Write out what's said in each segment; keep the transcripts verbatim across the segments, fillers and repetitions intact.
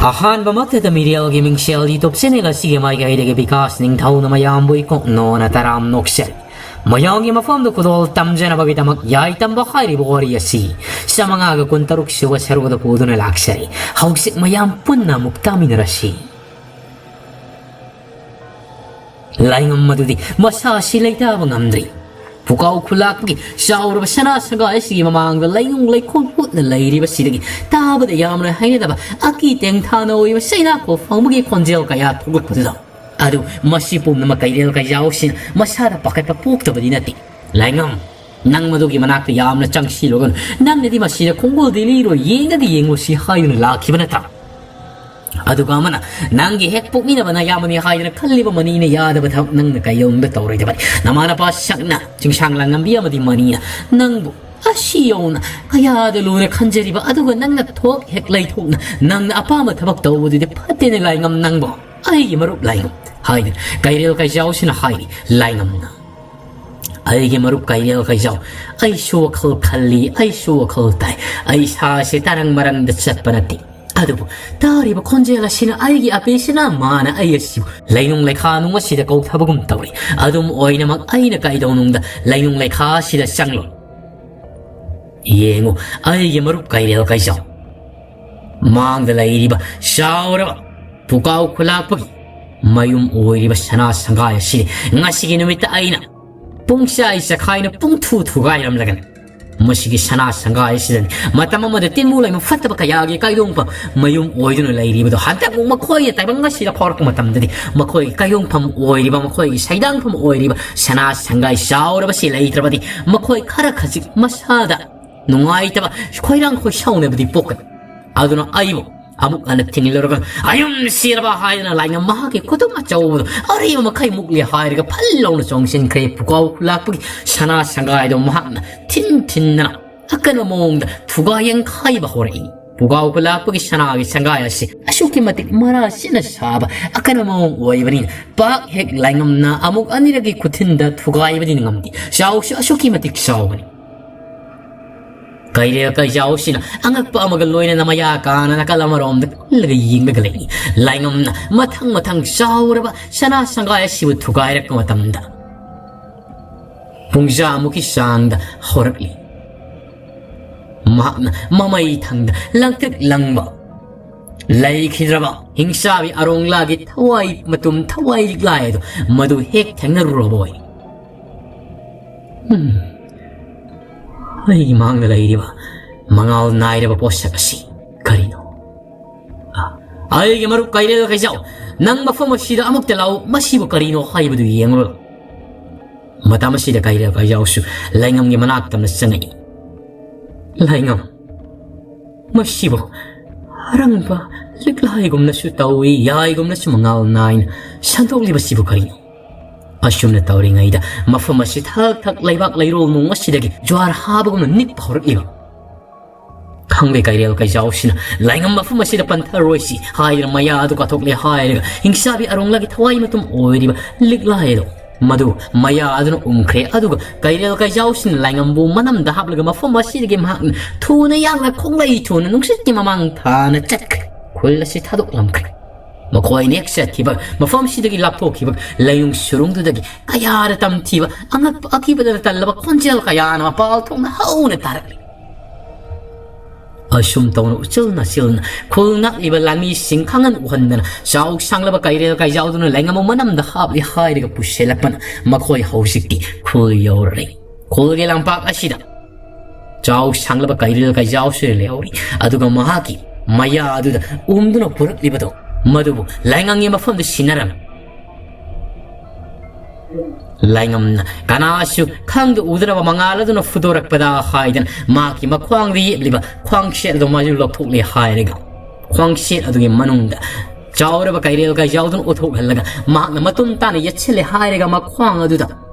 ꯑꯍꯥꯟꯕꯃꯛꯇꯗ ꯃꯤꯔꯦꯜꯒꯤ ꯃꯤꯡꯁꯦꯜ YouTube channel ꯑꯁꯤꯒꯤ ꯃꯥꯏꯀꯩꯗꯒꯤ ꯕꯤꯀꯥꯁ ꯅꯤꯡꯊꯧꯅ ꯃꯌꯥꯝꯕꯨ ꯏꯀꯣꯛꯅꯣꯅ ꯇꯔꯥꯝ ꯅꯣꯛꯆꯔꯤ꯫ ꯃꯌꯥꯝꯒꯤ ꯃꯐꯝꯗ ꯈꯨꯗꯣꯜ ꯇꯝꯖꯅꯕꯒꯤꯗꯃꯛ ꯌꯥꯏꯇꯝꯕ ꯍꯥꯏꯔꯤꯕ ꯋꯥꯔꯤ ꯑꯁꯤ ꯆꯥꯃꯉꯥꯒ ꯀꯨꯟꯇꯔꯨꯛ ꯁꯨꯕ ꯁꯔꯨꯛ ꯑꯗꯨ ꯄꯨꯗꯨꯅ ꯂꯥꯛꯆꯔꯤ꯫ ꯍꯧꯖꯤꯛ ꯃꯌꯥꯝ ꯄꯨꯟꯅ ꯑꯃꯨꯛ ꯇꯥꯃꯤꯟꯅꯔꯁꯤ꯫ ꯂꯥꯏꯉꯝ ꯑꯗꯨꯗꯤ ꯃꯁꯥꯁꯤ ꯂꯩꯇꯥꯕ ꯉꯝꯗ꯭ꯔꯤ꯫ ꯄꯨꯀꯥꯎ ꯈꯨꯂꯥꯛꯄꯒꯤ ꯆꯥꯎꯔꯕ ꯁꯅꯥ ꯁꯪꯒꯥꯏ ꯑꯁꯤꯒꯤ ꯃꯃꯥꯡꯗ ꯂꯩꯅꯨꯡ ꯂꯩꯈꯣꯡ ꯍꯨꯠꯅ ꯂꯩꯔꯤꯕꯁꯤꯗꯒꯤ ꯇꯥꯕꯗ ꯌꯥꯝꯅ ꯍꯩꯅꯗꯕ ꯑꯀꯤ ꯇꯦꯡꯊꯥꯅ ꯑꯣꯏꯕ ꯆꯩꯅꯥ ꯈꯣꯡ ꯐꯪꯕꯒꯤ ꯈꯣꯟꯖꯦꯜ ꯀꯌꯥ ꯊꯣꯛꯂꯛꯄꯗꯨꯗ, ꯑꯗꯨ ꯃꯁꯤ ꯄꯨꯝꯅꯃꯛ ꯀꯩꯔꯦꯜ ꯀꯩꯖꯥꯎꯁꯤꯅ ꯃꯁꯥꯗ ꯄꯥꯈꯠꯄ ꯄꯣꯛꯇꯕꯗꯤ ꯅꯠꯇꯦ꯫ ꯂꯥꯏꯉꯝ, ꯅꯪ ꯃꯗꯨꯒꯤ ꯃꯅꯥꯛꯇ ꯌꯥꯝꯅ ꯆꯪꯁꯤꯜꯂꯨꯒꯅꯨ꯫ ꯅꯪꯅꯗꯤ ꯃꯁꯤꯗ ꯈꯣꯡꯒꯨꯜꯗꯤ ꯂꯤꯔꯣꯏ, ꯌꯦꯡꯒꯗꯤ ꯌꯦꯡꯂꯨꯁꯤ ꯍꯥꯏꯗꯨꯅ ꯂꯥꯛꯈꯤꯕ ꯅꯠꯇ꯭ꯔꯥ? ꯑꯗꯨꯒ ꯑꯃꯅ ꯅꯪꯒꯤ ꯍꯦꯛ ꯄꯣꯛꯃꯤꯟꯅꯕ ꯅꯌꯥꯝꯕꯅꯤ ꯍꯥꯏꯗꯨꯅ ꯈꯜꯂꯤꯕ ꯃꯅꯤꯅ ꯌꯥꯗꯕ ꯊꯕꯛ ꯅꯪꯅ ꯀꯩꯗꯧꯅꯨꯡꯗ ꯇꯧꯔꯣꯏꯗꯕꯅꯤ꯫ ꯅꯃꯥ ꯅꯄꯥ ꯁꯛꯅ ꯆꯤꯡꯁꯥꯡ ꯂꯥꯡꯉꯝꯕꯤ ꯑꯃꯗꯤ ꯃꯅꯤꯅ ꯅꯪꯕꯨ ꯑꯁꯤ ꯌꯧꯅ ꯀꯌꯥꯗ ꯂꯨꯅ ꯈꯟꯖꯔꯤꯕ, ꯑꯗꯨꯒ ꯅꯪꯅ ꯊꯣꯛ ꯍꯦꯛ ꯂꯩꯊꯣꯛꯅ ꯅꯪꯅ ꯑꯄꯥꯝꯕ ꯊꯕꯛ ꯇꯧꯕꯗꯨꯗꯤ ꯐꯠꯇꯦꯅꯦ ꯂꯥꯏꯉꯝ ꯅꯪꯕꯣ꯫ ꯑꯩꯒꯤ ꯃꯔꯨꯞ ꯂꯥꯏꯉꯝ, ꯍꯥꯏꯗꯨꯅ ꯀꯩꯔꯦꯜ ꯀꯩꯖꯥꯎꯁꯤꯅ ꯍꯥꯏꯔꯤ ꯂꯥꯏꯉꯝꯅ꯫ ꯑꯩꯒꯤ ꯃꯔꯨꯞ ꯀꯩꯔꯦꯜ ꯀꯩꯖꯥꯎ, ꯑꯩꯁꯨ ꯋꯥꯈꯜ ꯈꯜꯂꯤ, ꯑꯩꯁꯨ ꯋꯥꯈꯜ ꯇꯥꯏ꯫ ꯑꯩ ꯏꯁꯥꯁꯦ ꯇꯔꯪ ꯃꯔꯪꯗ ꯆꯠꯄ ꯅꯠꯇꯦ꯫ ꯑꯗꯨꯕꯨ ꯇꯥꯔꯤꯕ ꯈꯣꯟꯖꯦꯜ ꯑꯁꯤꯅ ꯑꯩꯒꯤ ꯑꯄꯦꯁꯤꯅ ꯃꯥꯅ ꯑꯩ ꯑꯁꯤꯕꯨ ꯂꯩꯅꯨꯡ ꯂꯩꯈꯥ ꯅꯨꯡ ꯑꯁꯤꯗ ꯀꯧꯊꯕꯒꯨꯝ ꯇꯧꯔꯤ꯫ ꯑꯗꯨꯝ ꯑꯣꯏꯅꯃꯛ ꯑꯩꯅ ꯀꯩꯗꯧꯅꯨꯡꯗ ꯂꯩꯅꯨꯡ ꯂꯩꯈꯥ ꯑꯁꯤꯗ ꯆꯪꯂꯣꯏ꯫ ꯌꯦꯡꯉꯨ, ꯑꯩꯒꯤ ꯃꯔꯨꯞ ꯀꯩꯔꯦꯜ ꯀꯩꯖꯥꯎ, ꯃꯥꯡꯗ ꯂꯩꯔꯤꯕ ꯆꯥꯎꯔꯕ ꯄꯨꯀꯥꯎ ꯈꯨꯂꯥꯛꯄꯒꯤ ꯃꯌꯨꯝ ꯑꯣꯏꯔꯤꯕ ꯁꯅꯥ ꯁꯪꯒꯥꯏ ꯑꯁꯤꯗꯤ ꯉꯁꯤꯒꯤ ꯅꯨꯃꯤꯠꯇ ꯑꯩꯅ ꯄꯨꯡꯆꯥꯏ ꯆꯈꯥꯏꯅ ꯄꯨꯡꯊꯨ ꯊꯨꯒꯥꯏꯔꯝꯂꯒꯅꯤ꯫ ꯃꯁꯤꯒꯤ ꯁꯅꯥ ꯁꯪꯒꯥꯏ ꯑꯁꯤꯗꯅꯤ ꯃꯇꯝ ꯑꯃꯗ ꯇꯤꯟꯃꯨ ꯂꯩꯃ ꯐꯠꯇꯕ ꯀꯌꯥꯒꯤ ꯀꯥꯏꯗꯣꯡꯐꯝ ꯃꯌꯨꯝ ꯑꯣꯏꯗꯨꯅ ꯂꯩꯔꯤꯕꯗꯣ, ꯍꯟꯗꯛꯃꯨꯛ ꯃꯈꯣꯏꯅ ꯇꯥꯏꯕꯪ ꯑꯁꯤꯗ ꯐꯥꯎꯔꯛꯄ ꯃꯇꯝꯗꯗꯤ ꯃꯈꯣꯏꯒꯤ ꯀꯥꯏꯗꯣꯡꯐꯝ ꯑꯣꯏꯔꯤꯕ, ꯃꯈꯣꯏꯒꯤ ꯁꯩꯗꯥꯡꯐꯝ ꯑꯣꯏꯔꯤꯕ ꯁꯅꯥ ꯁꯪꯒꯥꯏ ꯆꯥꯎꯔꯕꯁꯤ ꯂꯩꯇ꯭ꯔꯕꯗꯤ ꯃꯈꯣꯏ ꯈꯔ ꯈꯖꯤꯛ ꯃꯁꯥꯗ ꯅꯨꯡꯉꯥꯏꯇꯕ, ꯈꯣꯏꯔꯥꯡ ꯈꯣꯏꯁꯥꯎꯅꯕꯗꯤ ꯄꯣꯛꯀꯅꯤ꯫ ꯑꯗꯨꯅ ꯑꯩꯕꯨ ꯑꯃꯨꯛ ꯍꯟꯅ ꯊꯤꯡꯂꯨꯔꯒ ꯑꯌꯨꯝ ꯁꯤꯔꯕ ꯍꯥꯏꯗꯅ ꯂꯥꯏꯉꯝ ꯃꯍꯥꯛꯀꯤ ꯈꯨꯇꯨꯝ ꯑꯆꯧꯕꯗꯨ ꯑꯔꯤꯕ ꯃꯈꯩ ꯃꯨꯛꯂꯤ ꯍꯥꯏꯔꯒ ꯐꯜ ꯂꯥꯎꯅ ꯆꯣꯡꯁꯤꯟꯈ꯭ꯔꯦ꯫ ꯄꯨꯀꯥꯎ ꯈꯨꯂꯥꯛꯄꯒꯤ ꯁꯅꯥ ꯁꯪꯒꯥꯏꯗꯣ ꯃꯍꯥꯛꯅ ꯊꯤꯟ ꯊꯤꯟꯗꯅ ꯑꯀꯟꯕ ꯃꯑꯣꯡꯗ ꯊꯨꯒꯥꯏ ꯌꯩꯈꯥꯏꯕ ꯍꯧꯔꯛꯏ꯫ ꯄꯨꯀꯥꯎ ꯈꯨꯂꯥꯛꯄꯒꯤ ꯁꯅꯥꯒꯤ ꯁꯪꯒꯥꯏ ꯑꯁꯤ ꯑꯁꯨꯛꯀꯤ ꯃꯇꯤꯛ ꯃꯔꯥ ꯁꯤꯠꯅ ꯁꯥꯕ ꯑꯀꯟꯕ ꯃꯑꯣꯡ ꯑꯣꯏꯕꯅꯤꯅ ꯄꯥꯛ ꯍꯦꯛ ꯂꯥꯏꯉꯝꯅ ꯑꯃꯨꯛ ꯑꯅꯤꯔꯛꯀꯤ ꯈꯨꯊꯤꯟꯗ ꯊꯨꯒꯥꯏꯕꯗꯤ ꯉꯝꯗꯦ꯫ ꯆꯥꯎꯁꯨ ꯑꯁꯨꯛꯀꯤ ꯃꯇꯤꯛ ꯆꯥꯎꯕꯅꯤ꯫ ꯀꯩꯔꯦꯜ ꯀꯩꯖꯥꯎꯁꯤꯅ ꯑꯉꯛꯄ ꯑꯃꯒ ꯂꯣꯏꯅꯅ ꯃꯌꯥ ꯀꯥꯅ ꯅꯥꯀꯜ ꯑꯃꯔꯣꯝꯗ ꯀꯜꯂꯒ ꯌꯦꯡꯂꯒ ꯂꯩ꯫ ꯂꯥꯏꯉꯝꯅ ꯃꯊꯪ ꯃꯊꯪ ꯆꯥꯎꯔꯕ ꯁꯅꯥ ꯁꯪꯒꯥꯏ ꯑꯁꯤꯕꯨ ꯊꯨꯒꯥꯏꯔꯛꯄ ꯃꯇꯝꯗ ꯄꯨꯡꯖꯥꯃꯨꯛꯀꯤ ꯆꯥꯡꯗ ꯍꯧꯔꯛꯂꯤ꯫ ꯃꯍꯥꯛꯅ ꯃꯃꯩ ꯊꯪꯗ ꯂꯪꯇ꯭ꯔꯤꯛ ꯂꯪꯕ ꯂꯩꯈꯤꯗ꯭ꯔꯕ ꯍꯤꯡꯆꯥꯕꯤ ꯑꯔꯣꯡꯂꯥꯒꯤ ꯊꯋꯥꯏ ꯃꯇꯨꯝ, ꯊꯋꯥꯏ ꯂꯤꯛꯂꯥꯏ ꯑꯗꯨ ꯃꯗꯨ ꯍꯦꯛ ꯊꯦꯡꯅꯔꯨꯔꯕ ꯑꯣꯏ꯫ ꯎꯝ, ꯑꯩꯒꯤ ꯃꯥꯡꯗ ꯂꯩꯔꯤꯕ ꯃꯉꯥꯜ ꯅꯥꯏꯔꯕ ꯄꯣꯠꯁꯛ ꯑꯁꯤ ꯀꯔꯤꯅꯣ? ꯑ, ꯑꯩꯒꯤ ꯃꯔꯨꯞ ꯀꯩꯔꯦꯜ ꯀꯩꯖꯥꯎ, ꯅꯪ ꯃꯐꯝ ꯑꯁꯤꯗ ꯑꯃꯨꯛꯇ ꯂꯥꯛꯎ, ꯃꯁꯤꯕꯨ ꯀꯔꯤꯅꯣ ꯍꯥꯏꯕꯗꯨ ꯌꯦꯡꯂꯨꯔꯣ꯫ ꯃꯇꯝ ꯑꯁꯤꯗ ꯀꯩꯔꯦꯜ ꯀꯩꯖꯥꯎꯁꯨ ꯂꯥꯏꯉꯝꯒꯤ ꯃꯅꯥꯛꯇ ꯑꯃ ꯆꯪꯉꯛꯏ꯫ ꯂꯥꯏꯉꯝ, ꯃꯁꯤꯕꯨ ꯑꯔꯪꯕ ꯂꯤꯛꯂꯥꯏꯒꯨꯝꯅꯁꯨ ꯇꯧꯏ, ꯌꯥꯏꯒꯨꯝꯅꯁꯨ ꯃꯉꯥꯜ ꯅꯥꯏꯅ ꯁꯟꯗꯣꯛꯂꯤꯕꯁꯤꯕꯨ ꯀꯔꯤꯅꯣ? ꯑꯁꯨꯝꯅ ꯇꯧꯔꯤꯉꯩꯗ ꯃꯐꯝ ꯑꯁꯤ ꯊꯛ ꯊꯛ ꯂꯩꯕꯥꯛ ꯂꯩꯔꯣꯜ ꯅꯨꯡ ꯑꯁꯤꯗꯒꯤ ꯖ꯭ꯋꯥꯔ ꯍꯥꯕꯒꯨꯝꯅ ꯅꯤꯛꯄ ꯍꯧꯔꯛꯂꯤꯕ꯫ ꯈꯪꯗꯦ, ꯀꯩꯔꯦꯜ ꯀꯩꯖꯥꯎꯁꯤꯅ ꯂꯥꯏꯉꯝ ꯃꯐꯝ ꯑꯁꯤꯗ ꯄꯟꯊꯔꯣꯏꯁꯤ ꯍꯥꯏꯗꯨꯅ ꯃꯌꯥ ꯑꯗꯨ ꯀꯥꯊꯣꯛꯂꯦ ꯍꯥꯏꯔꯒ ꯍꯤꯡꯆꯥꯕꯤ ꯑꯔꯣꯡꯂꯥꯒꯤ ꯊꯋꯥꯏ ꯃꯇꯨꯝ ꯑꯣꯏꯔꯤꯕ ꯂꯤꯛꯂꯥꯏ ꯑꯗꯣ ꯃꯗꯨ ꯃꯌꯥ ꯑꯗꯨꯅ ꯎꯝꯈ꯭ꯔꯦ꯫ ꯑꯗꯨꯒ ꯀꯩꯔꯦꯜ ꯀꯩꯖꯥꯎꯁꯤꯅ ꯂꯥꯏꯉꯝꯕꯨ ꯃꯅꯝꯗ ꯍꯥꯞꯂꯒ ꯃꯐꯝ ꯑꯁꯤꯗꯒꯤ ꯃꯍꯥꯛꯅ ꯊꯨꯅ ꯌꯥꯡꯅ ꯈꯣꯡꯂꯩ ꯊꯨꯅ ꯅꯨꯡꯁꯤꯠꯀꯤ ꯃꯃꯥꯡ ꯊꯥꯅ ꯆꯠꯈ꯭ꯔꯦ꯫ ꯈꯨꯜ ꯑꯁꯤ ꯊꯥꯗꯣꯛꯂꯝꯈ꯭ꯔꯦ꯫ ꯃꯈꯣꯏꯅ ꯍꯦꯛ ꯆꯠꯈꯤꯕ ꯃꯐꯝꯁꯤꯗꯒꯤ ꯂꯥꯞꯊꯣꯛꯈꯤꯕ ꯂꯩꯅꯨꯡ ꯁꯨꯔꯨꯡꯗꯨꯗꯒꯤ ꯀꯌꯥꯗ ꯇꯝꯊꯤꯕ, ꯑꯉꯛꯄ ꯑꯀꯤꯕꯗ ꯇꯜꯂꯕ ꯈꯣꯟꯖꯦꯜ ꯀꯌꯥꯅ ꯃꯄꯥꯜ ꯊꯣꯛꯅ ꯍꯧꯅ ꯇꯥꯔꯛꯂꯤ꯫ ꯑꯁꯨꯝ ꯇꯧꯅ ꯎꯆꯤꯜ ꯅꯥꯆꯤꯜꯅ ꯈꯨꯜ ꯉꯥꯛꯂꯤꯕ ꯂꯥꯟꯃꯤꯁꯤꯡ ꯈꯪꯍꯟ ꯎꯍꯟꯗꯅ ꯆꯥꯎ ꯁꯥꯡꯂꯕ ꯀꯩꯔꯦꯜ ꯀꯩꯖꯥꯎꯗꯨꯅ ꯂꯥꯏꯉꯝꯕꯨ ꯃꯅꯝꯗ ꯍꯥꯞꯂꯤ ꯍꯥꯏꯔꯒ ꯄꯨꯁꯤꯜꯂꯛꯄꯅ ꯃꯈꯣꯏ ꯍꯧꯖꯤꯛꯇꯤ ꯈꯨꯜ ꯌꯧꯔꯔꯦ꯫ ꯈꯨꯜꯒꯤ ꯂꯝꯄꯥꯛ ꯑꯁꯤꯗ ꯆꯥꯎ ꯁꯥꯡꯂꯕ ꯀꯩꯔꯦꯜ ꯀꯩꯖꯥꯎꯁꯨ ꯂꯩꯍꯧꯔꯤ꯫ ꯑꯗꯨꯒ ꯃꯍꯥꯛꯀꯤ ꯃꯌꯥ ꯑꯗꯨꯗ ꯎꯝꯗꯨꯅ ꯄꯨꯔꯛꯂꯤꯕꯗꯣ ꯃꯗꯨꯕꯨ ꯂꯥꯏꯉꯝꯒꯤ ꯃꯐꯝꯗ ꯁꯤꯟꯅꯔꯝꯃꯤ꯫ ꯂꯥꯏꯉꯝꯅ ꯀꯅꯥꯁꯨ ꯈꯪꯗ ꯎꯗ꯭ꯔꯕ ꯃꯉꯥꯜ ꯑꯗꯨꯅ ꯐꯨꯗꯣꯔꯛꯄꯗ ꯍꯥꯏꯗꯅ ꯃꯍꯥꯛꯀꯤ ꯃꯈ꯭ꯋꯥꯡꯗ ꯌꯦꯞꯂꯤꯕ ꯈ꯭ꯋꯥꯡꯁꯦꯠ ꯑꯗꯨ ꯃꯥꯁꯨ ꯂꯧꯊꯣꯛꯂꯦ ꯍꯥꯏꯔꯒ ꯈ꯭ꯋꯥꯡꯁꯦꯠ ꯑꯗꯨꯒꯤ ꯃꯅꯨꯡꯗ ꯆꯥꯎꯔꯕ ꯀꯩꯔꯦꯜ ꯀꯩꯖꯥꯎꯗꯨꯅ ꯎꯠꯊꯣꯛꯍꯜꯂꯒ ꯃꯍꯥꯛꯅ ꯃꯇꯨꯝ ꯇꯥꯅ ꯌꯦꯠꯁꯤꯜꯂꯦ ꯍꯥꯏꯔꯒ ꯃꯈ꯭ꯋꯥꯡ ꯑꯗꯨꯗ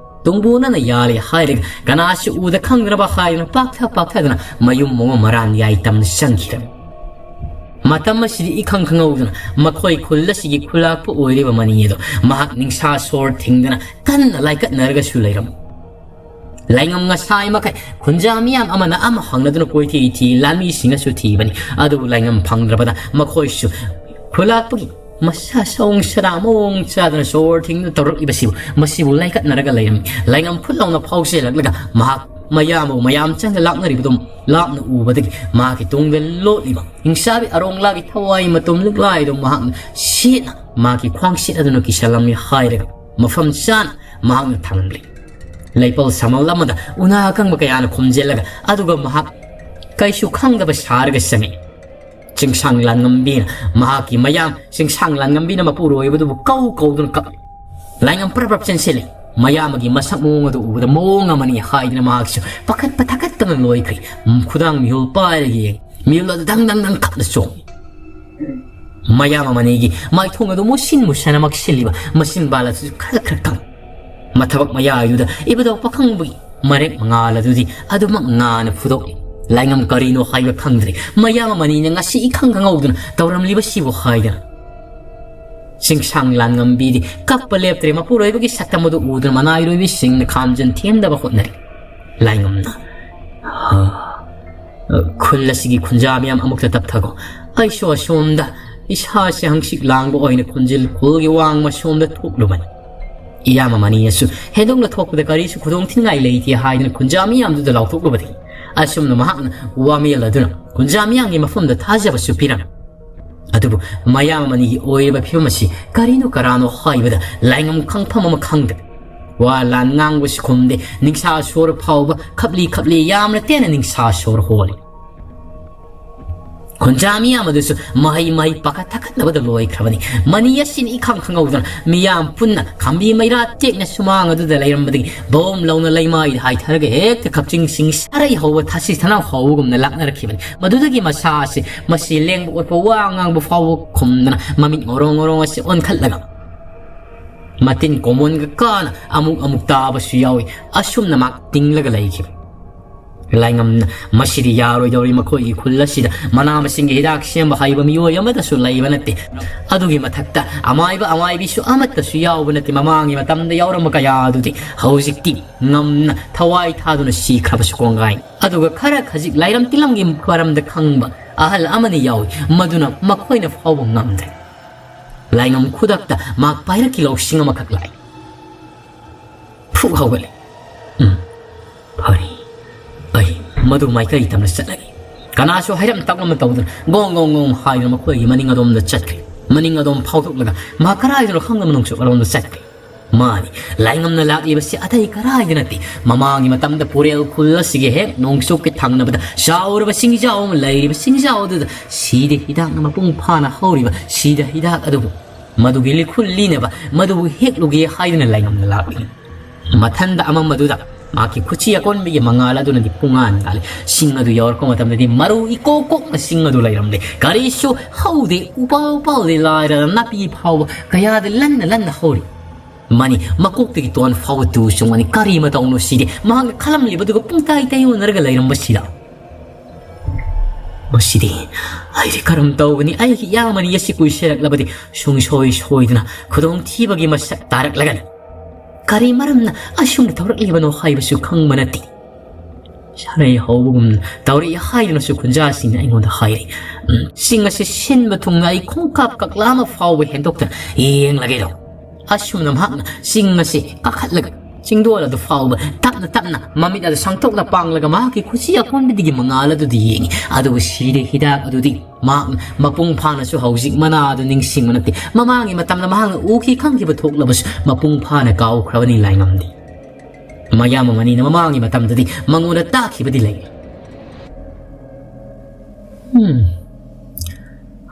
ꯇꯨꯡꯕꯨꯅꯅ ꯌꯥꯜꯂꯦ ꯍꯥꯏꯔꯒ ꯀꯅꯥꯁꯨ ꯎꯗ ꯈꯪꯗꯅꯕ ꯍꯥꯏꯗꯨꯅ ꯄꯥꯛꯊ ꯄꯥꯛꯊꯗꯨꯅ ꯃꯌꯨꯝ ꯑꯃ ꯃꯔꯥꯟ ꯌꯥꯏ ꯇꯝꯅ ꯆꯪꯈꯤꯔꯝꯃꯤ꯫ ꯃꯇꯝ ꯑꯁꯤꯗꯤ ꯏꯈꯪ ꯈꯪꯍꯧꯗꯅ ꯃꯈꯣꯏ ꯈꯨꯜ ꯑꯁꯤꯒꯤ ꯈꯨꯂꯥꯛꯄ ꯑꯣꯏꯔꯤꯕ ꯃꯅꯤ ꯑꯗꯣ ꯃꯍꯥꯛ ꯅꯤꯡꯁꯥ ꯁꯣꯔ ꯊꯤꯡꯗꯅ ꯀꯟꯅ ꯂꯥꯏꯀꯠꯅꯔꯒꯁꯨ ꯂꯩꯔꯝꯃꯤ꯫ ꯂꯥꯏꯉꯝ ꯉꯁꯥꯏ ꯃꯈꯩ ꯈꯨꯟꯖꯥ ꯃꯤꯌꯥꯝ ꯑꯃꯅ ꯑꯃ ꯍꯪꯅꯗꯨꯅ ꯀꯣꯏꯊꯤ ꯊꯤ, ꯂꯥꯟꯃꯤꯁꯤꯡꯅꯁꯨ ꯊꯤꯕꯅꯤ꯫ ꯑꯗꯨꯕꯨ ꯂꯥꯏꯉꯝ ꯐꯪꯗ꯭ꯔꯕꯗ ꯃꯈꯣꯏꯁꯨ ꯈꯨꯂꯥꯛꯄꯒꯤ ꯃꯁꯥ ꯁꯑꯣꯡ ꯁꯥꯗꯥ ꯃꯑꯣꯡ ꯆꯥꯗꯅ ꯁꯣꯔ ꯊꯤꯡꯗꯨꯅ ꯇꯧꯔꯛꯂꯤꯕꯁꯤꯕꯨ, ꯃꯁꯤꯕꯨ ꯂꯥꯏꯀꯠꯅꯔꯒ ꯂꯩꯔꯝꯃꯤ꯫ ꯂꯥꯏꯉꯝ ꯈꯨꯠ ꯂꯥꯎꯅ ꯐꯥꯎꯖꯦꯜꯂꯛꯂꯒ ꯃꯍꯥꯛ ꯃꯌꯥꯝꯕꯨ ꯃꯌꯥꯝ ꯆꯪꯗ ꯂꯥꯛꯅꯔꯤꯕꯗꯨ ꯂꯥꯞꯅ ꯎꯕꯗꯒꯤ ꯃꯍꯥꯛꯀꯤ ꯇꯨꯡꯗ ꯂꯣꯠꯂꯤꯕ ꯍꯤꯡꯁꯥꯕꯤ ꯑꯔꯣꯡꯂꯥꯒꯤ ꯊꯋꯥꯏ ꯃꯇꯨꯝ ꯂꯤꯛꯂꯥꯏꯗꯨ ꯃꯍꯥꯛꯅ ꯁꯦꯠꯅ ꯃꯍꯥꯛꯀꯤ ꯈ꯭ꯋꯥꯡ ꯁꯦꯠ ꯑꯗꯨꯅ ꯀꯤꯁꯜꯂꯝꯃꯤ ꯍꯥꯏꯔꯒ ꯃꯐꯝ ꯆꯥꯅ ꯃꯍꯥꯛꯅ ꯊꯝꯂꯝꯂꯤ꯫ ꯂꯩꯄꯜ ꯁꯝꯃꯜ ꯑꯃꯗ ꯎꯅꯥ ꯑꯀꯪꯕ ꯀꯌꯥꯅ ꯈꯨꯝꯖꯤꯜꯂꯒ ꯑꯗꯨꯒ ꯃꯍꯥꯛ ꯀꯩꯁꯨ ꯈꯪꯗꯕ ꯁꯥꯔꯒ ꯆꯪꯉꯤ꯫ ꯆꯤꯡꯁꯥꯡ ꯂꯥꯟꯉꯝꯕꯤꯅ ꯃꯍꯥꯛꯀꯤ ꯃꯌꯥꯝ, ꯆꯤꯡꯁꯥꯡ ꯂꯥꯟꯉꯝꯕꯤꯅ ꯃꯄꯨꯔꯣꯏꯕꯗꯨꯕꯨ ꯀꯧ ꯀꯧꯗꯨꯅ ꯀꯞꯂꯤ꯫ ꯂꯥꯏꯉꯝ ꯄ꯭ꯔꯞ ꯄ꯭ꯔꯞ ꯆꯦꯟꯁꯤꯜꯂꯤ꯫ ꯃꯌꯥꯝ ꯑꯃꯒꯤ ꯃꯁꯛ ꯃꯑꯣꯡ ꯑꯗꯨ ꯎꯕꯗ ꯃꯑꯣꯡ ꯑꯃꯅꯤ ꯍꯥꯏꯗꯨꯅ ꯃꯍꯥꯛꯁꯨ ꯄꯥꯈꯠꯄ ꯊꯥꯀꯠꯇꯅ ꯂꯣꯏꯈ꯭ꯔꯦ꯫ ꯈꯨꯗꯥꯡ ꯃꯤꯍꯨꯜ ꯄꯥꯏꯔꯒ ꯌꯦꯡꯉꯤ꯫ ꯃꯤꯍꯨꯜ ꯑꯗꯨ ꯗꯪ ꯗꯪ ꯗꯪ ꯈꯞꯅ ꯆꯣꯡꯉꯤ꯫ ꯃꯌꯥꯝ ꯑꯃꯅꯤꯒꯤ ꯃꯥꯏꯊꯣꯡ ꯑꯗꯨ ꯃꯨꯁꯤꯟ ꯃꯨꯁꯟꯅ ꯃꯛꯁꯤꯜꯂꯤꯕ ꯃꯆꯤꯟꯕꯥꯜ ꯑꯗꯨꯁꯨ ꯈꯔ ꯈꯔ ꯀꯪ꯫ ꯃꯊꯕꯛ ꯃꯌꯥꯏꯗꯨꯗ ꯏꯕꯨꯙꯧ ꯄꯥꯈꯪꯕꯒꯤ ꯃꯔꯦꯛ ꯃꯉꯥꯜ ꯑꯗꯨꯗꯤ ꯑꯗꯨꯃꯛ ꯉꯥꯅ ꯐꯨꯗꯣꯛꯂꯤ꯫ ꯂꯥꯏꯉꯝ ꯀꯔꯤꯅꯣ ꯍꯥꯏꯕ ꯈꯪꯗ꯭ꯔꯦ꯫ ꯃꯌꯥꯝ ꯑꯃꯅꯤꯅ ꯉꯁꯤ ꯏꯈꯪ ꯈꯪꯍꯧꯗꯅ ꯇꯧꯔꯝꯂꯤꯕꯁꯤꯕꯨ ꯍꯥꯏꯗꯅ꯫ ꯆꯤꯡꯁꯥꯡ ꯂꯥꯟꯉꯝꯕꯤꯗꯤ ꯀꯞꯄ ꯂꯦꯞꯇ꯭ꯔꯦ꯫ ꯃꯄꯨꯔꯣꯏꯕꯒꯤ ꯁꯛꯇꯝ ꯑꯗꯨ ꯎꯗꯨꯅ ꯃꯅꯥꯏꯔꯣꯏꯕꯤꯁꯤꯡꯅ ꯈꯥꯝꯖꯟ ꯊꯦꯝꯗꯕ ꯍꯣꯠꯅꯔꯤ꯫ ꯂꯥꯏꯉꯝꯅ, "ꯍꯥ, ꯈꯨꯜ ꯑꯁꯤꯒꯤ ꯈꯨꯟꯖꯥ ꯃꯤꯌꯥꯝ ꯑꯃꯨꯛꯇ ꯇꯞꯊꯈꯣ꯫ ꯑꯩꯁꯨ ꯑꯁꯣꯝꯗ ꯏꯁꯥꯁꯦ ꯍꯪꯆꯤꯠ ꯂꯥꯡꯕ ꯑꯣꯏꯅ ꯈꯨꯟꯖꯤꯜ ꯈꯨꯜꯒꯤ ꯋꯥꯡꯃ ꯁꯣꯝꯗ ꯊꯣꯛꯂꯨꯕꯅꯤ꯫ ꯏꯌꯥꯝꯕ ꯃꯅꯤꯅꯁꯨ ꯍꯦꯟꯗꯣꯛꯅ ꯊꯣꯛꯄꯗ ꯀꯔꯤꯁꯨ ꯈꯨꯗꯣꯡꯊꯤꯅꯤꯡꯉꯥꯏ ꯂꯩꯇꯦ" ꯍꯥꯏꯗꯨꯅ ꯈꯨꯟꯖꯥ ꯃꯤꯌꯥꯝꯗꯨꯗ ꯂꯥꯎꯊꯣꯛꯂꯨꯕꯗꯒꯤ ꯑꯁꯨꯝꯅ ꯃꯍꯥꯛꯅ ꯋꯥꯃꯦꯜ ꯑꯗꯨꯅ ꯈꯨꯟꯖꯥ ꯃꯤꯌꯥꯝꯒꯤ ꯃꯐꯝꯗ ꯊꯥꯖꯕꯁꯨ ꯄꯤꯔꯝꯃꯤ꯫ ꯑꯗꯨꯕꯨ ꯃꯌꯥꯝ ꯑꯅꯤꯒꯤ ꯑꯣꯏꯔꯤꯕ ꯐꯤꯕꯝ ꯑꯁꯤ ꯀꯔꯤꯅꯣ ꯀꯔꯥꯅꯣ ꯍꯥꯏꯕꯗ ꯂꯥꯏꯉꯝ ꯈꯪꯐꯝ ꯑꯃ ꯈꯪꯗꯦ꯫ ꯋꯥ ꯂꯥꯟ ꯉꯥꯡꯕꯁꯨ ꯈꯨꯝꯗꯦ, ꯅꯤꯡꯁꯥ ꯁꯣꯔ ꯐꯥꯎꯕ ꯈꯞꯂꯤ ꯈꯞꯂꯤ ꯌꯥꯝꯅ ꯇꯦꯟꯅ ꯅꯤꯡꯁꯥ ꯁꯣꯔ ꯍꯣꯜꯂꯤ꯫ ꯈꯨꯟꯖꯥ ꯃꯤꯌꯥꯝ ꯑꯗꯨꯁꯨ ꯃꯍꯩ ꯃꯍꯩ ꯄꯥꯈꯠ ꯊꯥꯀꯠꯅꯕꯗ ꯂꯣꯏꯈ꯭ꯔꯕꯅꯤ꯫ ꯃꯅꯤ ꯑꯁꯤꯅ ꯏꯈꯪ ꯈꯪꯍꯧꯗꯅ ꯃꯤꯌꯥꯝ ꯄꯨꯟꯅ ꯈꯥꯝꯕꯤ ꯃꯩꯔꯥ ꯇꯦꯛꯅ ꯁꯨꯃꯥꯡ ꯑꯗꯨꯗ ꯂꯩꯔꯝꯕꯗꯒꯤ ꯕꯣꯝ ꯂꯧꯅ ꯂꯩꯃꯥꯏꯗ ꯍꯥꯏꯊꯔꯒ ꯍꯦꯛꯇ ꯀꯛꯆꯤꯡꯁꯤꯡ ꯁꯥꯔꯩ ꯍꯧꯕ ꯊꯥꯁꯤ ꯊꯅꯥꯎ ꯍꯧꯕꯒꯨꯝꯅ ꯂꯥꯛꯅꯔꯛꯈꯤꯕꯅꯤ꯫ ꯃꯗꯨꯗꯒꯤ ꯃꯁꯥ ꯑꯁꯤ ꯃꯁꯤ ꯂꯦꯡꯕ ꯑꯣꯠꯄ ꯋꯥ ꯉꯥꯡꯕ ꯐꯥꯎꯕ ꯈꯨꯝꯗꯅ ꯃꯃꯤꯠ ꯉꯧꯔꯣꯡ ꯉꯧꯔꯣꯡ ꯑꯁꯤ ꯑꯣꯟꯈꯠꯂꯒ ꯃꯇꯤꯟ ꯀꯣꯃꯣꯟꯒ ꯀꯥꯅ ꯑꯃꯨꯛ ꯑꯃꯨꯛ ꯇꯥꯕꯁꯨ ꯌꯥꯎꯏ꯫ ꯑꯁꯨꯝꯅ ꯃꯍꯥꯛ ꯇꯤꯡꯂꯒ ꯂꯩꯈꯤꯕ꯫ ꯂꯥꯏꯉꯝꯅ, "ꯃꯁꯤꯗꯤ ꯌꯥꯔꯣꯏꯗꯧꯔꯤ, ꯃꯈꯣꯏꯒꯤ ꯈꯨꯜ ꯑꯁꯤꯗ ꯃꯅꯥ ꯃꯁꯤꯡꯒꯤ ꯍꯤꯗꯥꯛ ꯁꯦꯝꯕ ꯍꯩꯕ ꯃꯤꯑꯣꯏ ꯑꯃꯠꯇꯁꯨ ꯂꯩꯕ ꯅꯠꯇꯦ꯫ ꯑꯗꯨꯒꯤ ꯃꯊꯛꯇ ꯑꯃꯥꯏꯕ ꯑꯃꯥꯏꯕꯤꯁꯨ ꯑꯃꯠꯇꯁꯨ ꯌꯥꯎꯕ ꯅꯠꯇꯦ꯫ ꯃꯃꯥꯡꯒꯤ ꯃꯇꯝꯗ ꯌꯥꯎꯔꯝꯕ ꯀꯌꯥ ꯑꯗꯨꯗꯤ ꯍꯧꯖꯤꯛꯇꯤ ꯉꯝꯅ ꯊꯋꯥꯏ ꯊꯥꯗꯨꯅ ꯁꯤꯈ꯭ꯔꯕꯁꯨ ꯀꯣꯡꯒꯥꯏꯅꯤ꯫ ꯑꯗꯨꯒ ꯈꯔ ꯈꯖꯤꯛ ꯂꯥꯏꯔꯝ ꯇꯤꯜꯂꯝꯒꯤ ꯃꯔꯝꯗ ꯈꯪꯕ ꯑꯍꯜ ꯑꯃꯅꯤ ꯌꯥꯎꯏ, ꯃꯗꯨꯅ ꯃꯈꯣꯏꯅ ꯐꯥꯎꯕ ꯉꯝꯗ꯭ꯔꯦ꯫ ꯂꯥꯏꯉꯝ ꯈꯨꯗꯛꯇ ꯃꯍꯥꯛ ꯄꯥꯏꯔꯛꯈꯤ ꯂꯧꯁꯤꯡ ꯑꯃꯈꯛ ꯂꯥꯛꯏ꯫ ꯐꯨꯛ ꯍꯧꯒꯠꯂꯦ꯫ "ꯎꯝ, ꯐꯔꯦ꯫ ꯑꯩ ꯃꯗꯨ ꯃꯥꯏꯀꯩ ꯇꯝꯅ ꯆꯠꯂꯒꯦ"꯫ ꯀꯅꯥꯁꯨ ꯍꯥꯏꯔꯝ ꯇꯝꯂꯝ ꯇꯧꯗꯅ ꯒꯣꯡ ꯒꯣꯡ ꯒꯣꯡ ꯍꯥꯏꯗꯨꯅ ꯃꯈꯣꯏꯒꯤ ꯃꯅꯤꯡ ꯑꯗꯣꯝꯗ ꯆꯠꯈ꯭ꯔꯦ꯫ ꯃꯅꯤꯡ ꯑꯗꯣꯝ ꯐꯥꯎꯗꯣꯛꯂꯒ ꯃꯍꯥꯛ ꯀꯗꯥꯏꯗꯅꯣ ꯈꯪꯗꯕ ꯅꯣꯡꯆꯨꯞ ꯑꯔꯣꯝꯗ ꯆꯠꯈ꯭ꯔꯦ꯫ ꯃꯥꯅꯤ, ꯂꯥꯏꯉꯝꯅ ꯂꯥꯛꯂꯤꯕꯁꯤ ꯑꯇꯩ ꯀꯗꯥꯏꯗ ꯅꯠꯇꯦ, ꯃꯃꯥꯡꯒꯤ ꯃꯇꯝꯗ ꯄꯨꯔꯦꯜ ꯈꯨꯜ ꯑꯁꯤꯒꯤ ꯍꯦꯛ ꯅꯣꯡꯆꯨꯞꯀꯤ ꯊꯪꯅꯕꯗ ꯆꯥꯎꯔꯕ ꯆꯤꯡꯖꯥꯎ ꯑꯃ ꯂꯩꯔꯤꯕ ꯆꯤꯡꯖꯥꯎ ꯑꯗꯨꯗ ꯁꯤꯗ ꯍꯤꯗꯥꯛꯅ ꯃꯄꯨꯡ ꯐꯥꯅ ꯍꯧꯔꯤꯕ ꯁꯤꯗ ꯍꯤꯗꯥꯛ ꯑꯗꯨꯕꯨ, ꯃꯗꯨꯒꯤ ꯂꯤꯈꯨꯜ ꯂꯤꯅꯕ, ꯃꯗꯨꯕꯨ ꯍꯦꯛꯂꯨꯒꯦ ꯍꯥꯏꯗꯨꯅ ꯂꯥꯏꯉꯝꯅ ꯂꯥꯛꯂꯤ꯫ ꯃꯊꯟꯗ ꯑꯃꯝꯕꯗꯨꯗ ꯃꯍꯥꯛꯀꯤ ꯈꯨꯠꯁꯤ ꯑꯀꯣꯟꯕꯒꯤ ꯃꯉꯥꯜ ꯑꯗꯨꯅꯗꯤ ꯄꯨꯡꯉꯥꯟ ꯉꯥꯜꯂꯤ꯫ ꯆꯤꯡ ꯑꯗꯨ ꯌꯧꯔꯛꯄ ꯃꯇꯝꯗꯗꯤ ꯃꯔꯨ ꯏꯀꯣꯛ ꯀꯣꯛꯅ ꯆꯤꯡ ꯑꯗꯨ ꯂꯩꯔꯝꯂꯦ꯫ ꯀꯔꯤꯁꯨ ꯍꯧꯗꯦ, ꯎꯄꯥꯜ ꯄꯥꯜꯗꯦ, ꯂꯥꯏꯔꯗꯅ ꯅꯥꯄꯤ ꯐꯥꯎꯕ ꯀꯌꯥꯗ ꯂꯟꯅ ꯂꯟꯅ ꯍꯧꯔꯤ꯫ ꯃꯥꯅꯤ, ꯃꯀꯣꯛꯇꯒꯤ ꯇꯣꯟ ꯐꯥꯎꯕ ꯇꯨ ꯆꯨꯡꯕꯅꯤ꯫ ꯀꯔꯤ ꯃꯇꯧꯅꯣ ꯁꯤꯗꯤ? ꯃꯍꯥꯛꯅ ꯈꯜꯂꯝꯂꯤꯕꯗꯨꯒ ꯄꯨꯡꯇꯥꯏ ꯇꯥꯏꯌꯣꯟꯅꯔꯒ ꯂꯩꯔꯝꯕꯁꯤꯗ꯫ "ꯃꯁꯤꯗꯤ ꯑꯩꯗꯤ ꯀꯔꯝ ꯇꯧꯒꯅꯤ? ꯑꯩꯒꯤ ꯏꯌꯥꯝꯕꯅꯤ ꯑꯁꯤ ꯀꯨꯏꯁꯤꯜꯂꯛꯂꯕꯗꯤ ꯁꯨꯡꯁꯣꯏ ꯁꯣꯏꯗꯅ ꯈꯨꯗꯣꯡꯊꯤꯕꯒꯤ ꯃꯁꯛ ꯇꯥꯔꯛꯂꯒꯅꯤ꯫ ꯀꯔꯤ ꯃꯔꯝꯅ ꯑꯁꯨꯝꯅ ꯇꯧꯔꯛꯂꯤꯕꯅꯣ ꯍꯥꯏꯕꯁꯨ ꯈꯪꯕ ꯅꯠꯇꯦ"꯫ ꯁꯥꯔꯩ ꯍꯧꯕꯒꯨꯝ ꯇꯧꯔꯛꯏ ꯍꯥꯏꯗꯨꯅꯁꯨ ꯈꯨꯟꯖꯥꯁꯤꯡꯅ ꯑꯩꯉꯣꯟꯗ ꯍꯥꯏꯔꯤ꯫ ꯎꯝ, ꯆꯤꯡ ꯑꯁꯤ ꯁꯤꯟꯕ ꯊꯨꯡꯅ ꯑꯩ ꯈꯣꯡꯀꯥꯞ ꯀꯛꯂꯥ ꯑꯃ ꯐꯥꯎꯕ ꯍꯦꯟꯗꯣꯛꯇꯅ ꯌꯦꯡꯂꯒꯦꯗꯣ꯫ ꯑꯁꯨꯝꯅ ꯃꯍꯥꯛꯅ ꯆꯤꯡ ꯑꯁꯤ ꯀꯥꯈꯠꯂꯒ ꯆꯤꯡꯗꯣꯜ ꯑꯗꯨ ꯐꯥꯎꯕ ꯇꯞꯅ ꯇꯞꯅ ꯃꯃꯤꯠ ꯑꯗꯨ ꯁꯥꯡꯗꯣꯛꯅ ꯄꯥꯡꯂꯒ ꯃꯍꯥꯛꯀꯤ ꯈꯨꯠꯁꯤ ꯑꯀꯣꯟꯕꯗꯒꯤ ꯃꯉꯥꯜ ꯑꯗꯨꯗꯤ ꯌꯦꯡꯉꯤ꯫ ꯑꯗꯨꯕꯨ ꯁꯤꯗ ꯍꯤꯗꯥꯛ ꯑꯗꯨꯗꯤ ꯃꯍꯥꯛꯅ ꯃꯄꯨꯡ ꯐꯥꯅꯁꯨ ꯍꯧꯖꯤꯛ ꯃꯅꯥ ꯑꯗꯨ ꯅꯤꯡꯁꯤꯡꯕ ꯅꯠꯇꯦ꯫ ꯃꯃꯥꯡꯒꯤ ꯃꯇꯝꯗ ꯃꯍꯥꯛꯅ ꯎꯈꯤ ꯈꯪꯈꯤꯕ ꯊꯣꯛꯂꯕꯁꯨ ꯃꯄꯨꯡ ꯐꯥꯅ ꯀꯥꯎꯈ꯭ꯔꯕꯅꯤ ꯂꯥꯏꯉꯝꯗꯤ꯫ ꯃꯌꯥꯝ ꯑꯃꯅꯤꯅ ꯃꯃꯥꯡꯒꯤ ꯃꯇꯝꯗꯗꯤ ꯃꯉꯣꯟꯗ ꯇꯥꯛꯈꯤꯕꯗꯤ ꯂꯩ꯫ ꯎꯝ꯫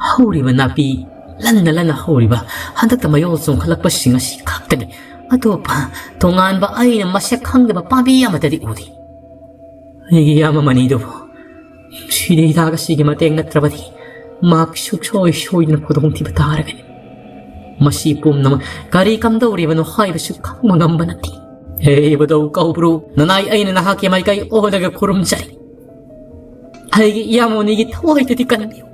ꯍꯧꯔꯤꯕ ꯅꯥꯄꯤ, ꯂꯟꯅ ꯂꯟꯅ ꯍꯧꯔꯤꯕ, ꯍꯟꯗꯛꯇ ꯃꯌꯣꯜ ꯆꯣꯡꯈꯠꯂꯛꯄꯁꯤꯡ ꯑꯁꯤ ꯈꯛꯇꯅꯤ꯫ ꯑꯇꯣꯞꯄ ꯇꯣꯉꯥꯟꯕ ꯑꯩꯅ ꯃꯁꯛ ꯈꯪꯗꯕ ꯄꯥꯝꯕꯤ ꯑꯃꯠꯇꯗꯤ ꯎꯗꯦ꯫ ꯑꯩꯒꯤ ꯏꯌꯥꯝꯕ ꯃꯅꯤꯗꯨꯕꯨ ꯁꯤꯗ ꯍꯤꯗꯥꯛ ꯑꯁꯤꯒꯤ ꯃꯇꯦꯡ ꯅꯠꯇ꯭ꯔꯕꯗꯤ ꯃꯍꯥꯛ ꯁꯨꯛꯁꯣꯏ ꯁꯣꯏꯗꯅ ꯈꯨꯗꯣꯡꯊꯤꯕ ꯇꯥꯔꯒꯅꯤ꯫ ꯃꯁꯤ ꯄꯨꯝꯅꯃꯛ ꯀꯔꯤ ꯀꯝꯗꯧꯔꯤꯕꯅꯣ ꯍꯥꯏꯕꯁꯨ ꯈꯪꯕ ꯉꯝꯕ ꯅꯠꯇꯦ꯫ "ꯍꯦ ꯏꯕꯨꯙꯧ ꯀꯧꯕ꯭ꯔꯨ, ꯅꯅꯥꯏ ꯑꯩꯅ ꯅꯍꯥꯛꯀꯤ ꯃꯥꯏꯀꯩ ꯑꯣꯜꯂꯒ ꯈꯨꯔꯨꯝꯖꯔꯤ꯫ ꯑꯩꯒꯤ ꯏꯌꯥꯝꯕ ꯃꯅꯤꯒꯤ ꯊꯋꯥꯏꯗꯨꯗꯤ ꯀꯟꯕꯤꯌꯨ꯫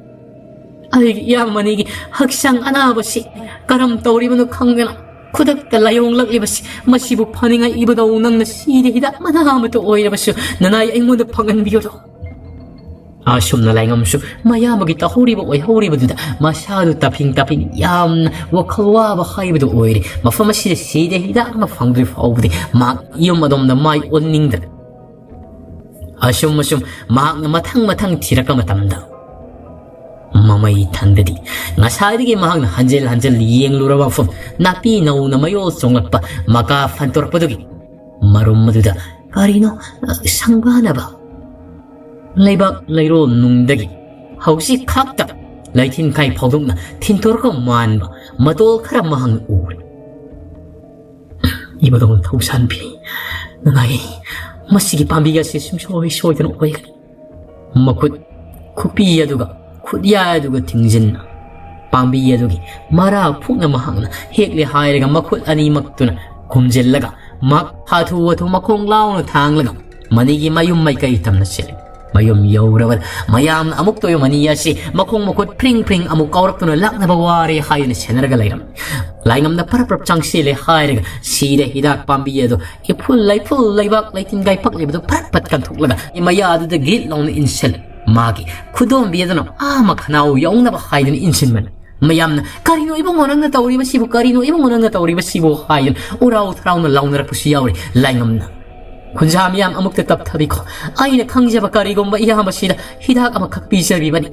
ꯑꯩꯒꯤ ꯏꯌꯥꯝꯕ ꯃꯅꯤꯒꯤ ꯍꯛꯆꯥꯡ ꯑꯅꯥꯕꯁꯤ ꯀꯔꯝ ꯇꯧꯔꯤꯕꯅꯣ ꯈꯪꯗꯅ ꯈꯨꯗꯛꯇ ꯂꯥꯏꯑꯣꯡꯂꯛꯂꯤꯕꯁꯤ, ꯃꯁꯤꯕꯨ ꯐꯅꯤꯡꯉꯥꯏ ꯏꯕꯨꯙꯧ ꯅꯪꯅ ꯁꯤꯗ ꯍꯤꯗꯥꯛ ꯃꯅꯥ ꯑꯃꯇ ꯑꯣꯏꯔꯕꯁꯨ ꯅꯅꯥꯏ ꯑꯩꯉꯣꯟꯗ ꯐꯪꯍꯟꯕꯤꯌꯨ"꯫ ꯑꯁꯨꯝꯅ ꯂꯥꯏꯉꯝꯁꯨ ꯃꯌꯥꯝꯕꯒꯤ ꯇꯧꯍꯧꯔꯤꯕ ꯑꯣꯏꯍꯧꯔꯤꯕꯗꯨꯗ ꯃꯁꯥꯗꯨ ꯇꯞꯐꯤꯡ ꯇꯞꯐꯤꯡ, ꯌꯥꯝꯅ ꯋꯥꯈꯜ ꯋꯥꯕ ꯍꯥꯏꯕꯗꯨ ꯑꯣꯏꯔꯦ꯫ ꯃꯐꯝ ꯑꯁꯤꯗ ꯁꯤꯗ ꯍꯤꯗꯥꯛ ꯑꯃ ꯐꯪꯗ꯭ꯔꯤ ꯐꯥꯎꯕꯗꯤ ꯃꯍꯥꯛ ꯌꯨꯝ ꯑꯗꯣꯝꯗ ꯃꯥꯏ ꯑꯣꯟꯅꯤꯡꯗ꯭ꯔꯦ꯫ ꯑꯁꯨꯝ ꯑꯁꯨꯝ ꯃꯍꯥꯛꯅ ꯃꯊꯪ ꯃꯊꯪ ꯊꯤꯔꯛꯄ ꯃꯇꯝꯗ, ꯃꯃꯩ ꯊꯪꯗꯗꯤ ꯉꯁꯥꯏꯗꯒꯤ ꯃꯍꯥꯛꯅ ꯍꯟꯖꯤꯜ ꯍꯟꯖꯤꯜ ꯌꯦꯡꯂꯨꯔꯕ ꯃꯐꯝ, ꯅꯥꯄꯤ ꯅꯧꯅ ꯃꯌꯣꯜ ꯆꯣꯡꯂꯛꯄ, ꯃꯀꯥ ꯐꯟꯇꯣꯔꯛꯄꯗꯨꯒꯤ ꯃꯔꯨꯝ ꯑꯗꯨꯗ ꯀꯔꯤꯅꯣ, ꯑ, ꯁꯪꯕꯥꯅꯕ ꯂꯩꯕꯥꯛ ꯂꯩꯔꯣꯜ ꯅꯨꯡꯗꯒꯤ ꯍꯧꯖꯤꯛ ꯈꯛꯇ ꯂꯩꯊꯤꯟ ꯈꯥꯏ ꯐꯥꯎꯗꯣꯛꯅ ꯊꯤꯟꯊꯣꯔꯛꯄ ꯃꯥꯟꯕ ꯃꯇꯣꯜ ꯈꯔ ꯃꯍꯥꯛꯅ ꯎꯔꯦ꯫ ꯏꯕꯗꯧꯅ ꯊꯧꯁꯥꯟꯕꯤ, "ꯅꯅꯥꯏ, ꯃꯁꯤꯒꯤ ꯄꯥꯝꯕꯤ ꯑꯁꯤ ꯁꯨꯡꯁꯣꯏ ꯁꯣꯏꯗꯅ ꯑꯣꯏꯒꯅꯤ"꯫ ꯃꯈꯨꯠ ꯈꯨꯄꯤ ꯑꯗꯨꯒ ꯈꯨꯠꯌꯥꯏ ꯑꯗꯨꯒ ꯊꯤꯡꯖꯤꯟꯅ ꯄꯥꯝꯕꯤ ꯑꯗꯨꯒꯤ ꯃꯔꯥ ꯐꯨꯛꯅ ꯃꯍꯥꯛꯅ ꯍꯦꯛꯂꯦ ꯍꯥꯏꯔꯒ ꯃꯈꯨꯠ ꯑꯅꯤꯃꯛꯇꯨꯅ ꯈꯨꯝꯖꯤꯜꯂꯒ ꯃꯍꯥꯛ ꯍꯥꯊꯨ ꯍꯥꯊꯨ ꯃꯈꯣꯡ ꯂꯥꯎꯅ ꯊꯥꯡꯂꯒ ꯃꯅꯤꯒꯤ ꯃꯌꯨꯝ ꯃꯥꯏꯀꯩ ꯇꯝꯅ ꯆꯦꯜꯂꯤ꯫ ꯃꯌꯨꯝ ꯌꯧꯔꯕꯗ ꯃꯌꯥꯝꯅ ꯑꯃꯨꯛꯇ ꯑꯣꯏꯕ ꯃꯅꯤ ꯑꯁꯤ ꯃꯈꯣꯡ ꯃꯈꯨꯠ ꯐ꯭ꯔꯤꯡ ꯐ꯭ꯔꯤꯡ ꯑꯃꯨꯛ ꯀꯥꯎꯔꯛꯇꯨꯅ ꯂꯥꯛꯅꯕ ꯋꯥꯔꯦ ꯍꯥꯏꯗꯨꯅ ꯁꯦꯟꯅꯔꯒ ꯂꯩꯔꯝꯃꯤ꯫ ꯂꯥꯏꯉꯝꯅ ꯄꯔꯞ ꯄꯔꯞ ꯆꯪꯁꯤꯜꯂꯦ ꯍꯥꯏꯔꯒ ꯁꯤꯗ ꯍꯤꯗꯥꯛ ꯄꯥꯝꯕꯤ ꯑꯗꯨ ꯏꯐꯨꯜ ꯂꯩꯐꯨꯜ ꯂꯩꯕꯥꯛ ꯂꯩꯇꯤꯟ ꯀꯥꯏꯄꯛꯂꯤꯕꯗꯨ ꯐꯔꯠ ꯐꯠ ꯀꯟꯊꯣꯛꯂꯒ ꯃꯌꯥꯗꯨꯗ ꯒꯤꯠ ꯂꯥꯎꯅ ꯏꯟꯁꯤꯜꯂꯤ꯫ ꯃꯥꯒꯤ ꯈꯨꯗꯣꯝꯕꯤ ꯑꯗꯨꯅ ꯑꯥ ꯃꯈꯅꯥꯎ ꯌꯧꯅꯕ ꯍꯥꯏꯗꯨꯅ ꯏꯟꯁꯤꯟꯕꯅꯤ꯫ ꯃꯌꯥꯝꯅ, "ꯀꯔꯤꯅꯣ ꯏꯕꯨꯡꯉꯣ ꯅꯪꯅ ꯇꯧꯔꯤꯕꯁꯤꯕꯨ? ꯀꯔꯤꯅꯣ ꯏꯕꯨꯡꯉꯣ ꯅꯪꯅ ꯇꯧꯔꯤꯕꯁꯤꯕꯨ?" ꯍꯥꯏꯗꯨꯅ ꯎꯔꯥꯎ ꯊꯔꯥꯎꯅ ꯂꯥꯎꯅꯔꯛꯄꯁꯨ ꯌꯥꯎꯔꯤ꯫ ꯂꯥꯏꯉꯝꯅ, "ꯈꯨꯟꯖꯥ ꯃꯤꯌꯥꯝ ꯑꯃꯨꯛꯇ ꯇꯞꯊꯕꯤꯈꯣ꯫ ꯑꯩꯅ ꯈꯪꯖꯕ ꯀꯔꯤꯒꯨꯝꯕ ꯏꯌꯥꯝꯕꯁꯤꯗ ꯍꯤꯗꯥꯛ ꯑꯃꯈꯛ ꯄꯤꯖꯕꯤꯕꯅꯤ"꯫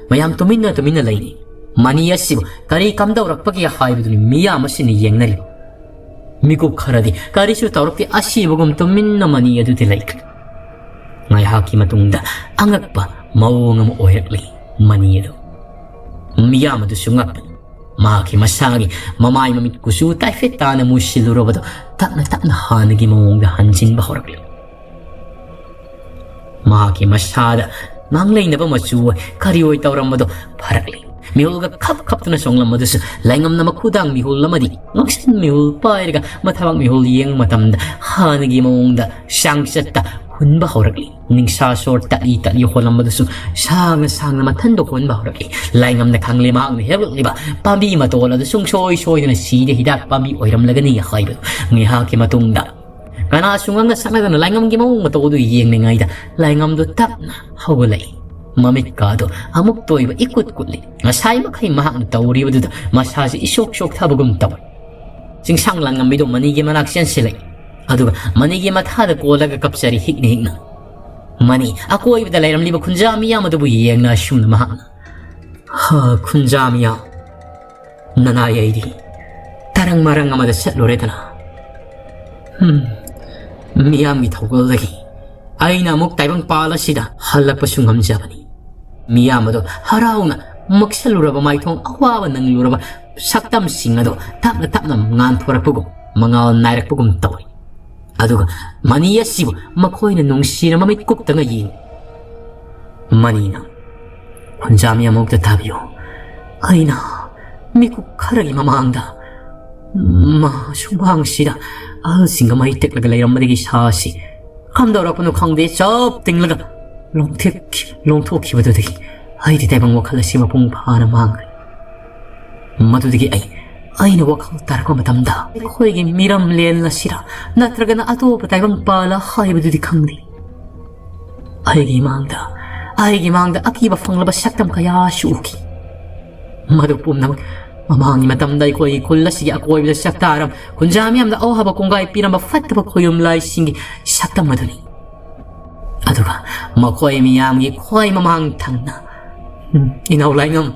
ꯃꯌꯥꯝ ꯇꯨꯃꯤꯟꯅ ꯇꯨꯃꯤꯟꯅ ꯂꯩꯅꯤ꯫ ꯃꯅꯤ ꯑꯁꯤꯕꯨ ꯀꯔꯤ ꯀꯝꯗꯧꯔꯛꯄꯒꯦ ꯍꯥꯏꯕꯗꯨꯅꯤ ꯃꯤꯌꯥꯝ ꯑꯁꯤꯅ ꯌꯦꯡꯅꯔꯤꯕ꯫ ꯃꯤꯀꯨꯞ ꯈꯔꯗꯤ ꯀꯔꯤꯁꯨ ꯇꯧꯔꯛꯇꯦ, ꯑꯁꯤꯕꯒꯨꯝ ꯇꯨꯃꯤꯟꯅ ꯃꯅꯤ ꯑꯗꯨꯗꯤ ꯂꯩꯈ꯭ꯔꯦ꯫ ꯉꯥꯏꯍꯥꯛꯀꯤ ꯃꯇꯨꯡꯗ ꯑꯉꯛꯄ ꯃꯑꯣꯡ ꯑꯃ ꯑꯣꯏꯔꯛꯂꯤ ꯃꯅꯤ ꯑꯗꯨ꯫ ꯃꯤꯌꯥꯝ ꯑꯗꯨꯁꯨ ꯉꯛꯄꯅꯤ꯫ ꯃꯍꯥꯛꯀꯤ ꯃꯁꯥꯒꯤ ꯃꯃꯥꯏ ꯃꯃꯤꯠ ꯀꯨꯆꯨ ꯇꯥꯏꯐꯦꯠ ꯇꯥꯅ ꯃꯨꯁꯤꯜꯂꯨꯔꯕꯗꯨ ꯇꯞꯅ ꯇꯞꯅ ꯍꯥꯟꯅꯒꯤ ꯃꯑꯣꯡꯗ ꯍꯟꯖꯤꯟꯕ ꯍꯧꯔꯛꯂꯤ꯫ ꯃꯍꯥꯛꯀꯤ ꯃꯁꯥꯗ ꯉꯥꯡꯂꯩꯅꯕ ꯃꯆꯨ ꯑꯣꯏ ꯀꯔꯤ ꯑꯣꯏ ꯇꯧꯔꯝꯕꯗꯣ ꯐꯔꯛꯂꯤ꯫ ꯃꯤꯍꯨꯜꯒ ꯈꯞ ꯈꯞꯇꯨꯅ ꯆꯣꯡꯂꯝꯕꯗꯨꯁꯨ ꯂꯥꯏꯉꯝꯅ ꯃꯈꯨꯗꯥꯡ ꯃꯤꯍꯨꯜ ꯑꯃꯗꯤ ꯉꯛꯁꯝ ꯃꯤꯍꯨꯜ ꯄꯥꯏꯔꯒ ꯃꯊꯕꯥꯛ ꯃꯤꯍꯨꯜ ꯌꯦꯡꯕ ꯃꯇꯝꯗ ꯍꯥꯟꯅꯒꯤ ꯃꯑꯣꯡꯗ ꯆꯥꯡꯆꯠꯇ ꯍꯨꯟꯕ ꯍꯧꯔꯛꯂꯤ꯫ ꯅꯤꯡꯁꯥ ꯁꯣꯔ ꯇꯠꯂꯤ ꯇꯠꯂꯤ ꯍꯣꯜꯂꯝꯕꯗꯨꯁꯨ ꯁꯥꯡꯅ ꯁꯥꯡꯅ ꯃꯊꯟꯗ ꯍꯣꯟꯕ ꯍꯧꯔꯛꯂꯤ꯫ ꯂꯥꯏꯉꯝꯅ ꯈꯪꯂꯦ ꯃꯍꯥꯛꯅ ꯍꯦꯛꯂꯛꯂꯤꯕ ꯄꯥꯝꯕꯤ ꯃꯇꯣꯜ ꯑꯗꯨ ꯁꯨꯡꯁꯣꯏ ꯁꯣꯏꯗꯅ ꯁꯤꯗ ꯍꯤꯗꯥꯛ ꯄꯥꯝꯕꯤ ꯑꯣꯏꯔꯝꯂꯒꯅꯤ ꯍꯥꯏꯕꯗꯨ꯫ ꯉꯥꯏꯍꯥꯛꯀꯤ ꯃꯇꯨꯡꯗ ꯀꯅꯥꯁꯨ ꯉꯥꯡꯅ ꯁꯛꯅꯗꯅ ꯂꯥꯏꯉꯝꯒꯤ ꯃꯑꯣꯡ ꯃꯇꯧ ꯑꯗꯨ ꯌꯦꯡꯂꯤꯉꯩꯗ ꯂꯥꯏꯉꯝꯗꯨ ꯇꯞꯅ ꯍꯧꯒꯠꯂꯛꯏ꯫ ꯃꯃꯤꯠꯀꯥꯗꯨ ꯑꯃꯨꯛꯇ ꯑꯣꯏꯕ ꯏꯀꯨꯠ ꯀꯨꯠꯂꯤ꯫ ꯉꯁꯥꯏ ꯃꯈꯩ ꯃꯍꯥꯛꯅ ꯇꯧꯔꯤꯕꯗꯨꯗ ꯃꯁꯥꯁꯤ ꯏꯁꯣꯛ ꯁꯣꯛꯊꯕꯒꯨꯝ ꯇꯧꯏ꯫ ꯆꯤꯡꯁꯥꯡ ꯂꯥꯡꯉꯝꯃꯤꯗꯣ ꯃꯅꯤꯒꯤ ꯃꯅꯥꯛ ꯆꯦꯟꯁꯤꯜꯂꯛꯏ꯫ ꯑꯗꯨꯒ ꯃꯅꯤꯒꯤ ꯃꯊꯥꯗ ꯀꯣꯜꯂꯒ ꯀꯞꯆꯔꯤ ꯍꯤꯛꯅ ꯍꯤꯛꯅ꯫ ꯃꯅꯤ ꯑꯀꯣꯏꯕꯗ ꯂꯩꯔꯝꯂꯤꯕ ꯈꯨꯟꯖꯥ ꯃꯤꯌꯥꯝ ꯑꯗꯨꯕꯨ ꯌꯦꯡꯅ ꯑꯁꯨꯝꯅ ꯃꯍꯥꯛꯅ, "ꯍꯥ, ꯈꯨꯟꯖꯥ ꯃꯤꯌꯥꯝ, ꯅꯅꯥꯏ ꯑꯩꯗꯤ ꯇꯔꯪ ꯃꯔꯪ ꯑꯃꯗ ꯆꯠꯂꯨꯔꯦꯗꯅ꯫ ꯍꯝ, ꯃꯤꯌꯥꯝꯒꯤ ꯊꯧꯒꯜꯗꯒꯤ ꯑꯩꯅ ꯑꯃꯨꯛ ꯇꯥꯏꯕꯪꯄꯥꯜ ꯑꯁꯤꯗ ꯍꯜꯂꯛꯄꯁꯨ ꯉꯝꯖꯕꯅꯤ꯫" ꯃꯤꯌꯥꯝ ꯑꯗꯨ ꯍꯔꯥꯎꯅ ꯃꯛꯁꯜꯂꯨꯔꯕ ꯃꯥꯏꯊꯣꯡ ꯑꯋꯥꯕ ꯅꯪꯂꯨꯔꯕ ꯁꯛꯇꯝꯁꯤꯡ ꯑꯗꯨ ꯇꯞꯅ ꯇꯞꯅ ꯉꯥꯟꯊꯣꯔꯛꯄꯒꯨꯝ ꯃꯉꯥꯜ ꯅꯥꯏꯔꯛꯄꯒꯨꯝ ꯇꯧꯏ꯫ ꯑꯗꯨꯒ ꯃꯅꯤ ꯑꯁꯤꯕꯨ ꯃꯈꯣꯏꯅ ꯅꯨꯡꯁꯤꯅ ꯃꯃꯤꯠ ꯀꯨꯞꯇꯅ ꯌꯦꯡꯏ꯫ ꯃꯅꯤꯅ, "ꯈꯨꯟꯖꯥ ꯃꯤꯌꯥꯝ ꯑꯃꯨꯛꯇ ꯇꯥꯕꯤꯌꯨ꯫ ꯑꯩꯅ ꯃꯤꯀꯨꯞ ꯈꯔꯒꯤ ꯃꯃꯥꯡꯗ ꯃꯥ ꯁꯨꯃꯥꯡꯁꯤꯗ ꯑꯍꯜꯁꯤꯡꯒ ꯃꯩ ꯇꯦꯛꯂꯒ ꯂꯩꯔꯝꯕꯗꯒꯤ ꯁꯥꯁꯤ ꯀꯝꯗꯧꯔꯛꯄꯅꯣ ꯈꯪꯗꯦ, ꯆꯞ ꯇꯤꯡꯂꯒ ꯂꯣꯡꯊꯦꯛꯈꯤ-, ꯂꯣꯡꯊꯣꯛꯈꯤꯕꯗꯨꯗꯒꯤ ꯑꯩꯗꯤ ꯇꯥꯏꯕꯪ ꯋꯥꯈꯜ ꯑꯁꯤ ꯃꯄꯨꯡ ꯐꯥꯅ ꯃꯥꯡꯈ꯭ꯔꯦ꯫ ꯃꯗꯨꯗꯒꯤ ꯑꯩ, ꯑꯩꯅ ꯋꯥꯈꯜ ꯇꯥꯔꯛꯄ ꯃꯇꯝꯗ ꯑꯩꯈꯣꯏꯒꯤ ꯃꯤꯔꯝꯂꯦꯟ ꯑꯁꯤꯔ ꯅꯠꯇ꯭ꯔꯒꯅ ꯑꯇꯣꯞꯄ ꯇꯥꯏꯕꯪ ꯄꯥꯜꯂ ꯍꯥꯏꯕꯗꯨꯗꯤ ꯈꯪꯗꯦ꯫ ꯑꯩꯒꯤ ꯃꯥꯡꯗ, ꯑꯩꯒꯤ ꯃꯥꯡꯗ ꯑꯀꯤꯕ ꯐꯪꯂꯕ ꯁꯛꯇꯝ ꯀꯌꯥꯁꯨ ꯎꯈꯤ꯫ ꯃꯗꯨ ꯄꯨꯝꯅꯃꯛ ꯃꯃꯥꯡꯒꯤ ꯃꯇꯝꯗ ꯑꯩꯈꯣꯏꯒꯤ ꯈꯨꯜ ꯑꯁꯤꯒꯤ ꯑꯀꯣꯏꯕꯗ ꯆꯥꯛꯇꯥꯔꯝ ꯈꯨꯟꯖꯥ ꯃꯤꯌꯥꯝꯗ ꯑꯋꯥꯕ ꯀꯣꯡꯒꯥꯏ ꯄꯤꯔꯝꯕ ꯐꯠꯇꯕ ꯈꯣꯌꯨꯝ ꯂꯥꯏꯁꯤꯡꯒꯤ ꯁꯛꯇꯝ ꯑꯗꯨꯅꯤ꯫ ꯑꯗꯨꯒ ꯃꯈꯣꯏ ꯃꯤꯌꯥꯝꯒꯤ ꯈ꯭ꯋꯥꯏ ꯃꯃꯥꯡ ꯊꯪꯅ, ꯎꯝ, ꯏꯅꯥꯎ ꯂꯥꯏꯉꯝ,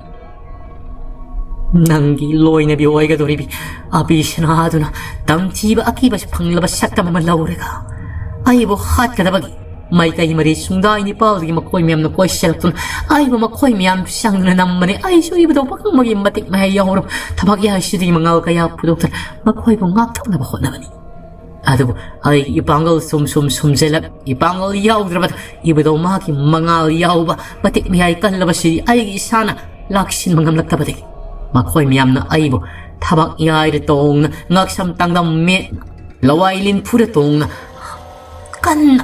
ꯅꯪꯒꯤ ꯂꯣꯏꯅꯕꯤ ꯑꯣꯏꯒꯗꯧꯔꯤꯕꯤ ꯑꯕꯤ ꯁꯅꯥꯗꯨꯅ ꯇꯝꯊꯤꯕ ꯑꯀꯤꯕ ꯐꯪꯂꯕ ꯁꯛꯇꯝ ꯑꯃ ꯂꯧꯔꯒ ꯑꯩꯕꯨ ꯍꯥꯠꯀꯗꯕꯒꯤ ꯃꯥꯏꯀꯩ ꯃꯔꯤ ꯁꯨꯡꯗꯥꯏ ꯅꯤꯄꯥꯜꯗꯒꯤ ꯃꯈꯣꯏ ꯃꯌꯥꯝꯅ ꯀꯣꯏꯁꯤꯜꯂꯛꯇꯨꯅ ꯑꯩꯕꯨ ꯃꯈꯣꯏ ꯃꯌꯥꯝ ꯆꯪꯗꯨꯅ ꯅꯝꯕꯅꯤ꯫ ꯑꯩꯁꯨ ꯏꯕꯨꯙꯧ ꯄꯥꯈꯪꯕꯒꯤ ꯃꯇꯤꯛ ꯃꯌꯥꯏ ꯌꯥꯎꯔꯕ ꯊꯕꯛ ꯌꯥꯏꯁꯤꯗꯒꯤ ꯃꯉꯥꯜ ꯀꯌꯥ ꯄꯨꯊꯣꯛꯇꯨꯅ ꯃꯈꯣꯏꯕꯨ ꯉꯥꯛꯊꯣꯛꯅꯕ ꯍꯣꯠꯅꯕꯅꯤ꯫ ꯑꯗꯨꯕꯨ ꯑꯩꯒꯤ ꯏꯄꯥꯡꯒꯜ ꯁꯨꯝ ꯁꯨꯝ ꯁꯨꯝꯖꯤꯜꯂꯛ, ꯏꯄꯥꯡꯒꯜ ꯌꯥꯎꯗ꯭ꯔꯕꯗ ꯏꯕꯨꯙꯧ ꯃꯍꯥꯛꯀꯤ ꯃꯉꯥꯜ ꯌꯥꯎꯕ ꯃꯇꯤꯛ ꯃꯌꯥꯏ ꯀꯜꯂꯕꯁꯤ ꯑꯩꯒꯤ ꯏꯁꯥꯅ ꯂꯥꯛꯁꯤꯟꯕ ꯉꯝꯂꯛꯇꯕꯗꯒꯤ ꯃꯈꯣꯏ ꯃꯌꯥꯝꯅ ꯑꯩꯕꯨ ꯊꯕꯥꯛ ꯌꯥꯏꯗ ꯇꯣꯡꯅ, ꯉꯛꯁꯝ ꯇꯥꯡꯗꯝ ꯃꯦꯠꯅ, ꯂꯋꯥꯏ ꯂꯤꯟꯐꯨꯗ ꯇꯣꯡꯅ ꯀꯟꯅ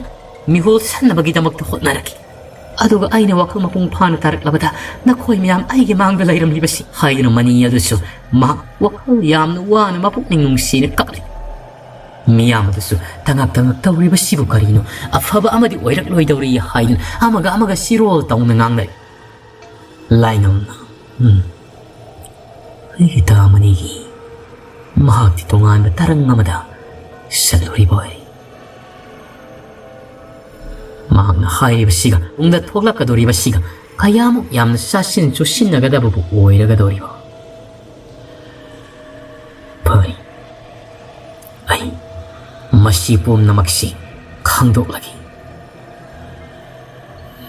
ꯃꯤꯍꯨꯜ ꯁꯟꯅꯕꯒꯤꯗꯃꯛꯇ ꯍꯣꯠꯅꯔꯛꯈꯤ꯫ ꯑꯗꯨꯒ ꯑꯩꯅ ꯋꯥꯈꯜ ꯃꯄꯨꯡ ꯐꯥꯅ ꯇꯥꯔꯛꯂꯕꯗ ꯅꯈꯣꯏ ꯃꯌꯥꯝ ꯑꯩꯒꯤ ꯃꯥꯡꯗ ꯂꯩꯔꯝꯂꯤꯕꯁꯤ ꯍꯥꯏꯗꯨꯅ ꯃꯅꯤ ꯑꯗꯨꯁꯨ ꯃꯍꯥꯛ ꯋꯥꯈꯜ ꯌꯥꯝꯅ ꯋꯥꯅ ꯃꯄꯨꯛꯅꯤꯡ ꯅꯨꯡꯁꯤꯅ ꯀꯞꯂꯤ꯫ ꯃꯤꯌꯥꯝ ꯑꯗꯨꯁꯨ ꯇꯉꯥꯛ ꯇꯉꯥꯛ ꯇꯧꯔꯤꯕꯁꯤꯕꯨ ꯀꯔꯤꯅꯣ? ꯑꯐꯕ ꯑꯃꯗꯤ ꯑꯣꯏꯔꯛꯂꯣꯏꯗꯧꯔꯤ ꯍꯥꯏꯗꯨꯅ ꯑꯃꯒ ꯑꯃꯒ ꯁꯤꯔꯣꯜ ꯇꯧꯅ ꯉꯥꯡꯅꯩ꯫ ꯂꯥꯏꯉꯝꯅ, ꯎꯝ, ꯑꯩꯒꯤ ꯇꯥꯃꯅꯤꯒꯤ ꯃꯍꯥꯛꯇꯤ ꯇꯣꯉꯥꯟꯕ ꯇꯔꯪ ꯑꯃꯗ ꯆꯠꯂꯨꯔꯤꯕ ꯑꯣꯏ꯫ ꯃꯍꯥꯛꯅ ꯍꯥꯏꯔꯤꯕꯁꯤꯒ ꯇꯨꯡꯗ ꯊꯣꯛꯂꯛꯀꯗꯧꯔꯤꯕꯁꯤꯒ ꯀꯌꯥꯃꯨꯛ ꯌꯥꯝꯅ ꯆꯥꯁꯤꯟ ꯆꯨꯁꯤꯟꯅꯒꯗꯕꯕꯨ ꯑꯣꯏꯔꯒꯗꯧꯔꯤꯕ? ꯐꯔꯦ, ꯑꯩ ꯃꯁꯤ ꯄꯨꯝꯅꯃꯛꯁꯤ ꯈꯪꯗꯣꯛꯂꯒꯦ꯫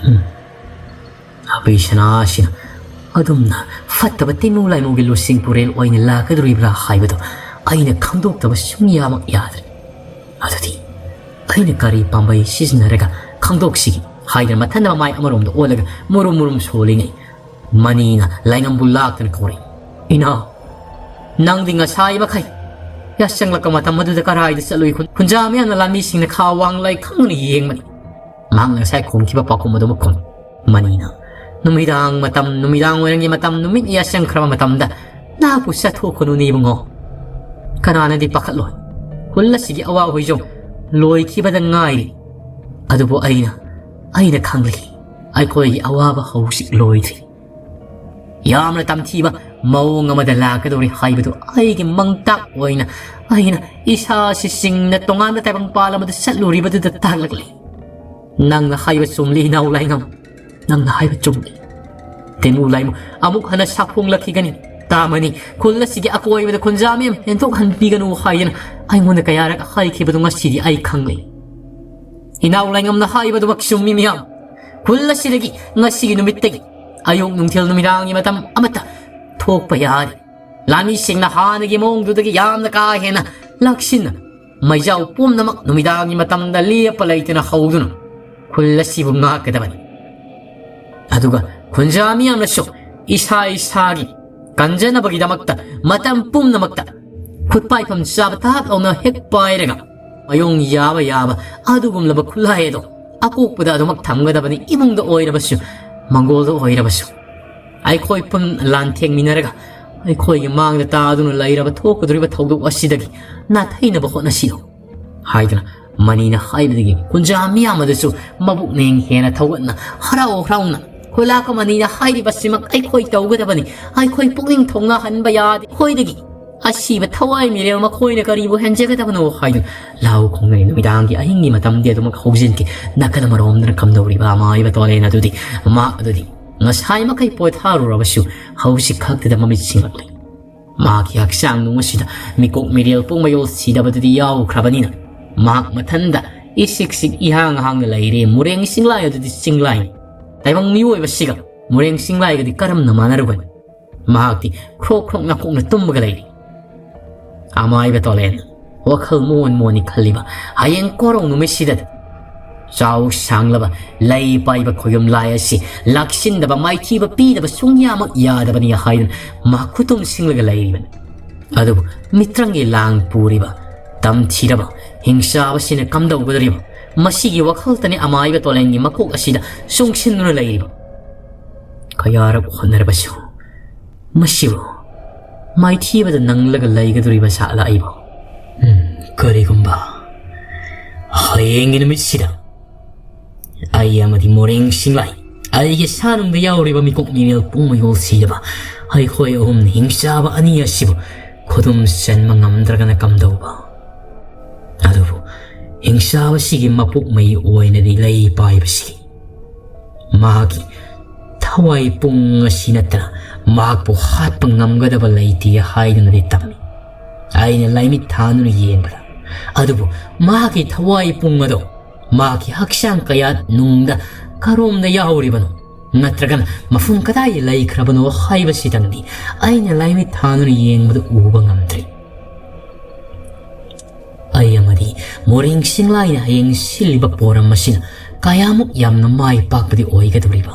ꯎꯝ꯫ ꯑꯕꯤꯁꯅꯥ ꯑꯁꯤꯅ ꯑꯗꯨꯝꯅ ꯐꯠꯇꯕ ꯇꯤꯃꯨ ꯂꯥꯏꯃꯨꯒꯤ ꯂꯨꯆꯤꯡ ꯄꯨꯔꯦꯜ ꯑꯣꯏꯅ ꯂꯥꯛꯀꯗꯧꯔꯤꯕ꯭ꯔꯥ ꯍꯥꯏꯕꯗꯨ ꯑꯩꯅ ꯈꯪꯗꯣꯛꯇꯕ ꯁꯨꯡꯌꯥꯃꯛ ꯌꯥꯗ꯭ꯔꯦ꯫ ꯑꯗꯨꯗꯤ ꯑꯩꯅ ꯀꯔꯤ ꯄꯥꯝꯕꯩ ꯁꯤꯖꯤꯟꯅꯔꯒ ꯈꯪꯗꯣꯛꯁꯤꯒꯦ? ꯍꯥꯏꯗꯅ ꯃꯊꯟꯗ ꯃꯃꯥꯏ ꯑꯃꯔꯣꯝꯗ ꯑꯣꯜꯂꯒ ꯃꯨꯔꯨꯝ ꯃꯨꯔꯨꯝ ꯁꯣꯜꯂꯤꯉꯩ, ꯃꯅꯤꯅ ꯂꯥꯏꯉꯝꯕꯨ ꯂꯥꯛꯇꯨꯅ ꯀꯧꯔꯛꯏ꯫ "ꯏꯅꯥꯎ, ꯅꯪꯗꯤ ꯉꯁꯥꯏ ꯃꯈꯩ ꯌꯥꯆꯪꯂꯛꯄ ꯃꯇꯝ ꯑꯗꯨꯗ ꯀꯔꯥꯏꯗ ꯆꯠꯂꯨꯏ?" ꯈꯨꯟ-, ꯈꯨꯟꯖꯥ ꯃꯤꯌꯥꯝꯅ ꯂꯥꯟꯃꯤꯁꯤꯡꯅ ꯈꯥ ꯋꯥꯡ ꯂꯩ ꯈꯪꯗꯨꯅ ꯌꯦꯡꯕꯅꯤ꯫ ꯃꯍꯥꯛꯅ ꯉꯁꯥꯏ ꯈꯣꯡꯈꯤꯕ ꯄꯥꯎꯈꯨꯝ ꯑꯗꯨꯃꯛ ꯈꯨꯝꯃꯤ꯫ ꯃꯅꯤꯅ, "ꯅꯨꯃꯤꯗꯥꯡ ꯃꯇꯝ, ꯅꯨꯃꯤꯗꯥꯡ ꯋꯥꯏꯔꯝꯒꯤ ꯃꯇꯝ, ꯅꯨꯃꯤꯠ ꯌꯥꯆꯪꯈ꯭ꯔꯕ ꯃꯇꯝꯗ ꯅꯍꯥꯛꯄꯨ ꯆꯠꯊꯣꯛꯀꯅꯨꯅꯦ ꯏꯕꯨꯡꯉꯣ꯫ ꯀꯅꯥꯅꯗꯤ ꯄꯥꯈꯠꯂꯣꯏ? ꯈꯨꯜ ꯑꯁꯤꯒꯤ ꯑꯋꯥ ꯍꯣꯏꯖꯣꯝ ꯂꯣꯏꯈꯤꯕꯗ ꯉꯥꯏꯔꯤ꯫ ꯑꯗꯨꯕꯨ ꯑꯩꯅ, ꯑꯩꯅ ꯈꯪꯂꯤ, ꯑꯩꯈꯣꯏꯒꯤ ꯑꯋꯥꯕ ꯍꯧꯖꯤꯛ ꯂꯣꯏꯗ꯭ꯔꯤ꯫ ꯌꯥꯝꯅ ꯇꯝꯊꯤꯕ ꯃꯑꯣꯡ ꯑꯃꯗ ꯂꯥꯛꯀꯗꯧꯔꯤ ꯍꯥꯏꯕꯗꯨ ꯑꯩꯒꯤ ꯃꯪꯇꯥꯛ ꯑꯣꯏꯅ ꯑꯩꯅ ꯏꯁꯥꯁꯤ ꯆꯤꯡꯅ ꯇꯣꯉꯥꯟꯕ ꯇꯥꯏꯕꯪꯄꯥꯜ ꯑꯃꯗ ꯆꯠꯂꯨꯔꯤꯕꯗꯨꯗ ꯇꯥꯛꯂꯛꯂꯤ꯫ ꯅꯪꯅ ꯍꯥꯏꯕ ꯆꯨꯝꯂꯤ, ꯏꯅꯥꯎ ꯂꯥꯏꯉꯝ꯫ ꯅꯪꯅ ꯍꯥꯏꯕ ꯆꯨꯝꯂꯤ꯫ ꯇꯦꯃꯨ ꯂꯥꯏꯃꯨ ꯑꯃꯨꯛ ꯍꯟꯅ ꯁꯥꯐꯣꯡꯂꯛꯈꯤꯒꯅꯤ꯫ ꯇꯥꯃꯅꯤ, ꯈꯨꯜ ꯑꯁꯤꯒꯤ ꯑꯀꯣꯏꯕꯗ ꯈꯨꯟꯖꯥ ꯃꯤꯌꯥꯝ ꯍꯦꯟꯊꯣꯛꯍꯟꯕꯤꯒꯅꯨ ꯍꯥꯏꯗꯅ ꯑꯩꯉꯣꯟꯗ ꯀꯌꯥꯔꯛ ꯍꯥꯏꯈꯤꯕꯗꯨ ꯉꯁꯤꯗꯤ ꯑꯩ ꯈꯪꯂꯦ꯫ ꯏꯅꯥꯎ ꯂꯥꯏꯉꯝꯅ ꯍꯥꯏꯕꯗꯨꯃꯛ ꯆꯨꯝꯃꯤ ꯃꯤꯌꯥꯝ꯫ ꯈꯨꯜ ꯑꯁꯤꯗꯒꯤ ꯉꯁꯤꯒꯤ ꯅꯨꯃꯤꯠꯇꯒꯤ ꯑꯌꯨꯛ, ꯅꯨꯡꯊꯤꯜ, ꯅꯨꯃꯤꯗꯥꯡꯒꯤ ꯃꯇꯝ ꯑꯃꯠꯇ ꯊꯣꯛꯄ ꯌꯥꯗꯦ꯫ ꯂꯥꯟꯃꯤꯁꯤꯡꯅ ꯍꯥꯟꯅꯒꯤ ꯃꯑꯣꯡꯗꯨꯗꯒꯤ ꯌꯥꯝꯅ ꯀꯥ ꯍꯦꯟꯅ ꯂꯥꯛꯁꯤꯟꯅ ꯃꯩꯖꯥꯎ ꯄꯨꯝꯅꯃꯛ ꯅꯨꯃꯤꯗꯥꯡꯒꯤ ꯃꯇꯝꯗ ꯂꯦꯞꯄ ꯂꯩꯇꯅ ꯍꯧꯗꯨꯅ ꯈꯨꯜ ꯑꯁꯤꯕꯨ ꯉꯥꯛꯀꯗꯕꯅꯤ꯫ ꯑꯗꯨꯒ ꯈꯨꯟꯖꯥ ꯃꯤꯌꯥꯝꯅꯁꯨ ꯏꯁꯥ ꯏꯁꯥꯒꯤ ꯀꯟꯖꯅꯕꯒꯤꯗꯃꯛꯇ ꯃꯇꯝ ꯄꯨꯝꯅꯃꯛꯇ ꯈꯨꯠꯄꯥꯏꯐꯝ ꯆꯥꯕ ꯇꯥꯞ ꯂꯥꯎꯅ ꯍꯦꯛ ꯄꯥꯏꯔꯒ ꯃꯌꯣꯡ ꯌꯥꯕ ꯌꯥꯕ ꯑꯗꯨꯒꯨꯝꯂꯕ ꯈꯨꯠꯂꯥꯏ ꯑꯗꯣ ꯑꯀꯣꯛꯄꯗ ꯑꯗꯨꯃꯛ ꯊꯝꯒꯗꯕꯅꯤ꯫ ꯏꯃꯨꯡꯗ ꯑꯣꯏꯔꯕꯁꯨ, ꯃꯪꯒꯣꯜꯗ ꯑꯣꯏꯔꯕꯁꯨ, ꯑꯩꯈꯣꯏ ꯄꯨꯟ ꯂꯥꯟꯊꯦꯡꯃꯤꯟꯅꯔꯒ ꯑꯩꯈꯣꯏꯒꯤ ꯃꯥꯡꯗ ꯇꯥꯗꯨꯅ ꯂꯩꯔꯕ ꯊꯣꯛꯀꯗꯧꯔꯤꯕ ꯊꯧꯗꯣꯛ ꯑꯁꯤꯗꯒꯤ ꯅꯥꯊꯩꯅꯕ ꯍꯣꯠꯅꯁꯤꯌꯨ ꯍꯥꯏꯗꯨꯅ ꯃꯅꯤꯅ ꯍꯥꯏꯕꯗꯒꯤ ꯀꯨꯟꯖꯥ ꯃꯤꯌꯥꯝ ꯑꯗꯨꯁꯨ ꯃꯕꯨꯛꯅꯤꯡ ꯍꯦꯟꯅ ꯊꯧꯒꯠꯅ ꯍꯔꯥꯎ ꯍꯔꯥꯎꯅ ꯈꯨꯂꯥꯛꯄ ꯃꯅꯤꯅ ꯍꯥꯏꯔꯤꯕꯁꯤꯃꯛ ꯑꯩꯈꯣꯏ ꯇꯧꯒꯗꯕꯅꯤ꯫ ꯑꯩꯈꯣꯏ ꯄꯨꯛꯅꯤꯡ ꯊꯧꯅꯥꯍꯟꯕ ꯌꯥꯗꯦ꯫ ꯑꯩꯈꯣꯏꯗꯒꯤ ꯑꯁꯤꯕ ꯊꯋꯥꯏ ꯃꯤꯔꯦꯜ ꯃꯈꯣꯏꯅ ꯀꯔꯤꯕꯨ ꯍꯦꯟꯖꯒꯗꯕꯅꯣ ꯍꯥꯏꯗꯨꯅ ꯂꯥꯎ ꯈꯣꯡꯅꯩ꯫ ꯅꯨꯃꯤꯗꯥꯡꯒꯤ ꯑꯍꯤꯡꯒꯤ ꯃꯇꯝꯗꯤ ꯑꯗꯨꯃꯛ ꯍꯧꯖꯤꯟꯈꯤ꯫ ꯅꯥꯀꯜ ꯑꯃꯔꯣꯝꯗꯅ ꯀꯝꯗꯧꯔꯤꯕ ꯑꯃꯥꯏꯕ ꯇꯣꯂꯦꯟ ꯑꯗꯨꯗꯤ, ꯃꯍꯥꯛ ꯑꯗꯨꯗꯤ ꯉꯁꯥꯏ ꯃꯈꯩ ꯄꯣꯊꯥꯔꯨꯔꯕꯁꯨ ꯍꯧꯖꯤꯛ ꯈꯛꯇꯗ ꯃꯃꯤꯠ ꯁꯤꯡꯂꯛꯂꯤ꯫ ꯃꯍꯥꯛꯀꯤ ꯍꯛꯆꯥꯡ ꯅꯨꯡ ꯑꯁꯤꯗ ꯃꯤꯀꯣꯛ ꯃꯤꯔꯦꯜ ꯄꯨꯡ ꯃꯌꯣꯜ ꯁꯤꯗꯕꯗꯨꯗꯤ ꯌꯥꯎꯈ꯭ꯔꯕꯅꯤꯅ ꯃꯍꯥꯛ ꯃꯊꯟꯗ ꯏꯁꯤꯛ ꯁꯤꯛ ꯏꯍꯥꯡ ꯍꯥꯡꯅ ꯂꯩꯔꯦ꯫ ꯃꯣꯔꯦꯡ ꯆꯤꯡꯂꯥꯏ ꯑꯗꯨꯗꯤ ꯆꯤꯡꯂꯥꯏꯅꯤ꯫ ꯇꯥꯏꯕꯪ ꯃꯤꯑꯣꯏꯕꯁꯤꯒ ꯃꯣꯔꯦꯡ ꯆꯤꯡꯂꯥꯏꯒꯗꯤ ꯀꯔꯝꯅ ꯃꯥꯟꯅꯔꯨꯒꯅꯤ? ꯃꯍꯥꯛꯇꯤ ꯈ꯭ꯔꯣꯛ ꯈ꯭ꯔꯣꯛ ꯅꯥꯀꯣꯛꯅ ꯇꯨꯝꯃꯒ ꯂꯩꯔꯤ꯫ ꯑꯃꯥꯏꯕ ꯇꯣꯂꯦꯟ ꯋꯥꯈꯜ ꯃꯣꯟ ꯃꯣꯟꯅꯤ ꯈꯜꯂꯤꯕ ꯍꯌꯦꯡ ꯀꯣꯔꯧ ꯅꯨꯃꯤꯠꯁꯤꯗ ꯆꯥꯎ ꯁꯥꯡꯂꯕ ꯂꯩ ꯄꯥꯏꯕ ꯈꯣꯌꯨꯝ ꯂꯥꯏ ꯑꯁꯤ ꯂꯥꯛꯁꯤꯟꯗꯕ ꯃꯥꯏꯊꯤꯕ ꯄꯤꯗꯕ ꯁꯨꯡꯌꯥꯃꯛ ꯌꯥꯗꯕꯅꯤ ꯍꯥꯏꯗꯨꯅ ꯃꯍꯥꯛ ꯈꯨꯇꯨꯝ ꯁꯤꯡꯂꯒ ꯂꯩꯔꯤꯕꯅꯤ꯫ ꯑꯗꯨꯕꯨ ꯃꯤꯇ꯭ꯔꯪꯒꯤ ꯂꯥꯡ ꯄꯨꯔꯤꯕ ꯇꯝꯊꯤꯔꯕ ꯍꯤꯡꯆꯥꯕꯁꯤꯅ ꯀꯝꯗꯧꯒꯗꯧꯔꯤꯕ? ꯃꯁꯤꯒꯤ ꯋꯥꯈꯜꯇꯅꯤ ꯑꯃꯥꯏꯕ ꯇꯣꯂꯦꯟꯒꯤ ꯃꯀꯣꯛ ꯑꯁꯤꯗ ꯆꯨꯡꯁꯤꯟꯗꯨꯅ ꯂꯩꯔꯤꯕ꯫ ꯀꯌꯥꯔꯛ ꯍꯣꯠꯅꯔꯕꯁꯨ ꯃꯁꯤꯕꯨ ꯃꯥꯏꯊꯤꯕꯗ ꯅꯪꯂꯒ ꯂꯩꯒꯗꯧꯔꯤꯕ ꯁꯥꯠꯂ ꯑꯩꯕꯨ? ꯎꯝ, ꯀꯔꯤꯒꯨꯝꯕ ꯍꯌꯦꯡꯒꯤ ꯅꯨꯃꯤꯠꯁꯤꯗ ꯑꯩ ꯑꯃꯗꯤ ꯃꯣꯔꯦꯡ ꯁꯤꯡꯂꯥꯏ, ꯑꯩꯒꯤ ꯁꯥꯅꯨꯡꯗ ꯌꯥꯎꯔꯤꯕ ꯃꯤꯀꯣꯛ ꯃꯤꯔꯦꯜ ꯄꯨꯡ ꯃꯌꯣꯜ ꯁꯤꯗꯕ ꯑꯩꯈꯣꯏ ꯑꯍꯨꯝꯅ ꯍꯤꯡꯆꯥꯕ ꯑꯅꯤ ꯑꯁꯤꯕꯨ ꯈꯨꯗꯨꯝ ꯆꯟꯕ ꯉꯝꯗ꯭ꯔꯒꯅ ꯀꯝꯗꯧꯕ? ꯑꯗꯨꯕꯨ ꯍꯤꯡꯆꯥꯕꯁꯤꯒꯤ ꯃꯄꯣꯛ ꯃꯩ ꯑꯣꯏꯅꯗꯤ ꯂꯩ ꯄꯥꯏꯕꯁꯤꯒꯤ ꯃꯍꯥꯛꯀꯤ ꯊꯋꯥꯏ ꯄꯨꯡ ꯑꯁꯤ ꯅꯠꯇꯅ ꯃꯍꯥꯛꯄꯨ ꯍꯥꯠꯄ ꯉꯝꯒꯗꯕ ꯂꯩꯇꯦ ꯍꯥꯏꯗꯨꯅꯗꯤ ꯇꯝꯃꯤ꯫ ꯑꯩꯅ ꯂꯥꯏꯃꯤꯠ ꯊꯥꯗꯨꯅ ꯌꯦꯡꯕꯗ, ꯑꯗꯨꯕꯨ ꯃꯍꯥꯛꯀꯤ ꯊꯋꯥꯏ ꯄꯨꯡ ꯑꯗꯣ ꯃꯍꯥꯛꯀꯤ ꯍꯛꯆꯥꯡ ꯀꯌꯥꯠ ꯅꯨꯡꯗ ꯀꯔꯣꯝꯗ ꯌꯥꯎꯔꯤꯕꯅꯣ, ꯅꯠꯇ꯭ꯔꯒꯅ ꯃꯐꯝ ꯀꯗꯥꯏꯗ ꯂꯩꯈ꯭ꯔꯕꯅꯣ ꯍꯥꯏꯕꯁꯤꯗꯪꯗꯤ ꯑꯩꯅ ꯂꯥꯏꯃꯤꯠ ꯊꯥꯗꯨꯅ ꯌꯦꯡꯕꯗ ꯎꯕ ꯉꯝꯗ꯭ꯔꯤ꯫ ꯑꯩ ꯑꯃꯗꯤ ꯃꯣꯔꯦꯡ ꯁꯤꯡꯂꯥꯏꯅ ꯍꯌꯦꯡ ꯁꯤꯜꯂꯤꯕ ꯄꯣꯔꯝ ꯑꯁꯤꯅ ꯀꯌꯥꯃꯨꯛ ꯌꯥꯝꯅ ꯃꯥꯏ ꯄꯥꯛꯄꯗꯤ ꯑꯣꯏꯒꯗꯧꯔꯤꯕ?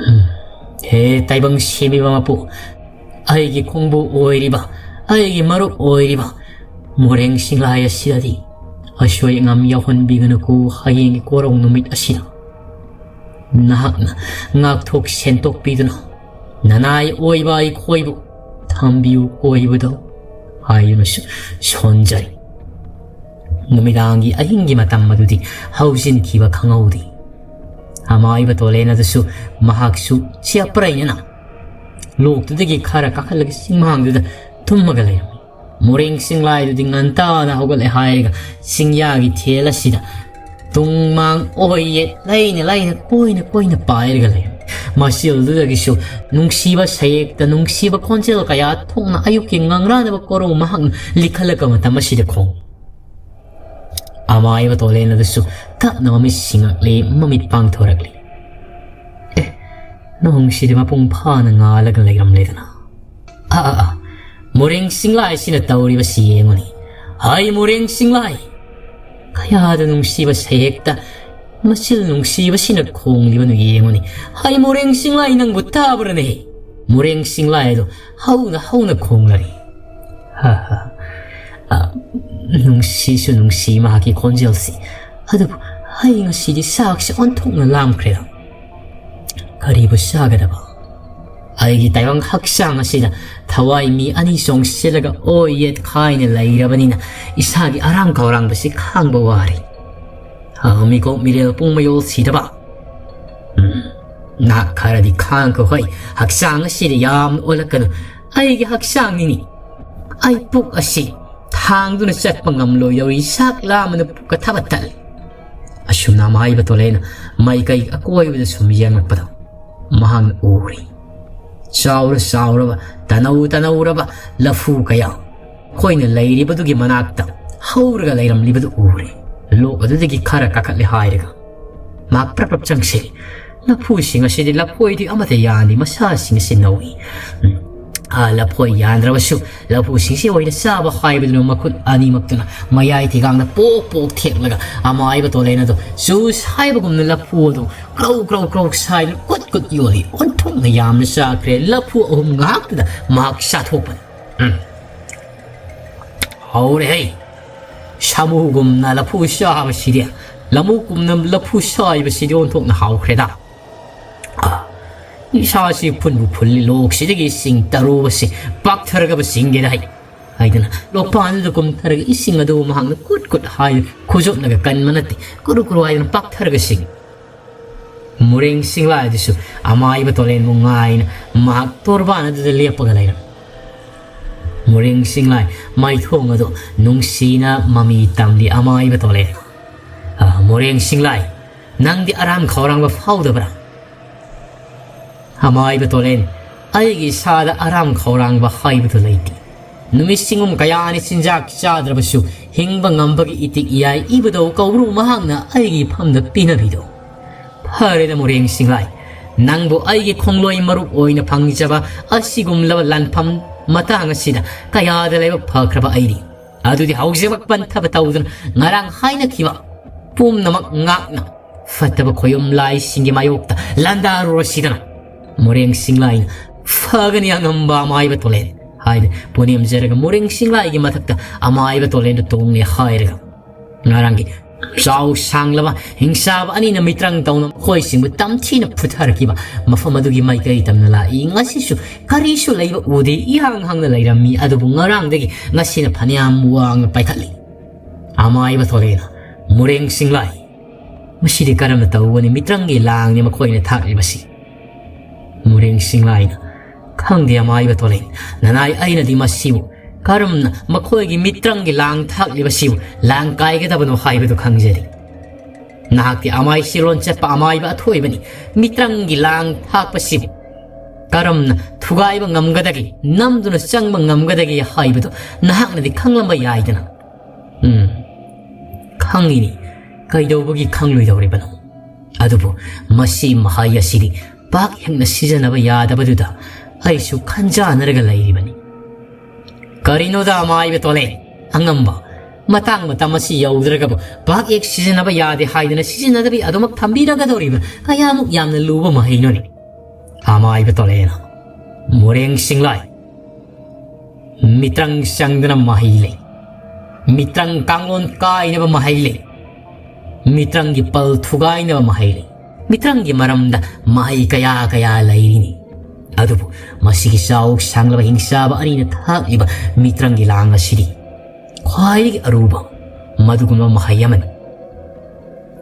ꯎꯝ, "ꯍꯦ ꯇꯥꯏꯕꯪ ꯁꯦꯝꯕꯤꯕ ꯃꯄꯨ, ꯑꯩꯒꯤ ꯈꯣꯡꯕꯨ ꯑꯣꯏꯔꯤꯕ, ꯑꯩꯒꯤ ꯃꯔꯨꯞ ꯑꯣꯏꯔꯤꯕ ꯃꯣꯔꯦꯡ ꯆꯤꯡꯂꯥꯏ ꯑꯁꯤꯗꯗꯤ ꯑꯁꯣꯏ ꯑꯉꯥꯝ ꯌꯥꯎꯍꯟꯕꯤꯒꯅꯨꯀꯣ, ꯍꯌꯦꯡꯒꯤ ꯀꯣꯔꯧ ꯅꯨꯃꯤꯠ ꯑꯁꯤꯗ ꯅꯍꯥꯛꯅ ꯉꯥꯛꯊꯣꯛ ꯁꯦꯟꯗꯣꯛꯄꯤꯗꯨꯅ ꯅꯅꯥꯏ ꯑꯣꯏꯕ ꯑꯩꯈꯣꯏꯕꯨ ꯊꯝꯕꯤꯌꯨ ꯀꯣꯏꯕꯗꯣ" ꯍꯥꯏꯗꯨꯅꯁꯨ ꯁꯣꯟꯖꯔꯤ꯫ ꯅꯨꯃꯤꯗꯥꯡꯒꯤ ꯑꯍꯤꯡꯒꯤ ꯃꯇꯝ ꯑꯗꯨꯗꯤ ꯍꯧꯖꯤꯟꯈꯤꯕ ꯈꯪꯍꯧꯗꯦ꯫ ꯑꯃꯥꯏꯕ ꯇꯣꯂꯦꯟ ꯑꯗꯨꯁꯨ ꯃꯍꯥꯛꯁꯨ ꯆꯦꯞꯄꯔꯩꯅꯅ ꯂꯣꯛꯇꯨꯗꯒꯤ ꯈꯔ ꯀꯥꯈꯠꯂꯒ ꯆꯤꯡꯃꯥꯡꯗꯨꯗ ꯇꯨꯝꯃꯒ ꯂꯩꯔꯝꯃꯤ꯫ ꯃꯣꯔꯦꯡ ꯆꯤꯡꯂꯥꯏꯗꯨꯗꯤ ꯉꯟꯇꯥꯅ ꯍꯧꯒꯠꯂꯦ ꯍꯥꯏꯔꯒ ꯆꯤꯡꯌꯥꯒꯤ ꯊꯦꯜ ꯑꯁꯤꯗ ꯇꯨꯡ ꯃꯥꯡ ꯑꯣꯏ ꯌꯦꯠ ꯂꯩꯅ ꯂꯩꯅ ꯀꯣꯏꯅ ꯀꯣꯏꯅ ꯄꯥꯏꯔꯒ ꯂꯩꯔꯝꯃꯤ꯫ ꯃꯆꯤꯜꯗꯨꯗꯒꯤꯁꯨ ꯅꯨꯡꯁꯤꯕ ꯁꯌꯦꯛꯇ ꯅꯨꯡꯁꯤꯕ ꯈꯣꯟꯖꯦꯜ ꯀꯌꯥ ꯊꯣꯛꯅ ꯑꯌꯨꯛꯀꯤ ꯉꯪꯔꯥꯅꯕ ꯀꯣꯔꯧ ꯃꯍꯥꯛꯅ ꯂꯤꯈꯠꯂꯛꯄ ꯃꯇꯝ ꯑꯁꯤꯗ ꯈꯣꯡ ꯑꯃꯥꯏꯕ ꯇꯣꯂꯦꯟ ꯑꯗꯨꯁꯨ ꯇꯞꯅ ꯃꯃꯤꯠ ꯁꯤꯡꯉꯛꯂꯤ, ꯃꯃꯤꯠ ꯄꯥꯡꯊꯣꯔꯛꯂꯤ꯫ "ꯑꯦ, ꯅꯣꯡꯁꯤꯗꯤ ꯃꯄꯨꯡ ꯐꯥꯅ ꯉꯥꯜꯂꯒ ꯂꯩꯔꯝꯂꯦꯗꯅ꯫ ꯑꯥ, ꯑꯥ, ꯑꯥ, ꯃꯣꯔꯦꯡ ꯆꯤꯡꯂꯥꯏꯁꯤꯅ ꯇꯧꯔꯤꯕꯁꯤ ꯌꯦꯡꯉꯨꯅꯤ꯫ ꯍꯥꯏ ꯃꯣꯔꯦꯡ ꯆꯤꯡꯂꯥꯏ! ꯀꯌꯥꯗ ꯅꯨꯡꯁꯤꯕ ꯁꯩꯍꯦꯛꯇ ꯃꯆꯤꯜ ꯅꯨꯡꯁꯤꯕꯁꯤꯅ ꯈꯣꯡꯂꯤꯕꯅꯨ ꯌꯦꯡꯉꯨꯅꯤ꯫ ꯍꯥꯏ ꯃꯣꯔꯦꯡ ꯆꯤꯡꯂꯥꯏ, ꯅꯪꯕꯨ ꯇꯥꯕ꯭ꯔꯅꯦ? ꯃꯣꯔꯦꯡ ꯆꯤꯡꯂꯥꯏ ꯑꯗꯣ ꯍꯧꯅ ꯍꯧꯅ ꯈꯣꯡꯂꯔꯤ꯫ ꯍꯥ, ꯍꯥ꯫ ꯑ, ꯅꯨꯡꯁꯤꯁꯨ ꯅꯨꯡꯁꯤ ꯃꯍꯥꯛꯀꯤ ꯈꯣꯟꯖꯦꯜꯁꯤ꯫ ꯑꯗꯨꯕꯨ ꯑꯩ ꯉꯁꯤꯗꯤ ꯆꯥꯛꯁꯦ ꯑꯣꯟꯊꯣꯛꯅ ꯂꯥꯝꯈ꯭ꯔꯦꯗ꯫ ꯀꯔꯤꯕꯨ ꯆꯥꯒꯗꯕ? ꯑꯩꯒꯤ ꯇꯥꯏꯕꯪ ꯍꯛꯆꯥꯡ ꯑꯁꯤꯗ ꯊꯋꯥꯏ ꯃꯤ ꯑꯅꯤ ꯆꯣꯡꯁꯤꯜꯂꯒ ꯑꯣꯏ ꯌꯦꯠ ꯈꯥꯏꯅ ꯂꯩꯔꯕꯅꯤꯅ ꯏꯁꯥꯒꯤ ꯑꯔꯥꯝ ꯈꯧꯔꯥꯡꯕꯁꯤ ꯈꯥꯡꯕ ꯋꯥꯔꯦ꯫ ꯑ, ꯃꯤꯀꯣꯛ ꯃꯤꯔꯦꯜ ꯄꯨꯡ ꯃꯌꯣꯜ ꯁꯤꯗꯕ꯫ ꯎꯝ, ꯅꯍꯥꯛ ꯈꯔꯗꯤ ꯈꯥꯡꯈꯣ ꯍꯣꯏ, ꯍꯛꯆꯥꯡ ꯑꯁꯤꯗ ꯌꯥꯝꯅ ꯑꯣꯜꯂꯛꯀꯅꯨ꯫ ꯑꯩꯒꯤ ꯍꯛꯆꯥꯡꯅꯤꯅꯤ꯫ ꯑꯩ ꯄꯨꯛ ꯑꯁꯤ ꯊꯥꯡꯗꯨꯅ ꯆꯠꯄ ꯉꯝꯂꯣꯏꯗꯧꯔꯤ, ꯆꯥꯛ ꯂꯥꯝꯕꯅ ꯄꯨꯛꯀ ꯊꯕ ꯇꯠꯂꯦ꯫ ꯑꯁꯨꯝꯅ ꯑꯃꯥꯏꯕ ꯇꯣꯂꯦꯅ ꯃꯥꯏꯀꯩ ꯑꯀꯣꯏꯕꯗ ꯁꯨꯝ ꯌꯦꯡꯂꯛꯄꯗ ꯃꯍꯥꯛꯅ ꯎꯔꯤ꯫ ꯆꯥꯎꯔ ꯆꯥꯎꯔꯕ, ꯇꯅꯧ ꯇꯅꯧꯔꯕ ꯂꯐꯨ ꯀꯌꯥ ꯑꯩꯈꯣꯏꯅ ꯂꯩꯔꯤꯕꯗꯨꯒꯤ ꯃꯅꯥꯛꯇ ꯍꯧꯔꯒ ꯂꯩꯔꯝꯂꯤꯕꯗꯨ ꯎꯔꯦ꯫ ꯂꯣꯛ ꯑꯗꯨꯗꯒꯤ ꯈꯔ ꯀꯥꯈꯠꯂꯦ ꯍꯥꯏꯔꯒ ꯃꯍꯥꯛ ꯄ꯭ꯔꯞ ꯄ꯭ꯔꯞ ꯆꯪꯁꯤꯜꯂꯤ꯫ ꯂꯐꯨꯁꯤꯡ ꯑꯁꯤꯗꯤ ꯂꯐꯣꯏꯗꯤ ꯑꯃꯠꯇ ꯌꯥꯟꯗꯦ, ꯃꯁꯥꯁꯤꯡ ꯑꯁꯤ ꯅꯧꯏ꯫ ꯎꯝ꯫ ꯑꯥ, ꯂꯐꯣꯏ ꯌꯥꯟꯗ꯭ꯔꯕꯁꯨ ꯂꯐꯨꯁꯤꯡꯁꯤ ꯑꯣꯏꯅ ꯆꯥꯕ ꯍꯥꯏꯕꯗꯨꯅ ꯃꯈꯨꯠ ꯑꯅꯤꯃꯛꯇꯨꯅ ꯃꯌꯥꯏ ꯊꯤꯒꯥꯡꯗ ꯄꯣꯛ ꯄꯣꯛ ꯊꯦꯛꯂꯒ ꯑꯃꯥꯏꯕ ꯇꯣꯂꯦꯟ ꯑꯗꯨ ꯖꯨꯁ ꯍꯥꯏꯕꯒꯨꯝꯅ ꯂꯐꯨ ꯑꯗꯨ ꯀ꯭ꯔꯧ ꯀ꯭ꯔꯧ ꯀ꯭ꯔꯧ ꯁꯥꯏꯗꯨꯅ ꯀꯨꯠ ꯀꯨꯠ ꯌꯣꯜꯂꯤ꯫ ꯑꯣꯟꯊꯣꯛꯅ ꯌꯥꯝꯅ ꯆꯥꯈ꯭ꯔꯦ꯫ ꯂꯐꯨ ꯑꯍꯨꯝ ꯉꯥꯏꯍꯥꯛꯇꯨꯗ ꯃꯍꯥꯛ ꯆꯥꯊꯣꯛꯄꯅꯤ꯫ ꯎꯝ꯫ ꯍꯧꯔꯦꯍꯦ꯫ ꯁꯥꯃꯨꯒꯨꯝꯅ ꯂꯐꯨ ꯆꯥꯕꯁꯤꯗꯤ, ꯂꯥꯃꯨꯒꯨꯝꯅ ꯂꯐꯨ ꯁꯥꯏꯕꯁꯤꯗꯤ ꯑꯣꯟꯊꯣꯛꯅ ꯍꯥꯎꯈ꯭ꯔꯦꯗ꯫ ꯑꯥ, ꯏꯁꯥꯁꯤ ꯐꯨꯟꯕꯨ ꯐꯨꯜꯂꯤ, ꯂꯣꯛꯁꯤꯗꯒꯤ ꯏꯁꯤꯡ ꯇꯔꯨꯕꯁꯤ ꯄꯥꯛꯊꯔꯒꯕ ꯁꯤꯡꯒꯦꯗ ꯍꯥꯏ꯫ ꯍꯥꯏꯗꯅ ꯂꯣꯛꯄꯥꯟꯗꯨꯗ ꯀꯨꯝꯊꯔꯒ ꯏꯁꯤꯡ ꯑꯗꯨ ꯃꯍꯥꯛꯅ ꯀꯨꯠ ꯀꯨꯠ ꯍꯥꯏ, ꯈꯨꯖꯣꯞꯅꯒ ꯀꯟꯕ ꯅꯠꯇꯦ, ꯀꯨꯔꯨ ꯀꯨꯔꯨ ꯍꯥꯏꯗꯅ ꯄꯥꯛꯊꯔꯒ ꯁꯤꯡ꯫ ꯃꯣꯔꯦꯡ ꯆꯤꯡꯂꯥꯏ ꯑꯗꯨꯁꯨ ꯑꯃꯥꯏꯕ ꯇꯣꯂꯦꯟꯕꯨ ꯉꯥꯏꯅ ꯃꯍꯥꯛ ꯇꯣꯔꯕꯥꯟ ꯑꯗꯨꯗ ꯂꯦꯞꯄꯒ ꯂꯩꯔꯝꯃꯤ꯫ ꯃꯣꯔꯦꯡ ꯆꯤꯡꯂꯥꯏ ꯃꯥꯏꯊꯣꯡ ꯑꯗꯨ ꯅꯨꯡꯁꯤꯅ ꯃꯃꯤ ꯇꯝꯂꯤ꯫ ꯑꯃꯥꯏꯕ ꯇꯣꯂꯦꯟ, "ꯑ, ꯃꯣꯔꯦꯡ ꯆꯤꯡꯂꯥꯏ, ꯅꯪꯗꯤ ꯑꯔꯥꯝ ꯈꯧꯔꯥꯡꯕ ꯐꯥꯎꯗꯕ꯭ꯔꯥ?" ꯑꯃꯥꯏꯕ ꯇꯣꯂꯦꯟ, "ꯑꯩꯒꯤ ꯏꯁꯥꯗ ꯑꯔꯥꯝ ꯈꯧꯔꯥꯡꯕ ꯍꯥꯏꯕꯗꯨ ꯂꯩꯇꯦ꯫ ꯅꯨꯃꯤꯠ ꯁꯤꯡꯒꯨꯝ ꯀꯌꯥꯅꯤ ꯆꯤꯟꯖꯥꯛ ꯆꯥꯗ꯭ꯔꯕꯁꯨ ꯍꯤꯡꯕ ꯉꯝꯕꯒꯤ ꯏꯇꯤꯛ ꯏꯌꯥꯏ ꯏꯕꯨꯙꯧ ꯀꯧꯕ꯭ꯔꯨ ꯃꯍꯥꯛꯅ ꯑꯩꯒꯤ ꯏꯐꯝꯗ ꯄꯤꯅꯕꯤꯗꯣ꯫ ꯐꯔꯦꯗ ꯃꯣꯔꯦꯡ ꯆꯤꯡꯂꯥꯏ, ꯅꯪꯕꯨ ꯑꯩꯒꯤ ꯈꯣꯡꯂꯣꯏ ꯃꯔꯨꯞ ꯑꯣꯏꯅ ꯐꯪꯖꯕ ꯑꯁꯤꯒꯨꯝꯂꯕ ꯂꯥꯟꯐꯝ ꯃꯇꯥꯡ ꯑꯁꯤꯗ ꯀꯌꯥꯗ ꯂꯥꯏꯕꯛ ꯐꯈ꯭ꯔꯕ ꯑꯩꯗꯤ꯫ ꯑꯗꯨꯗꯤ ꯍꯧꯖꯤꯛꯃꯛ ꯄꯟꯊꯕ ꯇꯧꯗꯨꯅ ꯉꯔꯥꯡ ꯍꯥꯏꯅꯈꯤꯕ ꯄꯨꯝꯅꯃꯛ ꯉꯥꯛꯅ ꯐꯠꯇꯕ ꯈꯣꯌꯨꯝ ꯂꯥꯏꯁꯤꯡꯒꯤ ꯃꯥꯌꯣꯛꯇ ꯂꯥꯟꯗꯥꯔꯨꯔꯁꯤꯗꯅ꯫" ꯃꯣꯔꯦꯡ ꯆꯤꯡꯂꯥꯏꯅ, "ꯐꯒꯅꯤ ꯑꯉꯝꯕ ꯑꯃꯥꯏꯕ ꯇꯣꯂꯦꯟ" ꯍꯥꯏꯗꯨꯅ ꯄꯨꯅꯦꯝꯖꯔꯒ ꯃꯣꯔꯦꯡ ꯆꯤꯡꯂꯥꯏꯒꯤ ꯃꯊꯛꯇ ꯑꯃꯥꯏꯕ ꯇꯣꯂꯦꯟꯗꯨ ꯇꯣꯡꯂꯦ ꯍꯥꯏꯔꯒ ꯉꯔꯥꯡꯒꯤ ꯆꯥꯎ ꯁꯥꯡꯂꯕ ꯍꯤꯡꯆꯥꯕ ꯑꯅꯤꯅ ꯃꯤꯇ꯭ꯔꯪ ꯇꯧꯅ ꯃꯈꯣꯏꯁꯤꯡꯕꯨ ꯇꯝꯊꯤꯅ ꯐꯨꯊꯔꯛꯈꯤꯕ ꯃꯐꯝ ꯑꯗꯨꯒꯤ ꯃꯥꯏꯀꯩ ꯇꯝꯅ ꯂꯥꯛꯏ꯫ ꯉꯁꯤꯁꯨ ꯀꯔꯤꯁꯨ ꯂꯩꯕ ꯎꯗꯦ, ꯏꯍꯥꯡ ꯍꯥꯡꯅ ꯂꯩꯔꯝꯃꯤ꯫ ꯑꯗꯨꯕꯨ ꯉꯔꯥꯡꯗꯒꯤ ꯉꯁꯤꯅ ꯐꯅꯌꯥꯝ ꯋꯥꯡꯅ ꯄꯥꯏꯈꯠꯂꯤ꯫ ꯑꯃꯥꯏꯕ ꯇꯣꯂꯦꯟꯅ, "ꯃꯣꯔꯦꯡ ꯆꯤꯡꯂꯥꯏ, ꯃꯁꯤꯗꯤ ꯀꯔꯝꯅ ꯇꯧꯒꯅꯤ? ꯃꯤꯇ꯭ꯔꯪꯒꯤ ꯂꯥꯡꯅꯤ ꯃꯈꯣꯏꯅ ꯊꯥꯛꯂꯤꯕꯁꯤ꯫" ꯃꯣꯔꯦꯡ ꯆꯤꯡꯂꯥꯏꯅ, "ꯈꯪꯗꯦ ꯑꯃꯥꯏꯕ ꯇꯣꯂꯦꯟ, ꯅꯅꯥꯏ ꯑꯩꯅꯗꯤ ꯃꯁꯤꯕꯨ ꯀꯔꯝꯅ ꯃꯈꯣꯏꯒꯤ ꯃꯤꯇ꯭ꯔꯪꯒꯤ ꯂꯥꯡ ꯊꯥꯛꯂꯤꯕꯁꯤꯕꯨ ꯂꯥꯡ ꯀꯥꯏꯒꯗꯕꯅꯣ ꯍꯥꯏꯕꯗꯨ ꯈꯪꯖꯔꯤ꯫ ꯅꯍꯥꯛꯇꯤ ꯑꯃꯥꯏ ꯁꯤꯔꯣꯟ ꯆꯠꯄ ꯑꯃꯥꯏꯕ ꯑꯊꯣꯏꯕꯅꯤ꯫ ꯃꯤꯇ꯭ꯔꯪꯒꯤ ꯂꯥꯡ ꯊꯥꯛꯄꯁꯤꯕꯨ ꯀꯔꯝꯅ ꯊꯨꯒꯥꯏꯕ ꯉꯝꯒꯗꯒꯦ, ꯅꯝꯗꯨꯅ ꯆꯪꯕ ꯉꯝꯒꯗꯒꯦ ꯍꯥꯏꯕꯗꯨ ꯅꯍꯥꯛꯅꯗꯤ ꯈꯪꯂꯝꯕ ꯌꯥꯏꯗꯅ꯫" "ꯎꯝ, ꯈꯪꯉꯤꯅꯤ, ꯀꯩꯗꯧꯕꯒꯤ ꯈꯪꯂꯣꯏꯗꯧꯔꯤꯕꯅꯣ? ꯑꯗꯨꯕꯨ ꯃꯁꯤ ꯃꯍꯩ ꯑꯁꯤꯗꯤ ꯄꯥꯛ ꯍꯦꯛꯅ ꯁꯤꯖꯤꯟꯅꯕ ꯌꯥꯗꯕꯗꯨꯗ ꯑꯩꯁꯨ ꯈꯟꯖꯥꯟꯅꯔꯒ ꯂꯩꯔꯤꯕꯅꯤ꯫ ꯀꯔꯤꯅꯣꯗ ꯑꯃꯥꯏꯕ ꯇꯣꯂꯦꯟ, ꯑꯉꯝꯕ, ꯃꯇꯥꯡ ꯃꯇꯝ ꯑꯁꯤ ꯌꯧꯗ꯭ꯔꯒꯕꯨ ꯚꯥꯛ ꯌꯦꯛ ꯁꯤꯖꯤꯟꯅꯕ ꯌꯥꯗꯦ ꯍꯥꯏꯗꯅ ꯁꯤꯖꯤꯟꯅꯗꯕꯤ ꯑꯗꯨꯃꯛ ꯊꯝꯕꯤꯔꯒꯗꯧꯔꯤꯕ ꯀꯌꯥꯃꯨꯛ ꯌꯥꯝꯅ ꯂꯨꯕ ꯃꯍꯩꯅꯣꯅꯦ꯫ ꯑꯃꯥꯏꯕ ꯇꯣꯂꯦꯟ, ꯃꯨꯔꯦꯡ ꯁꯤꯡꯂꯥꯏ, ꯃꯤꯇ꯭ꯔꯪ ꯆꯪꯗꯅ ꯃꯍꯩ ꯂꯩ꯫ ꯃꯤꯇ꯭ꯔꯪ ꯀꯥꯡꯂꯣꯟ ꯀꯥꯏꯅꯕ ꯃꯍꯩ ꯂꯩ꯫ ꯃꯤꯇ꯭ꯔꯪꯒꯤ ꯄꯜ ꯊꯨꯒꯥꯏꯅꯕ ꯃꯍꯩ ꯂꯩ꯫ ꯃꯤꯇ꯭ꯔꯪꯒꯤ ꯃꯔꯝꯗ ꯃꯍꯩ ꯀꯌꯥ ꯀꯌꯥ ꯂꯩꯔꯤꯅꯤ꯫ ꯑꯗꯨꯕꯨ ꯃꯁꯤꯒꯤ ꯆꯥꯎ ꯁꯥꯡꯂꯕ ꯍꯤꯡꯆꯥꯕ ꯑꯅꯤꯅ ꯊꯥꯛꯂꯤꯕ ꯃꯤꯇ꯭ꯔꯪꯒꯤ ꯂꯥꯡ ꯑꯁꯤꯗꯤ ꯈ꯭ꯋꯥꯏꯗꯒꯤ ꯑꯔꯨꯕ ꯃꯗꯨꯒꯨꯝꯕ ꯃꯍꯩ ꯑꯃꯅꯤ꯫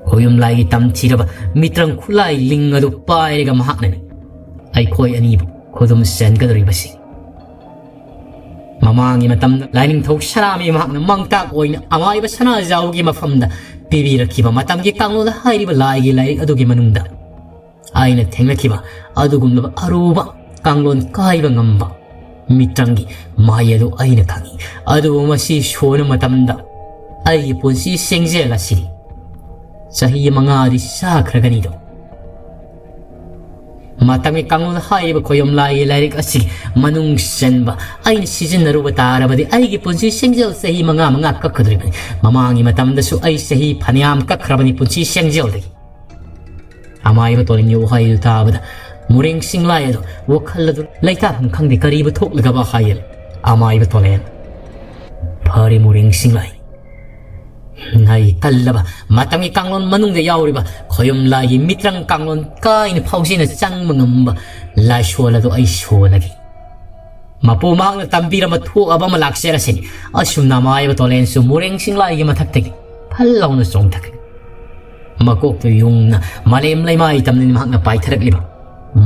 ꯈꯣꯌꯨꯝ ꯂꯥꯏꯒꯤ ꯇꯝꯊꯤꯔꯕ ꯃꯤꯇ꯭ꯔꯪ ꯈꯨꯠꯂꯥꯏ ꯂꯤꯡ ꯑꯗꯨ ꯄꯥꯏꯔꯒ ꯃꯍꯥꯛꯅꯅꯤ ꯑꯩꯈꯣꯏ ꯑꯅꯤꯕꯨ ꯈꯨꯗꯨꯝ ꯆꯟꯒꯗꯧꯔꯤꯕꯁꯤ꯫ ꯃꯃꯥꯡꯒꯤ ꯃꯇꯝꯗ ꯂꯥꯏꯅꯤꯡꯊꯧ ꯁꯅꯥꯃꯍꯤ ꯃꯍꯥꯛꯅ ꯃꯥꯡꯇꯥꯛ ꯑꯣꯏꯅ ꯑꯃꯥꯏꯕ ꯁꯅꯥꯖꯥꯎꯒꯤ ꯃꯐꯝꯗ ꯄꯤꯕꯤꯔꯛꯈꯤꯕ ꯃꯇꯝꯒꯤ ꯀꯥꯡꯂꯣꯟꯗ ꯍꯥꯏꯔꯤꯕ ꯂꯥꯏꯒꯤ ꯂꯥꯏꯔꯤꯛ ꯑꯗꯨꯒꯤ ꯃꯅꯨꯡꯗ ꯑꯩꯅ ꯊꯦꯡꯅꯈꯤꯕ ꯑꯗꯨꯒꯨꯝꯂꯕ ꯑꯔꯨꯕ ꯀꯥꯡꯂꯣꯟ ꯀꯥꯏꯕ ꯉꯝꯕ ꯃꯤꯇ꯭ꯔꯪꯒꯤ ꯃꯍꯩ ꯑꯗꯨ ꯑꯩꯅ ꯈꯪꯏ꯫ ꯑꯗꯨꯕꯨ ꯃꯁꯤ ꯁꯣꯟꯕ ꯃꯇꯝꯗ ꯑꯩꯒꯤ ꯄꯨꯟꯁꯤ ꯁꯦꯡꯖꯦꯜ ꯑꯁꯤꯗꯤ ꯆꯍꯤ ꯃꯉꯥꯗꯤ ꯆꯥꯈ꯭ꯔꯒꯅꯤꯗꯣ꯫ ꯃꯇꯝꯒꯤ ꯀꯥꯡꯂꯣꯟ ꯍꯥꯏꯔꯤꯕ ꯈꯣꯌꯨꯝ ꯂꯥꯏꯒꯤ ꯂꯥꯏꯔꯤꯛ ꯑꯁꯤꯒꯤ ꯃꯅꯨꯡ ꯆꯟꯕ ꯑꯩꯅ ꯁꯤꯖꯤꯟꯅꯔꯨꯕ ꯇꯥꯔꯕꯗꯤ ꯑꯩꯒꯤ ꯄꯨꯟꯁꯤ ꯁꯦꯡꯖꯦꯜ ꯆꯍꯤ ꯃꯉꯥ ꯃꯉꯥ ꯀꯛꯀꯗꯧꯔꯤꯕꯅꯤ꯫ ꯃꯃꯥꯡꯒꯤ ꯃꯇꯝꯗꯁꯨ ꯑꯩ ꯆꯍꯤ ꯐꯅꯌꯥꯝ ꯀꯛꯈ꯭ꯔꯕꯅꯤ ꯄꯨꯟꯁꯤ ꯁꯦꯡꯖꯦꯜꯗꯒꯤ꯫ ꯑꯃꯥꯏꯕ ꯇꯣꯂꯦꯟꯒꯤ ꯋꯥꯍꯩꯗꯨ ꯇꯥꯕꯗ ꯃꯨꯔꯦꯡ ꯁꯤꯡꯂꯥꯏ ꯑꯗꯨ ꯋꯥꯈꯜ ꯑꯗꯨ ꯂꯩꯇꯥꯐꯝ ꯈꯪꯗꯦ ꯀꯔꯤꯕꯨ ꯊꯣꯛꯂꯒꯕ ꯍꯥꯏꯌꯦ꯫ ꯑꯃꯥꯏꯕ ꯇꯣꯂꯦꯟ, ꯐꯔꯦ ꯃꯨꯔꯦꯡ ꯁꯤꯡꯂꯥꯏ, ꯅꯥꯏ ꯀꯜꯂꯕ ꯃꯇꯝꯒꯤ ꯀꯥꯡꯂꯣꯟ ꯃꯅꯨꯡꯗ ꯌꯥꯎꯔꯤꯕ ꯈꯣꯌꯨꯝ ꯂꯥꯏꯒꯤ ꯃꯤꯇ꯭ꯔꯪ ꯀꯥꯡꯂꯣꯟ ꯀꯥꯏꯅ ꯐꯥꯎꯖꯤꯅ ꯆꯪꯕ ꯉꯝꯕ ꯂꯥꯏꯁꯣꯜ ꯑꯗꯨ ꯑꯩ ꯁꯣꯜꯂꯒꯦ꯫ ꯃꯄꯨ ꯃꯍꯥꯛꯅ ꯇꯝꯕꯤꯔꯝꯕ ꯊꯣꯛꯑꯕ ꯑꯃ ꯂꯥꯛꯆꯔꯁꯤꯅꯤ꯫ ꯑꯁꯨꯝꯅ ꯑꯃꯥꯏꯕ ꯇꯣꯂꯦꯟꯁꯨ ꯃꯨꯔꯦꯡ ꯁꯤꯡꯂꯥꯏꯒꯤ ꯃꯊꯛꯇꯒꯤ ꯐꯜ ꯂꯥꯎꯅ ꯆꯣꯡꯊꯈ꯭ꯔꯦ꯫ ꯃꯀꯣꯛꯇꯨ ꯌꯨꯡꯅ ꯃꯥꯂꯦꯝ ꯂꯩꯃꯥꯏ ꯇꯝꯅꯅꯤ ꯃꯍꯥꯛꯅ ꯄꯥꯏꯊꯔꯛꯂꯤꯕ꯫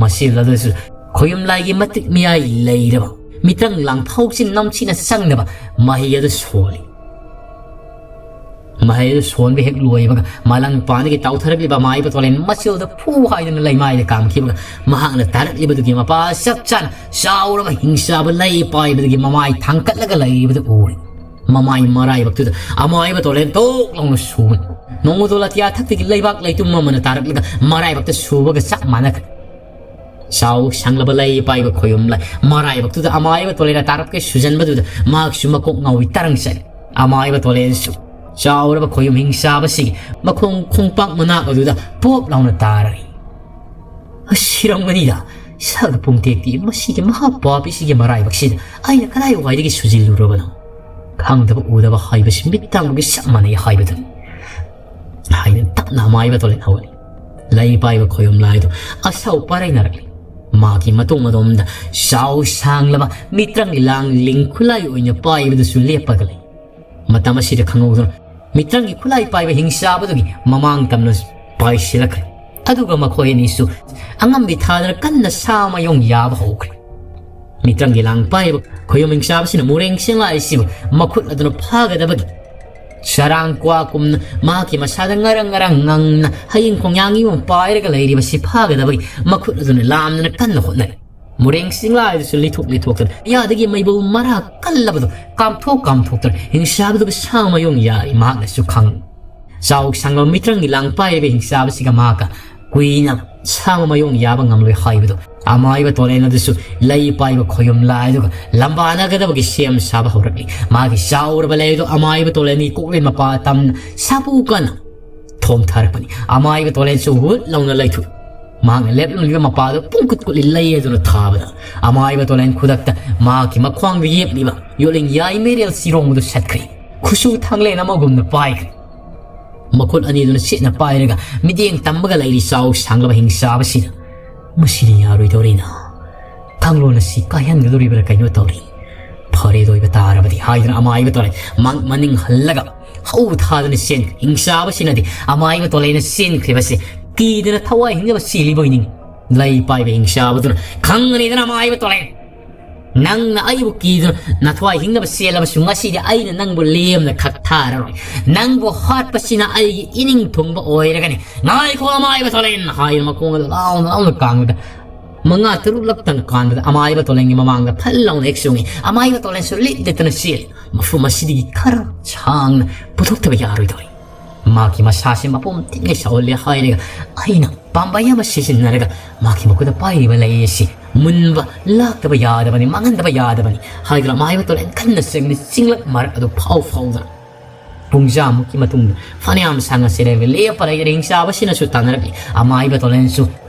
ꯃꯁꯤ ꯑꯗꯨꯁꯨ ꯈꯣꯌꯨꯝ ꯂꯥꯏꯒꯤ ꯃꯇꯤꯛ ꯃꯤꯌꯥꯏ ꯂꯩꯔꯕ ꯃꯤꯇ꯭ꯔꯪ ꯂꯥꯡꯐꯥꯎꯁꯤ ꯅꯝꯊꯤꯅ ꯆꯪꯅꯕ ꯃꯍꯩ ꯑꯗꯨ ꯁꯣꯜꯂꯤ꯫ ꯃꯍꯩ ꯑꯗꯨ ꯁꯣꯟꯕ ꯍꯦꯛ ꯂꯣꯏꯕꯒ ꯃꯥꯂꯪ ꯄꯥꯟꯗꯒꯤ ꯇꯥꯎꯊꯔꯛꯂꯤꯕ ꯑꯃꯥꯏꯕ ꯇꯣꯂꯦꯟ ꯃꯆꯤꯜꯗ ꯐꯨ ꯍꯥꯏꯗꯨꯅ ꯂꯩꯃꯥꯏꯗ ꯀꯥꯝꯈꯤꯕꯒ ꯃꯍꯥꯛꯅ ꯇꯥꯔꯛꯂꯤꯕꯗꯨꯒꯤ ꯃꯄꯥ ꯆꯞ ꯆꯥꯅ ꯆꯥꯎꯔꯕ ꯍꯤꯡꯆꯥꯕ ꯂꯩ ꯄꯥꯏꯕꯗꯒꯤ ꯃꯃꯥꯏ ꯊꯥꯡꯀꯠꯂꯒ ꯂꯩꯔꯤꯕꯗꯨ ꯎꯔꯦ꯫ ꯃꯃꯥꯏ ꯃꯔꯥꯏꯕꯛꯇꯨꯗ ꯑꯃꯥꯏꯕ ꯇꯣꯂꯦꯟ ꯇꯣꯛ ꯂꯥꯎꯅ ꯁꯨꯕꯅꯤ꯫ ꯅꯣꯡꯃꯗꯣꯜ ꯑꯇꯤꯌꯥ ꯊꯛꯇꯒꯤ ꯂꯩꯕꯥꯛ ꯂꯩꯇꯨꯝ ꯑꯃꯅ ꯇꯥꯔꯛꯂꯒ ꯃꯔꯥꯏꯕꯛꯇ ꯁꯨꯕꯒ ꯆꯞ ꯃꯥꯟꯅꯈ꯭ꯔꯦ꯫ ꯆꯥꯎ ꯁꯥꯡꯂꯕ ꯂꯩ ꯄꯥꯏꯕ ꯈꯣꯌꯨꯝ ꯂꯥꯏ ꯃꯔꯥꯏꯕꯛꯇꯨꯗ ꯑꯃꯥꯏꯕ ꯇꯣꯂꯦꯟꯅ ꯇꯥꯔꯞꯀꯩ ꯁꯨꯖꯟꯕꯗꯨꯗ ꯃꯍꯥꯛꯁꯨ ꯃꯀꯣꯛ ꯉꯥꯎꯏ ꯇꯔꯪ ꯆꯠꯂꯤ꯫ ꯑꯃꯥꯏꯕ ꯇꯣꯂꯦꯟꯁꯨ ꯆꯥꯎꯔꯕ ꯈꯣꯌꯨꯝ ꯍꯤꯡꯆꯥꯕꯁꯤꯒꯤ ꯃꯈꯣꯡ ꯈꯣꯡꯄꯥꯛ ꯃꯅꯥꯛ ꯑꯗꯨꯗ ꯄꯣꯞ ꯂꯥꯎꯅ ꯇꯥꯔꯛꯏ꯫ "ꯑꯁꯤꯔꯝꯒꯅꯤꯗ, ꯁꯛ ꯄꯨꯡꯇꯦꯛꯇꯤ ꯃꯁꯤꯒꯤ ꯃꯍꯥꯄꯥꯄꯤꯁꯤꯒꯤ ꯃꯔꯥꯏꯕꯛꯁꯤꯗ ꯑꯩꯅ ꯀꯗꯥꯏ ꯋꯥꯏꯗꯒꯤ ꯁꯨꯖꯤꯜꯂꯨꯔꯕꯅꯣ? ꯈꯪꯗꯕ ꯎꯗꯕ ꯍꯥꯏꯕꯁꯤ ꯃꯤꯠ ꯇꯥꯡꯕꯒꯤ ꯆꯞ ꯃꯥꯟꯅꯩ ꯍꯥꯏꯕꯗꯨꯅꯤ" ꯍꯥꯏꯅ ꯇꯞꯅ ꯑꯃꯥꯏꯕ ꯇꯣꯂꯦꯟ ꯍꯧꯒꯠꯂꯤ꯫ ꯂꯩ ꯄꯥꯏꯕ ꯈꯣꯌꯨꯝ ꯂꯥꯏꯗꯨ ꯑꯁꯥꯎ ꯄꯥꯔꯩꯅꯔꯛꯂꯤ꯫ ꯃꯥꯒꯤ ꯃꯇꯨꯡ ꯑꯗꯣꯝꯗ ꯆꯥꯎ ꯁꯥꯡꯂꯕ ꯃꯤꯇ꯭ꯔꯪꯒꯤ ꯂꯥꯡ ꯂꯤꯡ ꯈꯨꯠꯂꯥꯏ ꯑꯣꯏꯅ ꯄꯥꯏꯕꯗꯨꯁꯨ ꯂꯦꯞꯄꯒ ꯂꯩ꯫ ꯃꯇꯝ ꯑꯁꯤꯗ ꯈꯪꯍꯧꯗꯅ ꯃꯤꯇ꯭ꯔꯪꯒꯤ ꯈꯨꯠꯂꯥꯏ ꯄꯥꯏꯕ ꯍꯤꯡꯆꯥꯕꯗꯨꯒꯤ ꯃꯃꯥꯡ ꯇꯝꯅ ꯄꯥꯏꯁꯤꯜꯂꯛꯈ꯭ꯔꯦ꯫ ꯑꯗꯨꯒ ꯃꯈꯣꯏ ꯑꯅꯤꯁꯨ ꯑꯉꯝꯕꯤ ꯊꯥꯗꯅ ꯀꯟꯅ ꯁꯥ ꯃꯌꯣꯡ ꯌꯥꯕ ꯍꯧꯈ꯭ꯔꯦ꯫ ꯃꯤꯇ꯭ꯔꯪꯒꯤ ꯂꯥꯡ ꯄꯥꯏꯔꯤꯕ ꯈꯣꯌꯨꯝ ꯍꯤꯡꯆꯥꯕꯁꯤꯅ ꯃꯨꯔꯦꯡ ꯆꯦꯡꯂꯥꯏꯁꯤꯕꯨ ꯃꯈꯨꯠ ꯑꯗꯨꯅ ꯐꯥꯒꯗꯕꯒꯤ ꯆꯔꯥꯡ ꯀ꯭ꯋꯥ ꯀꯨꯝꯅ ꯃꯍꯥꯛꯀꯤ ꯃꯁꯥꯗ ꯉꯔꯪ ꯉꯔꯪ ꯉꯪꯅ ꯍꯌꯤꯡ ꯈꯣꯡꯌꯥꯡꯒꯤ ꯑꯃ ꯄꯥꯏꯔꯒ ꯂꯩꯔꯤꯕꯁꯤ ꯐꯥꯒꯗꯕꯒꯤ ꯃꯈꯨꯠ ꯑꯗꯨꯅ ꯂꯥꯝꯗꯅ ꯀꯟꯅ ꯍꯣꯠꯅꯔꯤ꯫ ꯃꯨꯔꯦꯡ ꯆꯤꯡꯂꯥꯏꯗꯨꯁꯨ ꯂꯤꯊꯣꯛ ꯂꯤꯊꯣꯛꯇꯅ ꯌꯥꯗꯒꯤ ꯃꯩꯕꯧ ꯃꯔꯥ ꯀꯜꯂꯕꯗꯨ ꯀꯥꯝꯊꯣꯛ ꯀꯥꯝꯊꯣꯛꯇꯅ ꯍꯤꯡꯆꯥꯕꯗꯨꯒ ꯁꯥ ꯃꯌꯣꯡ ꯌꯥꯔꯤ ꯃꯍꯥꯛꯅꯁꯨ ꯈꯪꯏ꯫ ꯆꯥꯎ ꯁꯥꯡꯂꯕ ꯃꯤꯇ꯭ꯔꯪꯒꯤ ꯂꯥꯡ ꯄꯥꯏꯔꯤꯕ ꯍꯤꯡꯆꯥꯕꯁꯤꯒ ꯃꯍꯥꯛꯀ ꯀꯨꯏꯅ ꯁꯥ ꯃꯌꯣꯡ ꯌꯥꯕ ꯉꯝꯂꯣꯏ ꯍꯥꯏꯕꯗꯨ ꯑꯃꯥꯏꯕ ꯇꯣꯂꯦꯟ ꯑꯗꯨꯁꯨ ꯂꯩ ꯄꯥꯏꯕ ꯈꯣꯌꯨꯝ ꯂꯥꯏꯗꯨꯒ ꯂꯝꯕꯥꯅꯒꯗꯕꯒꯤ ꯁꯦꯝ ꯁꯥꯕ ꯍꯧꯔꯛꯂꯤ꯫ ꯃꯥꯒꯤ ꯆꯥꯎꯔꯕ ꯂꯩ ꯑꯗꯨ ꯑꯃꯥꯏꯕ ꯇꯣꯂꯦꯟꯒꯤ ꯀꯣꯛꯂꯦꯟ ꯃꯄꯥ ꯇꯝꯅ ꯁꯥꯄꯨ ꯀꯟꯅ ꯊꯣꯝꯊꯔꯛꯄꯅꯤ꯫ ꯑꯃꯥꯏꯕ ꯇꯣꯂꯦꯟꯁꯨ ꯍꯨꯠ ꯂꯥꯎꯅ ꯂꯩꯊꯣꯛꯏ꯫ ꯃꯍꯥꯛꯅ ꯂꯦꯞꯂꯝꯂꯤꯕ ꯃꯄꯥꯗꯨ ꯄꯨꯡꯀꯨꯠ ꯀꯨꯠꯂꯤ ꯂꯩ ꯑꯗꯨꯅ ꯊꯥꯕꯗ ꯑꯃꯥꯏꯕ ꯇꯣꯂꯦꯟ ꯈꯨꯗꯛꯇ ꯃꯍꯥꯛꯀꯤ ꯃꯈ꯭ꯋꯥꯡꯗ ꯌꯦꯞꯂꯤꯕ ꯌꯣꯠꯂꯤꯡ ꯌꯥꯏꯃꯩꯔꯦꯜ ꯆꯤꯔꯣꯡꯕꯗꯨ ꯁꯠꯈ꯭ꯔꯦ꯫ ꯈꯨꯠꯁꯨ ꯊꯥꯡꯂꯦꯟ ꯑꯃꯒꯨꯝꯅ ꯄꯥꯏꯈ꯭ꯔꯦ꯫ ꯃꯈꯨꯠ ꯑꯅꯤꯗꯨꯅ ꯁꯤꯠꯅ ꯄꯥꯏꯔꯒ ꯃꯤꯠꯌꯦꯡ ꯇꯝꯕꯒ ꯂꯩꯔꯤ ꯆꯥꯎ ꯁꯥꯡꯂꯕ ꯍꯤꯡꯆꯥꯕꯁꯤꯗ꯫ "ꯃꯁꯤꯗꯤ ꯌꯥꯔꯣꯏꯗꯧꯔꯤꯅ꯫ ꯀꯥꯡꯂꯣꯟ ꯑꯁꯤ ꯀꯥꯏꯍꯟꯒꯗꯧꯔꯤꯕ꯭ꯔꯥ ꯀꯩꯅꯣ ꯇꯧꯔꯤ꯫ ꯐꯔꯦ, ꯑꯗꯨ ꯑꯣꯏꯕ ꯇꯥꯔꯕꯗꯤ" ꯍꯥꯏꯗꯨꯅ ꯑꯃꯥꯏꯕ ꯇꯣꯂꯦꯟ ꯃꯥꯡ ꯃꯅꯤꯡ ꯍꯜꯂꯒ ꯍꯧ ꯊꯥꯗꯨꯅ ꯆꯦꯟꯈ꯭ꯔꯦ꯫ ꯍꯤꯡꯆꯥꯕꯁꯤꯅꯗꯤ ꯑꯃꯥꯏꯕ ꯇꯣꯂꯦꯟꯅ ꯆꯦꯟꯈ꯭ꯔꯤꯕꯁꯦ ꯀꯤꯗꯅ ꯊꯋꯥꯏ ꯍꯤꯡꯅꯕ ꯆꯦꯜꯂꯤꯕ ꯑꯣꯏꯅꯤꯡꯏ꯫ ꯂꯩ ꯄꯥꯏꯕ ꯍꯤꯡꯆꯥꯕꯗꯨꯅ, "ꯈꯪꯒꯅꯤꯗꯅ ꯑꯃꯥꯏꯕ ꯇꯣꯂꯦꯟ, ꯅꯪꯅ ꯑꯩꯕꯨ ꯀꯤꯗꯨꯅ ꯅꯊꯋꯥꯏ ꯍꯤꯡꯅꯕ ꯆꯦꯜꯂꯕꯁꯨ ꯉꯁꯤꯗꯤ ꯑꯩꯅ ꯅꯪꯕꯨ ꯂꯦꯝꯅ ꯈꯛ ꯊꯥꯔꯔꯣꯏ꯫ ꯅꯪꯕꯨ ꯍꯥꯠꯄꯁꯤꯅ ꯑꯩꯒꯤ ꯏꯅꯤꯡ ꯊꯨꯡꯕ ꯑꯣꯏꯔꯒꯅꯤ꯫ ꯉꯥꯏꯈꯣ ꯑꯃꯥꯏꯕ ꯇꯣꯂꯦꯟ" ꯍꯥꯏꯗꯨꯅ ꯃꯈꯣꯡ ꯑꯗꯨ ꯂꯥꯎꯅ ꯂꯥꯎꯅ ꯀꯥꯡꯕꯗ ꯃꯉꯥ ꯇꯔꯨꯛꯂꯛꯇꯪ ꯀꯥꯟꯕꯗ ꯑꯃꯥꯏꯕ ꯇꯣꯂꯦꯟꯒꯤ ꯃꯃꯥꯡꯗ ꯐꯜ ꯂꯥꯎꯅ ꯍꯦꯛ ꯆꯣꯡꯉꯤ꯫ ꯑꯃꯥꯏꯕ ꯇꯣꯂꯦꯟꯁꯨ ꯂꯤꯠ ꯂꯤꯠꯇꯅ ꯆꯦꯜꯂꯤ꯫ ꯃꯐꯝ ꯑꯁꯤꯗꯒꯤ ꯈꯔ ꯁꯥꯡꯅ ꯄꯨꯊꯣꯛꯇꯕ ꯌꯥꯔꯣꯏꯗꯧꯔꯤ꯫ ꯃꯍꯥꯛꯀꯤ ꯃꯁꯥꯁꯦ ꯃꯄꯨꯝ ꯊꯤꯟꯒꯩ ꯁꯧꯍꯜꯂꯦ ꯍꯥꯏꯔꯒ ꯑꯩꯅ ꯄꯥꯝꯕꯩ ꯑꯃ ꯁꯤꯖꯤꯟꯅꯔꯒ ꯃꯍꯥꯛꯀꯤ ꯃꯈꯨꯠꯇ ꯄꯥꯏꯔꯤꯕ ꯂꯩ ꯑꯁꯤ ꯃꯨꯟꯕ ꯂꯥꯛꯇꯕ ꯌꯥꯗꯕꯅꯤ, ꯃꯥꯡꯍꯟꯗꯕ ꯌꯥꯗꯕꯅꯤ ꯍꯥꯏꯗꯨꯅ ꯑꯃꯥꯏꯕ ꯇꯣꯂꯦꯟ ꯀꯟꯅ ꯆꯦꯟꯕꯅꯤ꯫ ꯆꯤꯡꯂꯛ ꯃꯔꯛ ꯑꯗꯨ ꯐꯥꯎ ꯐꯥꯎꯗꯅ ꯄꯨꯡꯖꯥꯃꯨꯛꯀꯤ ꯃꯇꯨꯡꯗ ꯐꯅꯌꯥꯝ ꯁꯥꯡꯅ ꯆꯦꯜꯂꯦ꯫ ꯂꯦꯞꯄ ꯂꯩꯇ꯭ꯔꯦ꯫ ꯍꯤꯡꯆꯥꯕꯁꯤꯅꯁꯨ ꯇꯥꯟꯅꯔꯛꯂꯤ꯫ ꯑꯃꯥꯏꯕ ꯇꯣꯂꯦꯟꯁꯨ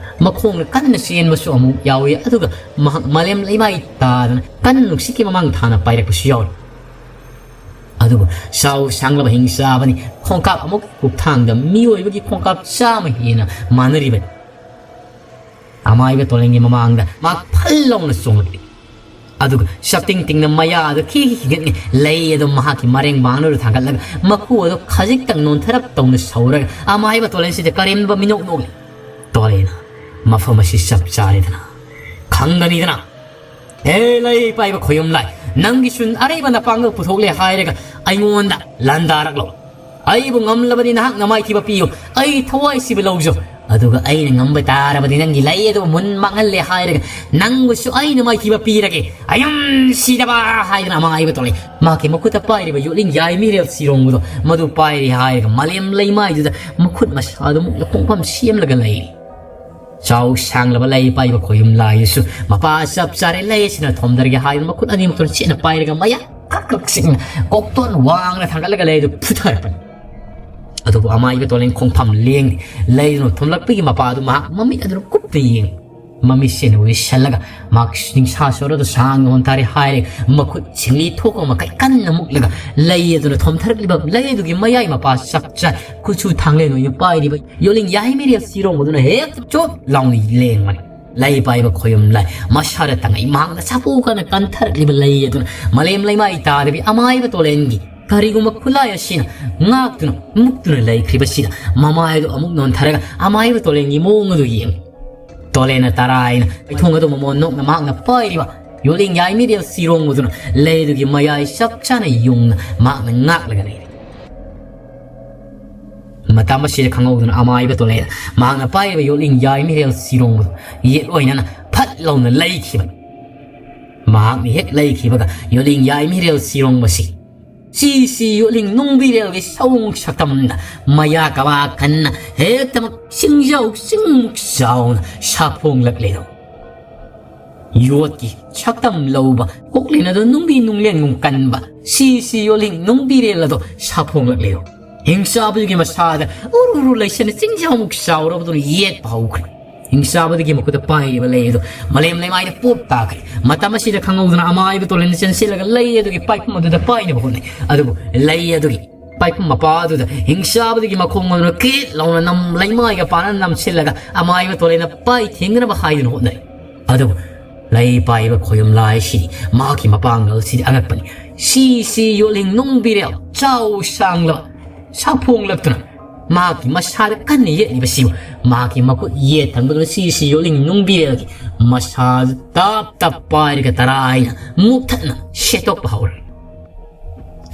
ꯃꯈꯣꯡꯅ ꯀꯟꯅ ꯆꯦꯟꯕꯁꯨ ꯑꯃꯨꯛ ꯌꯥꯎꯏ, ꯑꯗꯨꯒ ꯃꯍꯥꯛ ꯃꯥꯂꯦꯝ ꯂꯩꯃꯥꯏ ꯇꯥꯗꯅ ꯀꯟ ꯅꯨꯡꯁꯤꯠꯀꯤ ꯃꯃꯥꯡ ꯊꯥꯅ ꯄꯥꯏꯔꯛꯄꯁꯨ ꯌꯥꯎꯔꯤ꯫ ꯑꯗꯨꯕꯨ ꯆꯥꯎ ꯁꯥꯡꯂꯕ ꯍꯤꯡꯆꯥꯕꯅꯤ꯫ ꯈꯣꯡꯀꯥꯞ ꯑꯃꯨꯛꯀꯤ ꯀꯨꯞꯊꯥꯡꯗ ꯃꯤꯑꯣꯏꯕꯒꯤ ꯈꯣꯡꯀꯥꯞ ꯆꯥꯝꯃ ꯍꯦꯟꯅ ꯃꯥꯟꯅꯔꯤꯕꯅꯤ꯫ ꯑꯃꯥꯏꯕ ꯇꯣꯂꯦꯟꯒꯤ ꯃꯃꯥꯡꯗ ꯃꯍꯥꯛ ꯐꯜ ꯂꯥꯎꯅ ꯆꯣꯡꯂꯛꯂꯤ꯫ ꯑꯗꯨꯒ ꯆꯞꯇꯤꯡ ꯇꯤꯡꯅ ꯃꯌꯥꯗꯨ ꯈꯤꯒꯤ ꯈꯤꯒꯠꯂꯤ꯫ ꯂꯩ ꯑꯗꯨ ꯃꯍꯥꯛꯀꯤ ꯃꯔꯦꯡ ꯃꯥꯡꯂꯣꯏꯗ ꯊꯥꯡꯒꯠꯂꯒ ꯃꯀꯨ ꯑꯗꯨ ꯈꯖꯤꯛꯇꯪ ꯅꯣꯟꯊꯔꯞ ꯇꯧꯅ ꯁꯧꯔꯒ ꯑꯃꯥꯏꯕ ꯇꯣꯂꯦꯟꯁꯤꯗ ꯀꯔꯦꯝꯅꯕ ꯃꯤꯅꯣꯛ ꯅꯣꯛꯂꯤ꯫ ꯇꯣꯂꯦꯟꯅ ꯃꯐꯝ ꯑꯁꯤ ꯆꯞ ꯆꯥꯔꯦꯗꯅ, ꯈꯪꯒꯅꯤꯗꯅ꯫ ꯑꯦ ꯂꯩ ꯄꯥꯏꯕ ꯈꯣꯌꯨꯝ ꯂꯥꯏ, ꯅꯪꯒꯤꯁꯨ ꯑꯔꯩꯕ ꯅꯄꯥꯡꯒꯜ ꯄꯨꯊꯣꯛꯂꯦ ꯍꯥꯏꯔꯒ ꯑꯩꯉꯣꯟꯗ ꯂꯥꯟꯗꯥꯔꯛꯂꯣ꯫ ꯑꯩꯕꯨ ꯉꯝꯂꯕꯗꯤ ꯅꯍꯥꯛꯅ ꯃꯥꯏꯊꯤꯕ ꯄꯤꯌꯨ꯫ ꯑꯩ ꯊꯋꯥꯏꯁꯤꯕꯨ ꯂꯧꯖꯧ꯫ ꯑꯗꯨꯒ ꯑꯩꯅ ꯉꯝꯕ ꯇꯥꯔꯕꯗꯤ ꯅꯪꯒꯤ ꯂꯩ ꯑꯗꯨꯕꯨ ꯃꯨꯟ ꯃꯥꯡꯍꯜꯂꯦ ꯍꯥꯏꯔꯒ ꯅꯪꯕꯨꯁꯨ ꯑꯩꯅ ꯃꯥꯏꯊꯤꯕ ꯄꯤꯔꯒꯦ꯫ ꯑꯌꯨꯝ ꯁꯤꯗꯕ ꯍꯥꯏꯗꯅ ꯑꯃꯥꯏꯕ ꯇꯣꯂꯦꯟ ꯃꯍꯥꯛꯀꯤ ꯃꯈꯨꯠꯇ ꯄꯥꯏꯔꯤꯕ ꯌꯣꯠꯂꯤꯡ ꯌꯥꯏ ꯃꯤꯔꯦꯜ ꯁꯤꯔꯣꯡꯕꯗꯣ ꯃꯗꯨ ꯄꯥꯏꯔꯤ ꯍꯥꯏꯔꯒ ꯃꯥꯂꯦꯝ ꯂꯩꯃꯥꯏꯗꯨꯗ ꯃꯈꯨꯠ ꯃꯁꯥꯗꯨ ꯃꯨꯛꯅ ꯈꯣꯡꯐꯝ ꯁꯦꯝꯂꯒ ꯂꯩꯔꯤ꯫ ꯆꯥꯎ ꯁꯥꯡꯂꯕ ꯂꯩ ꯄꯥꯏꯕ ꯈꯣꯌꯨꯝ ꯂꯥꯏꯗꯨꯁꯨ ꯃꯄꯥ ꯆꯞ ꯆꯥꯔꯦ, ꯂꯩ ꯑꯁꯤꯅ ꯊꯣꯝꯗꯔꯒꯦ ꯍꯥꯏꯗꯨꯅ ꯃꯈꯨꯠ ꯑꯅꯤꯃꯛꯇꯨꯅ ꯆꯦꯠꯅ ꯄꯥꯏꯔꯒ ꯃꯌꯥ ꯀꯛ ꯀꯛ ꯆꯤꯡꯅ ꯀꯣꯛꯇꯣꯟ ꯋꯥꯡꯅ ꯊꯥꯡꯒꯠꯂꯒ ꯂꯩ ꯑꯗꯨ ꯐꯨꯊꯔꯛꯄꯅꯤ꯫ ꯑꯗꯨꯕꯨ ꯑꯃꯥꯏꯕ ꯇꯣꯂꯦꯟ ꯈꯣꯡꯐꯝ ꯂꯦꯡꯗꯦ꯫ ꯂꯩꯗꯨꯅ ꯊꯣꯝꯂꯛꯄꯒꯤ ꯃꯄꯥ ꯑꯗꯨ ꯃꯍꯥꯛ ꯃꯃꯤꯠ ꯑꯗꯨꯅ ꯀꯨꯞꯅ ꯌꯦꯡꯉꯤ꯫ ꯃꯃꯤꯠꯁꯤꯅ ꯎꯏꯁꯜꯂꯒ ꯃꯍꯥꯛ ꯅꯤꯡꯁꯥ ꯁꯣꯔ ꯑꯗꯨ ꯁꯥꯡꯅ ꯍꯣꯟꯊꯔꯦ ꯍꯥꯏꯔꯦ꯫ ꯃꯈꯨꯠ ꯁꯤꯡꯂꯤ ꯊꯣꯛꯄ ꯃꯈꯩ ꯀꯟꯅ ꯃꯨꯛꯂꯒ ꯂꯩ ꯑꯗꯨꯅ ꯊꯣꯝꯊꯔꯛꯂꯤꯕ ꯂꯩ ꯑꯗꯨꯒꯤ ꯃꯌꯥꯏ ꯃꯄꯥ ꯆꯞ ꯆꯥ ꯈꯨꯠꯁꯨ ꯊꯥꯡꯂꯦꯟ ꯑꯣꯏꯅ ꯄꯥꯏꯔꯤꯕ ꯌꯣꯠꯂꯤꯡ ꯌꯥꯏ ꯃꯤꯔꯦꯜ ꯁꯤꯔꯣꯡꯕꯗꯨꯅ ꯍꯦꯛꯇ ꯆꯣꯠ ꯂꯥꯎꯅ ꯂꯦꯡꯕꯅꯤ꯫ ꯂꯩ ꯄꯥꯏꯕ ꯈꯣꯌꯨꯝ ꯂꯥꯏ ꯃꯁꯥꯗ ꯇꯪꯉꯩ ꯃꯍꯥꯛꯅ ꯁꯥꯐꯨ ꯀꯟꯅ ꯀꯟꯊꯔꯛꯂꯤꯕ ꯂꯩ ꯑꯗꯨꯅ ꯃꯥꯂꯦꯝ ꯂꯩꯃꯥꯏ ꯇꯥꯗꯕꯤ ꯑꯃꯥꯏꯕ ꯇꯣꯂꯦꯟꯒꯤ ꯀꯔꯤꯒꯨꯝꯕ ꯈꯨꯠꯂꯥꯏ ꯑꯁꯤꯅ ꯉꯥꯛꯇꯨꯅ ꯃꯨꯛꯇꯨꯅ ꯂꯩꯈ꯭ꯔꯤꯕꯁꯤꯗ ꯃꯃꯥꯏ ꯑꯗꯨ ꯑꯃꯨꯛ ꯅꯣꯟꯊꯔꯒ ꯑꯃꯥꯏꯕ ꯇꯣꯂꯦꯟꯒꯤ ꯃꯑꯣꯡ ꯑꯗꯨ ꯌꯦꯡꯉꯤ꯫ ꯇꯣꯂꯦꯟꯅ ꯇꯔꯥꯏꯅ ꯃꯥꯏꯊꯣꯡ ꯑꯗꯨ ꯃꯃꯣꯟ ꯅꯣꯛꯅ ꯃꯍꯥꯛꯅ ꯄꯥꯏꯔꯤꯕ ꯌꯣꯠꯂꯤꯡ ꯌꯥꯏ ꯃꯤꯔꯦꯜ ꯁꯤꯔꯣꯡꯕꯗꯨꯅ ꯂꯩ ꯑꯗꯨꯒꯤ ꯃꯌꯥꯏ ꯆꯞ ꯆꯥꯅ ꯌꯨꯡꯅ ꯃꯍꯥꯛꯅ ꯉꯥꯛꯂꯒ ꯂꯩꯔꯤ꯫ ꯃꯇꯝ ꯑꯁꯤꯗ ꯈꯪꯍꯧꯗꯅ ꯑꯃꯥꯏꯕ ꯇꯣꯂꯦꯟꯅ ꯃꯍꯥꯛꯅ ꯄꯥꯏꯔꯤꯕ ꯌꯣꯠꯂꯤꯡ ꯌꯥꯏ ꯃꯤꯔꯦꯜ ꯁꯤꯔꯣꯡꯕꯗꯨ ꯌꯦꯠ ꯑꯣꯏꯅꯅ ꯐꯠ ꯂꯥꯎꯅ ꯂꯩꯈꯤꯕꯅꯤ꯫ ꯃꯍꯥꯛꯅ ꯍꯦꯛ ꯂꯩꯈꯤꯕꯒ ꯌꯣꯠꯂꯤꯡ ꯌꯥꯏ ꯃꯤꯔꯦꯜ ꯁꯤꯔꯣꯡꯕꯁꯤ ꯁꯤꯁꯤ ꯌꯣꯠꯂꯤꯡ ꯅꯨꯡꯕꯤꯔꯦꯜꯒꯤ ꯁꯑꯣꯡ ꯁꯛꯇꯝꯅ ꯃꯌꯥ ꯀꯕꯥ ꯀꯟꯅ ꯍꯦꯛꯇꯃꯛ ꯁꯤꯡꯖꯥꯎ ꯆꯤꯡꯃꯨꯛ ꯆꯥꯎꯅ ꯁꯥꯐꯣꯡꯂꯛꯂꯦꯗꯣ꯫ ꯌꯣꯠꯀꯤ ꯁꯛꯇꯝ ꯂꯧꯕ ꯀꯣꯛꯂꯦꯟ ꯑꯗꯣ ꯅꯨꯡꯕꯤ ꯅꯨꯡꯂꯦꯟꯒꯨꯝ ꯀꯟꯕ ꯁꯤꯁꯤ ꯌꯣꯠꯂꯤꯡ ꯅꯨꯡꯕꯤꯔꯦꯜ ꯑꯗꯣ ꯁꯥꯐꯣꯡꯂꯛꯂꯦꯗꯣ꯫ ꯍꯤꯡꯆꯥꯕꯗꯨꯒꯤ ꯃꯁꯥꯗ ꯎꯔꯨ ꯎꯔꯨ ꯂꯩꯁꯟꯅ ꯆꯤꯡꯖꯥꯎꯃꯨꯛ ꯆꯥꯎꯔꯕꯗꯨꯅ ꯌꯦꯠꯄ ꯍꯧꯈ꯭ꯔꯦ꯫ ꯍꯤꯡꯆꯥꯕꯗꯨꯒꯤ ꯃꯈꯨꯠꯇ ꯄꯥꯏꯔꯤꯕ ꯂꯩ ꯑꯗꯨ ꯃꯥꯂꯦꯝ ꯂꯩꯃꯥꯏꯗ ꯄꯣꯞ ꯇꯥꯈ꯭ꯔꯦ꯫ ꯃꯇꯝ ꯑꯁꯤꯗ ꯈꯪꯍꯧꯗꯅ ꯑꯃꯥꯏꯕ ꯇꯣꯂꯦꯟꯅ ꯆꯦꯟꯁꯤꯜꯂꯒ ꯂꯩ ꯑꯗꯨꯒꯤ ꯄꯥꯏꯐꯝ ꯑꯗꯨꯗ ꯄꯥꯏꯅꯕ ꯍꯣꯠꯅꯩ꯫ ꯑꯗꯨꯕꯨ ꯂꯩ ꯑꯗꯨꯒꯤ ꯄꯥꯏꯐꯝ ꯃꯄꯥ ꯑꯗꯨꯗ ꯍꯤꯡꯆꯥꯕꯗꯨꯒꯤ ꯃꯈꯣꯡ ꯑꯗꯨꯅ ꯀꯦꯠ ꯂꯥꯎꯅ ꯅꯝ-, ꯂꯩꯃꯥꯏꯒ ꯄꯥꯅ ꯅꯝꯁꯤꯜꯂꯒ ꯑꯃꯥꯏꯕ ꯇꯣꯂꯦꯟꯅ ꯄꯥꯏ ꯊꯦꯡꯗꯅꯕ ꯍꯥꯏꯗꯨꯅ ꯍꯣꯠꯅꯔꯤ꯫ ꯑꯗꯨꯕꯨ ꯂꯩ ꯄꯥꯏꯕ ꯈꯣꯌꯨꯝ ꯂꯥꯏꯁꯤ ꯃꯍꯥꯛꯀꯤ ꯃꯄꯥꯡꯒꯜꯁꯤꯗꯤ ꯑꯉꯛꯄꯅꯤ꯫ ꯁꯤꯁꯤ ꯌꯣꯠꯂꯤꯡ ꯅꯨꯡꯕꯤꯔꯦꯜ ꯆꯥꯎ ꯁꯥꯡꯂꯕ ꯁꯥꯐꯣꯡꯂꯛꯇꯨꯅ ꯃꯍꯥꯛꯀꯤ ꯃꯁꯥꯗ ꯀꯟꯅ ꯌꯦꯠꯂꯤꯕꯁꯤꯕꯨ ꯃꯍꯥꯛꯀꯤ ꯃꯈꯨꯠ ꯌꯦꯠ ꯊꯪꯕꯗꯨꯅ ꯁꯤꯁꯤ ꯌꯣꯠꯂꯤꯡ ꯅꯨꯡꯕꯤꯔꯦꯜꯒꯤ ꯃꯁꯥꯗꯨ ꯇꯞ ꯇꯞ ꯄꯥꯏꯔꯒ ꯇꯔꯥꯏꯅ ꯃꯨꯛꯊꯠꯅ ꯁꯦꯠꯇꯣꯛꯄ ꯍꯧꯔꯦ꯫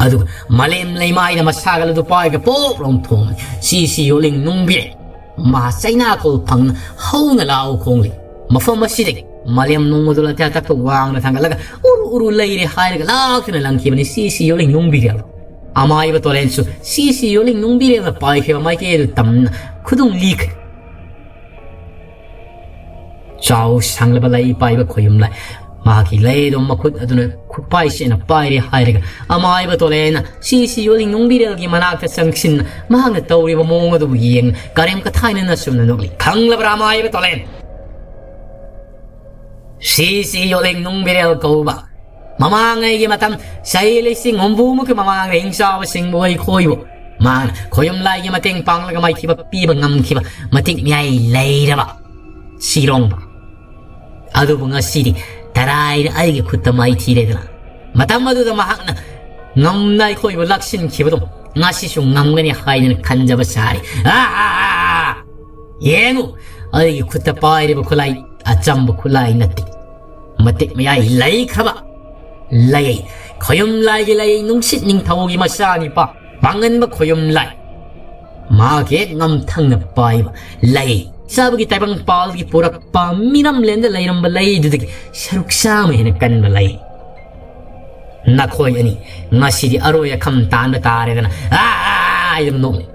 ꯑꯗꯨꯒ ꯃꯥꯂꯦꯝ ꯂꯩꯃꯥꯏꯗ ꯃꯁꯥꯒ ꯑꯗꯨ ꯄꯥꯏꯔꯒ ꯄꯣꯞ ꯂꯥꯎꯅ ꯊꯣꯡꯂꯦ꯫ ꯁꯤꯁꯤ ꯌꯣꯠꯂꯤꯡ ꯅꯨꯡꯕꯤꯔꯦꯜ ꯃꯍꯥ ꯆꯩꯅꯥꯈꯣꯜ ꯐꯪꯅ ꯍꯧꯅ ꯂꯥꯎ ꯈꯣꯡꯂꯤ꯫ ꯃꯐꯝ ꯑꯁꯤꯗꯒꯤ ꯃꯥꯂꯦꯝ ꯅꯣꯡꯃꯗꯨ ꯂꯥꯊꯦꯜ ꯊꯛꯇ ꯋꯥꯡꯅ ꯊꯥꯡꯒꯠꯂꯒ ꯎꯔꯨ ꯎꯔꯨ ꯂꯩꯔꯦ ꯍꯥꯏꯔꯒ ꯂꯥꯛꯇꯨꯅ ꯂꯪꯈꯤꯕꯅꯤ ꯁꯤꯁꯤ ꯌꯣꯠꯂꯤꯡ ꯅꯨꯡꯕꯤꯔꯦꯜ꯫ ꯑꯃꯥꯏꯕ ꯇꯣꯂꯦꯟꯁꯨ ꯁꯤꯁꯤ ꯌꯣꯠꯂꯤꯡ ꯅꯨꯡꯕꯤꯔꯦꯜꯅ ꯄꯥꯏꯈꯤꯕ ꯃꯥꯏꯀꯩ ꯑꯗꯨ ꯇꯝꯅ ꯈꯨꯗꯨꯡ ꯂꯤꯈ꯭ꯔꯦ꯫ ꯆꯥꯎ ꯁꯥꯡꯂꯕ ꯂꯩ ꯄꯥꯏꯕ ꯈꯣꯌꯨꯝ ꯂꯥꯏ꯫ ꯃꯍꯥꯛꯀꯤ ꯂꯩꯗꯣ ꯃꯈꯨꯠ ꯑꯗꯨꯅ ꯈꯨꯠꯄꯥꯏꯁꯤꯅ ꯄꯥꯏꯔꯦ ꯍꯥꯏꯔꯒ ꯑꯃꯥꯏꯕ ꯇꯣꯂꯦꯟꯅ ꯁꯤꯁꯤ ꯌꯣꯠꯂꯤꯡ ꯅꯨꯡꯕꯤꯔꯦꯜꯒꯤ ꯃꯅꯥꯛꯇ ꯆꯪꯁꯤꯟꯅ ꯃꯍꯥꯛꯅ ꯇꯧꯔꯤꯕ ꯃꯑꯣꯡ ꯑꯗꯨꯕꯨ ꯌꯦꯡꯅ ꯀꯔꯦꯝ ꯀꯊꯥꯏꯅꯅ ꯁꯨꯝꯅ ꯅꯣꯛꯂꯤ꯫ ꯈꯪꯂꯕ꯭ꯔꯥ ꯑꯃꯥꯏꯕ ꯇꯣꯂꯦꯟ? ꯁꯤꯁꯤ ꯌꯣꯠꯂꯤꯡ ꯅꯨꯡꯕꯤꯔꯦꯜ ꯀꯧꯕ ꯃꯃꯥꯡꯉꯩꯒꯤ ꯃꯇꯝ ꯆꯍꯤ ꯂꯤꯁꯤꯡ ꯍꯨꯝꯐꯨꯃꯨꯛꯀꯤ ꯃꯃꯥꯡꯗ ꯍꯤꯡꯆꯥꯕꯁꯤꯡꯕꯨ ꯑꯩꯈꯣꯏꯕꯨ ꯃꯥꯅ ꯈꯣꯌꯨꯝ ꯂꯥꯏꯒꯤ ꯃꯇꯦꯡ ꯄꯥꯡꯂꯒ ꯃꯥꯏꯊꯤꯕ ꯄꯤꯕ ꯉꯝꯈꯤꯕ ꯃꯇꯤꯛ ꯃꯌꯥꯏ ꯂꯩꯔꯕ ꯁꯤꯔꯣꯡꯕ꯫ ꯑꯗꯨꯕꯨ ꯉꯁꯤꯗꯤ ꯇꯔꯥꯏꯅ ꯑꯩꯒꯤ ꯈꯨꯠꯇ ꯃꯥꯏꯊꯤꯔꯦꯗꯅ꯫ ꯃꯇꯝ ꯑꯗꯨꯗ ꯃꯍꯥꯛꯅ ꯉꯝꯅ ꯑꯩꯈꯣꯏꯕꯨ ꯂꯥꯛꯁꯤꯟꯈꯤꯕꯗꯣ ꯉꯁꯤꯁꯨ ꯉꯝꯒꯅꯤ ꯍꯥꯏꯗꯅ ꯈꯟꯖꯕ ꯁꯥꯔꯤ꯫ ꯑꯥ, ꯑꯥ, ꯑꯥ, ꯑꯥ! ꯌꯦꯡꯉꯨ, ꯑꯩꯒꯤ ꯈꯨꯠꯇ ꯄꯥꯏꯔꯤꯕ ꯈꯨꯠꯂꯥꯏ ꯑꯆꯝꯕ ꯈꯨꯠꯂꯥꯏ ꯅꯠꯇꯦ꯫ ꯃꯇꯤꯛ ꯃꯌꯥꯏ ꯂꯩꯈ꯭ꯔꯕ ꯂꯩ, ꯈꯣꯌꯨꯝ ꯂꯥꯏꯒꯤ ꯂꯩ, ꯅꯨꯡꯁꯤꯠ ꯅꯤꯡꯊꯧꯒꯤ ꯃꯆꯥꯅꯤꯄꯥ, ꯄꯥꯡꯒꯟꯕ ꯈꯣꯌꯨꯝ ꯂꯥꯏ꯫ ꯃꯍꯥꯛꯀꯤ ꯍꯦꯛ ꯉꯝꯊꯪꯅ ꯄꯥꯏꯕ ꯂꯩ, ꯆꯥꯕꯒꯤ ꯇꯥꯏꯕꯪ ꯄꯥꯜꯒꯤ ꯄꯨꯔꯛꯄ ꯃꯤꯔꯝꯂꯦꯟꯗ ꯂꯩꯔꯝꯕ ꯂꯩꯗꯨꯗꯒꯤ ꯁꯔꯨꯛ ꯆꯥꯝꯃ ꯍꯦꯟꯅ ꯀꯟꯕ ꯂꯩ꯫ "ꯅꯈꯣꯏ ꯑꯅꯤ ꯉꯁꯤꯗꯤ ꯑꯔꯣꯏ ꯑꯈꯝ ꯇꯥꯟꯕ ꯇꯥꯔꯦꯗꯅ" ꯑꯥ ꯍꯥꯏꯗꯨꯅ ꯅꯣꯛꯂꯤ꯫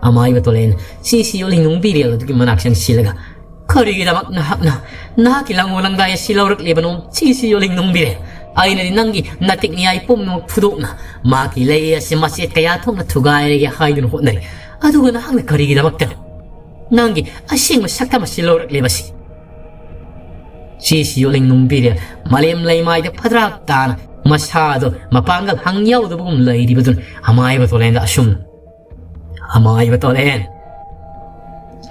ꯑꯃꯥꯏꯕ ꯇꯣꯂꯦꯟ ꯁꯤꯁꯤ ꯌꯣꯠꯂꯤ ꯅꯨꯡꯕꯤꯔꯦꯜ ꯑꯗꯨꯒꯤ ꯃꯅꯥꯛ ꯆꯪꯁꯤꯜꯂꯒ, "ꯀꯔꯤꯒꯤꯗꯃꯛ ꯅꯍꯥꯛꯅ ꯅꯍꯥꯛꯀꯤ ꯂꯪꯉꯣ ꯂꯪꯗꯥꯏ ꯑꯁꯤ ꯂꯧꯔꯛꯂꯤꯕꯅꯣ? ꯁꯤꯁꯤ ꯌꯣꯠꯂꯤ ꯅꯨꯡꯕꯤꯔꯦꯜ, ꯑꯩꯅꯗꯤ ꯅꯪꯒꯤ ꯅꯥꯇꯤꯛ ꯅꯤꯌꯥꯏ ꯄꯨꯝꯅꯃꯛ ꯐꯨꯗꯣꯛꯅ ꯃꯍꯥꯛꯀꯤ ꯂꯩ ꯑꯁꯤ ꯃꯆꯦꯠ ꯀꯌꯥ ꯊꯣꯛꯅ ꯊꯨꯒꯥꯏꯔꯒꯦ ꯍꯥꯏꯗꯨꯅ ꯍꯣꯠꯅꯔꯤ꯫ ꯑꯗꯨꯒ ꯅꯍꯥꯛꯅ ꯀꯔꯤꯒꯤꯗꯃꯛꯇꯅꯣ ꯅꯪꯒꯤ ꯑꯁꯦꯡꯕ ꯁꯛꯇꯝ ꯑꯁꯤ ꯂꯧꯔꯛꯂꯤꯕꯁꯤ?" ꯁꯤꯁꯤ ꯌꯣꯠꯂꯤ ꯅꯨꯡꯕꯤꯔꯦꯜ ꯃꯥꯂꯦꯝ ꯂꯩꯃꯥꯏꯗ ꯐꯗ꯭ꯔꯥꯛ ꯇꯥꯅ ꯃꯁꯥꯗꯣ ꯃꯄꯥꯡꯒꯜ ꯍꯪ ꯌꯥꯎꯗꯕꯒꯨꯝ ꯂꯩꯔꯤꯕꯗꯨꯅ ꯑꯃꯥꯏꯕ ꯇꯣꯂꯦꯟꯗ ꯑꯁꯨꯝꯅ, "ꯑꯃꯥꯏꯕ ꯇꯣꯂꯦꯟ,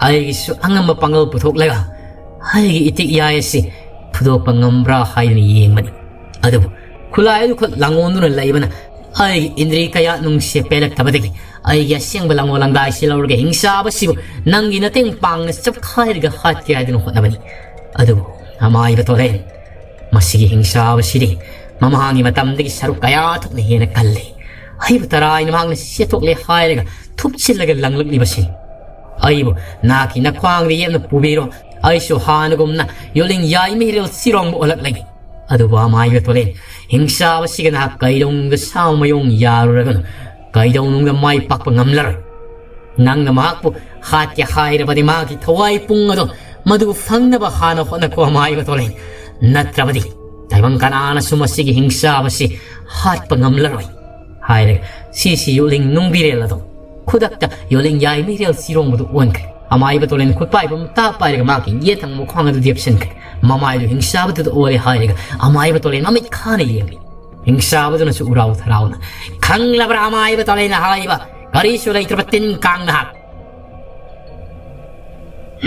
ꯑꯩꯒꯤꯁꯨ ꯑꯉꯝꯕ ꯄꯥꯡꯒꯜ ꯄꯨꯊꯣꯛꯂꯒ ꯑꯩꯒꯤ ꯏꯇꯤꯛ ꯏꯌꯥꯏ ꯑꯁꯤ ꯐꯨꯗꯣꯛꯄ ꯉꯝꯕ꯭ꯔꯥ ꯍꯥꯏꯗꯨꯅ ꯌꯦꯡꯕꯅꯤ꯫ ꯑꯗꯨꯕꯨ ꯈꯨꯠꯂꯥꯏ ꯑꯗꯨ ꯈꯨꯠ ꯂꯥꯡꯒꯣꯟꯗꯨꯅ ꯂꯩꯕꯅ ꯑꯩꯒꯤ ꯏꯟꯗ꯭ꯔꯤ ꯀꯌꯥꯠ ꯅꯨꯡꯁꯦ ꯄꯦꯜꯂꯛꯇꯕꯗꯒꯤ ꯑꯩꯒꯤ ꯑꯁꯦꯡꯕ ꯂꯥꯡꯒꯣꯜ ꯂꯥꯡꯗꯥꯏꯁꯤ ꯂꯧꯔꯒ ꯍꯤꯡꯆꯥꯕꯁꯤꯕꯨ ꯅꯪꯒꯤ ꯅꯇꯦꯡ ꯄꯥꯡꯅ ꯆꯞꯈꯥꯏꯔꯒ ꯍꯥꯠꯀꯦ ꯍꯥꯏꯗꯨꯅ ꯍꯣꯠꯅꯕꯅꯤ꯫ ꯑꯗꯨꯕꯨ ꯑꯃꯥꯏꯕ ꯇꯣꯂꯦꯟ, ꯃꯁꯤꯒꯤ ꯍꯤꯡꯆꯥꯕꯁꯤꯗꯤ ꯃꯃꯥꯡꯒꯤ ꯃꯇꯝꯗꯒꯤ ꯁꯔꯨꯛ ꯀꯌꯥ ꯊꯣꯛꯅ ꯍꯦꯟꯅ ꯀꯜꯂꯤ꯫ ꯑꯩꯕꯨ ꯇꯔꯥꯏꯅ ꯃꯍꯥꯛꯅ ꯆꯦꯊꯣꯛꯂꯦ ꯍꯥꯏꯔꯒ ꯊꯨꯞꯆꯤꯜꯂꯒ ꯂꯪꯂꯛꯂꯤꯕꯁꯤ꯫ ꯑꯩꯕꯨ ꯅꯍꯥꯛꯀꯤ ꯅꯈ꯭ꯋꯥꯡꯗ ꯌꯦꯞꯅ ꯄꯨꯕꯤꯔꯣ, ꯑꯩꯁꯨ ꯍꯥꯟꯅꯒꯨꯝꯅ ꯌꯣꯠꯂꯤꯡ ꯌꯥꯏꯃ ꯍꯤꯔꯦꯜ ꯆꯤꯔꯣꯡꯕ ꯑꯣꯜꯂꯛꯂꯒꯦ꯫ ꯑꯗꯨꯕꯨ ꯑꯃꯥꯏꯕ ꯇꯣꯂꯦꯟ, ꯍꯤꯡꯆꯥꯕꯁꯤꯒ ꯅꯍꯥꯛ ꯀꯩꯗꯧꯅꯨꯡꯗ ꯁꯥꯎ ꯃꯌꯣꯡ ꯌꯥꯔꯨꯔꯒꯅꯨ, ꯀꯩꯗꯧꯅꯨꯡꯗ ꯃꯥꯏ ꯄꯥꯛꯄ ꯉꯝꯂꯔꯣꯏ꯫ ꯅꯪꯅ ꯃꯍꯥꯛꯄꯨ ꯍꯥꯠꯀꯦ ꯍꯥꯏꯔꯕꯗꯤ ꯃꯍꯥꯛꯀꯤ ꯊꯋꯥꯏ ꯄꯨꯡ ꯑꯗꯣ ꯃꯗꯨ ꯐꯪꯅꯕ ꯍꯥꯟꯅ ꯍꯣꯠꯅꯈꯣ ꯑꯃꯥꯏꯕ ꯇꯣꯂꯦꯟ, ꯅꯠꯇ꯭ꯔꯕꯗꯤ ꯇꯥꯏꯕꯪ ꯀꯅꯥꯅꯁꯨ ꯃꯁꯤꯒꯤ ꯍꯤꯡꯆꯥꯕꯁꯤ ꯍꯥꯠꯄ ꯉꯝꯂꯔꯣꯏ" ꯍꯥꯏꯔꯒ ꯁꯤꯁꯤ ꯌꯣꯠꯂꯤꯡ ꯅꯨꯡꯕꯤꯔꯦꯜ ꯑꯗꯣ ꯈꯨꯗꯛꯇ ꯌꯣꯠꯂꯤꯡ ꯌꯥꯏꯃ ꯍꯤꯔꯦꯜ ꯆꯤꯔꯣꯡꯕꯗꯨ ꯑꯣꯟꯈ꯭ꯔꯦ꯫ ꯑꯃꯥꯏꯕ ꯇꯣꯂꯦꯟ ꯈꯨꯠꯄꯥꯏꯕ ꯃꯇꯥ ꯄꯥꯏꯔꯒ ꯃꯍꯥꯛꯀꯤ ꯌꯦꯠ ꯊꯪꯕ ꯈ꯭ꯋꯥꯡ ꯑꯗꯨ ꯗꯦꯞꯁꯤꯟꯈ꯭ꯔꯦ꯫ ꯃꯃꯥꯏꯗꯨ ꯍꯤꯡꯆꯥꯕꯗꯨꯗ ꯑꯣꯜꯂꯦ ꯍꯥꯏꯔꯒ ꯑꯃꯥꯏꯕ ꯇꯣꯂꯦꯟ ꯃꯃꯤꯠ ꯈꯥꯅ ꯌꯦꯡꯂꯤ꯫ ꯍꯤꯡꯆꯥꯕꯗꯨꯅꯁꯨ ꯎꯔꯥꯎ ꯊꯔꯥꯎꯅ, "ꯈꯪꯂꯕ꯭ꯔꯥ ꯑꯃꯥꯏꯕ ꯇꯣꯂꯦꯟꯅ ꯍꯥꯏꯕ ꯀꯔꯤꯁꯨ ꯂꯩꯇ꯭ꯔꯕ ꯇꯤꯟ ꯀꯥꯡ ꯅꯍꯥꯛ?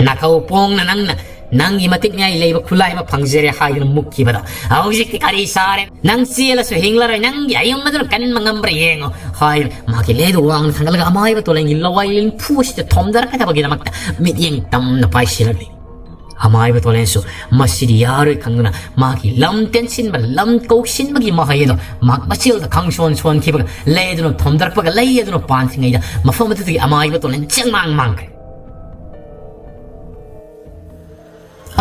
ꯅꯀꯧ ꯄꯣꯡꯅ ꯅꯪꯅ ꯅꯪꯒꯤ ꯃꯇꯤꯛ ꯃꯌꯥꯏ ꯂꯩꯕ ꯈꯨꯠꯂꯥꯏ ꯑꯃ ꯐꯪꯖꯔꯦ ꯍꯥꯏꯗꯨꯅ ꯃꯨꯛꯈꯤꯕꯗꯣ ꯍꯧꯖꯤꯛꯇꯤ ꯀꯔꯤ ꯁꯥꯔꯦ? ꯅꯪ ꯆꯦꯜꯂꯁꯨ ꯍꯤꯡꯂꯔꯣꯏ, ꯅꯪꯒꯤ ꯑꯌꯨꯝ ꯑꯗꯨꯅ ꯀꯟꯕ ꯉꯝꯕ꯭ꯔꯥ ꯌꯦꯡꯉꯣ" ꯍꯥꯏꯗꯨꯅ ꯃꯍꯥꯛꯀꯤ ꯂꯦꯗꯨ ꯋꯥꯡꯅ ꯊꯥꯡꯒꯠꯂꯒ ꯑꯃꯥꯏꯕ ꯇꯣꯂꯦꯟꯒꯤ ꯂꯋꯥꯏ ꯂꯤꯟꯐꯨ ꯑꯁꯤꯗ ꯊꯣꯝꯗꯔꯛꯀꯗꯕꯒꯤꯗꯃꯛꯇ ꯃꯤꯠꯌꯦꯡ ꯇꯝꯅ ꯄꯥꯏꯁꯤꯜꯂꯛꯂꯤ꯫ ꯑꯃꯥꯏꯕ ꯇꯣꯂꯦꯟꯁꯨ ꯃꯁꯤꯗꯤ ꯌꯥꯔꯣꯏ ꯈꯪꯗꯨꯅ ꯃꯍꯥꯛꯀꯤ ꯂꯝ ꯇꯦꯟꯁꯤꯟꯕ, ꯂꯝ ꯀꯧꯁꯤꯟꯕꯒꯤ ꯃꯍꯩ ꯑꯗꯣ ꯃꯍꯥꯛ ꯃꯆꯦꯜꯗ ꯈꯪꯁꯣꯟ ꯁꯣꯟꯈꯤꯕꯒ ꯂꯩ ꯑꯗꯨꯅ ꯊꯣꯝꯗꯔꯛꯄꯒ ꯂꯩ ꯑꯗꯨꯅ ꯄꯥꯟꯗ꯭ꯔꯤꯉꯩꯗ ꯃꯐꯝ ꯑꯗꯨꯗꯒꯤ ꯑꯃꯥꯏꯕ ꯇꯣꯂꯦꯟ ꯆꯦꯡꯃꯥꯡ ꯃꯥꯡꯈ꯭ꯔꯦ꯫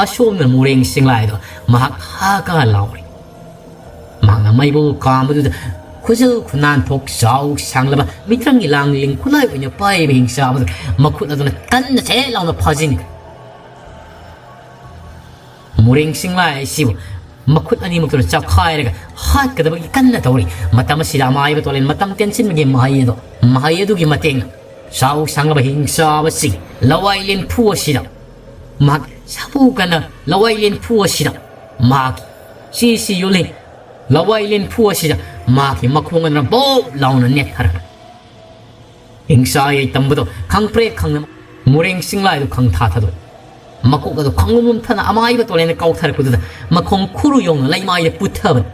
ꯑꯁꯣꯝꯅ ꯃꯣꯔꯦꯡ ꯆꯤꯡꯂꯥꯏꯗꯣ ꯃꯍꯥꯛ ꯍꯥ ꯀꯥ ꯂꯥꯎꯔꯤ꯫ ꯃꯍꯥꯛꯅ ꯃꯩꯕꯨꯜ ꯀꯥꯝꯕꯗꯨꯗ ꯈꯨꯖꯤꯜ ꯈꯨꯅꯥꯟ ꯊꯣꯛ ꯆꯥꯎ ꯁꯥꯡꯂꯕ ꯃꯤꯇ꯭ꯔꯪꯒꯤ ꯂꯥꯡꯂꯤꯡ ꯈꯨꯠꯂꯥꯏ ꯑꯣꯏꯅ ꯄꯥꯏꯔꯤꯕ ꯍꯤꯡꯆꯥꯕꯗꯨ ꯃꯈꯨꯠ ꯑꯗꯨꯅ ꯀꯟꯅ ꯆꯦꯠ ꯂꯥꯎꯅ ꯐꯥꯖꯤꯟꯈ꯭ꯔꯦ꯫ ꯃꯣꯔꯦꯡ ꯆꯤꯡꯂꯥꯏ ꯑꯁꯤꯕꯨ ꯃꯈꯨꯠ ꯑꯅꯤꯃꯛꯇꯨꯅ ꯆꯞꯈꯥꯏꯔꯒ ꯍꯥꯠꯀꯗꯕꯒꯤ ꯀꯟꯅ ꯇꯧꯔꯤ꯫ ꯃꯇꯝ ꯑꯁꯤꯗ ꯑꯃꯥꯏꯕ ꯇꯣꯂꯦꯟ ꯃꯇꯝ ꯇꯦꯟꯁꯤꯟꯕꯒꯤ ꯃꯍꯩ ꯑꯗꯣ, ꯃꯍꯩ ꯑꯗꯨꯒꯤ ꯃꯇꯦꯡꯅ ꯆꯥꯎ ꯁꯥꯡꯂꯕ ꯍꯤꯡꯆꯥꯕꯁꯤ ꯂꯋꯥꯏ ꯂꯦꯟꯐꯨ ꯑꯁꯤꯗ ꯃꯍꯥꯛ ꯁꯥꯐꯨ ꯀꯟꯅ ꯂꯋꯥꯏ ꯂꯦꯟꯐꯨ ꯑꯁꯤꯗ ꯃꯍꯥꯛꯀꯤ ꯆꯤꯁꯤ ꯌꯣꯜꯂꯤ꯫ ꯂꯋꯥꯏ ꯂꯦꯟꯐꯨ ꯑꯁꯤꯗ ꯃꯍꯥꯛꯀꯤ ꯃꯈꯣꯡ ꯑꯗꯨꯅ ꯕꯣꯞ ꯂꯥꯎꯅ ꯅꯦꯠꯊꯔꯛꯄ꯫ ꯍꯤꯡꯆꯥ ꯌꯩ ꯇꯝꯕꯗꯣ ꯈꯪꯄ꯭ꯔꯦꯛ ꯈꯪꯅ ꯃꯣꯔꯦꯡ ꯆꯤꯡꯂꯥꯏꯗꯨ ꯈꯪ ꯊꯥ ꯊꯥꯗꯣꯛꯏ꯫ ꯃꯀꯣꯛ ꯑꯗꯨ ꯈꯪꯂꯨꯝ ꯂꯨꯝꯊꯅ ꯑꯃꯥꯏꯕ ꯇꯣꯂꯦꯟꯅ ꯀꯥꯎꯊꯔꯛꯄꯗꯨꯗ ꯃꯈꯣꯡ ꯈꯨꯔꯨ ꯌꯧꯅ ꯂꯩꯃꯥꯏꯗ ꯄꯨꯊꯕꯅꯤ꯫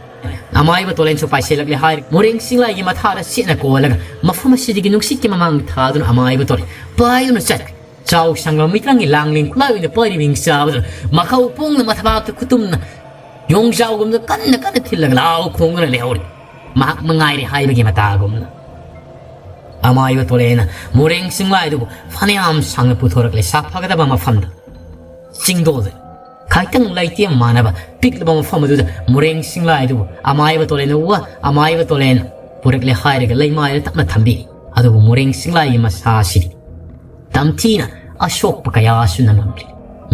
ꯑꯃꯥꯏꯕ ꯇꯣꯂꯦꯟꯁꯨ ꯄꯥꯏꯁꯤꯜꯂꯛꯂꯦ ꯍꯥꯏꯔꯦ꯫ ꯃꯣꯔꯦꯡ ꯆꯤꯡꯂꯥꯏꯒꯤ ꯃꯊꯥꯗ ꯁꯦꯠꯅ ꯀꯣꯜꯂꯒ ꯃꯐꯝ ꯑꯁꯤꯗꯒꯤ ꯅꯨꯡꯁꯤꯠꯀꯤ ꯃꯃꯥꯡ ꯊꯥꯗꯨꯅ ꯑꯃꯥꯏꯕ ꯇꯣꯂꯦꯟ ꯄꯥꯏꯗꯨꯅ ꯆꯠꯈ꯭ꯔꯦ꯫ ꯆꯥꯎ ꯁꯪꯂꯕ ꯃꯤꯇ꯭ꯔꯪꯒꯤ ꯂꯥꯡꯂꯦꯟ ꯈꯨꯠꯂꯥꯏ ꯑꯣꯏꯅ ꯄꯥꯏꯔꯤꯕ ꯍꯤꯡꯆꯥꯕꯗꯨꯅ ꯃꯈꯧ ꯄꯣꯡꯅ ꯃꯊꯕꯥꯛꯇ ꯈꯨꯇꯨꯝꯅ ꯌꯣꯡꯖꯥꯎꯒꯨꯝꯅ ꯀꯟꯅ ꯀꯟꯅ ꯊꯤꯜꯂꯒ ꯂꯥꯎ ꯈꯣꯡꯗꯨꯅ ꯂꯩꯍꯧꯔꯤ꯫ ꯃꯍꯥꯛ ꯃꯉꯥꯏꯔꯦ ꯍꯥꯏꯕꯒꯤ ꯃꯇꯥꯒꯨꯝꯅ꯫ ꯑꯃꯥꯏꯕ ꯇꯣꯂꯦꯟꯅ ꯃꯣꯔꯦꯡ ꯆꯤꯡꯂꯥꯏꯗꯨꯕꯨ ꯐꯅꯌꯥꯝ ꯁꯥꯡꯅ ꯄꯨꯊꯣꯔꯛꯂꯦ ꯁꯥꯐꯒꯗꯕ ꯃꯐꯝꯗ꯫ ꯆꯤꯡꯗꯣꯜꯗ ꯈꯥꯏꯇꯪ ꯂꯩꯇꯦꯝ ꯃꯥꯟꯅꯕ ꯄꯤꯛꯂꯕ ꯃꯐꯝ ꯑꯗꯨꯗ ꯃꯣꯔꯦꯡ ꯆꯤꯡꯂꯥꯏꯗꯨꯕꯨ ꯑꯃꯥꯏꯕ ꯇꯣꯂꯦꯟꯅ ꯎꯕ ꯑꯃꯥꯏꯕ ꯇꯣꯂꯦꯟꯅ ꯄꯨꯔꯛꯂꯦ ꯍꯥꯏꯔꯒ ꯂꯩꯃꯥꯏꯗ ꯇꯞꯅ ꯊꯝꯕꯤ꯫ ꯑꯗꯨꯕꯨ ꯃꯣꯔꯦꯡ ꯆꯤꯡꯂꯥꯏꯒꯤ ꯃꯁꯥ ꯑꯁꯤꯗꯤ ꯇꯝꯊꯤꯅ ꯑꯁꯣꯛꯄ ꯀꯌꯥꯁꯨ ꯅꯪꯂꯝꯂꯤ꯫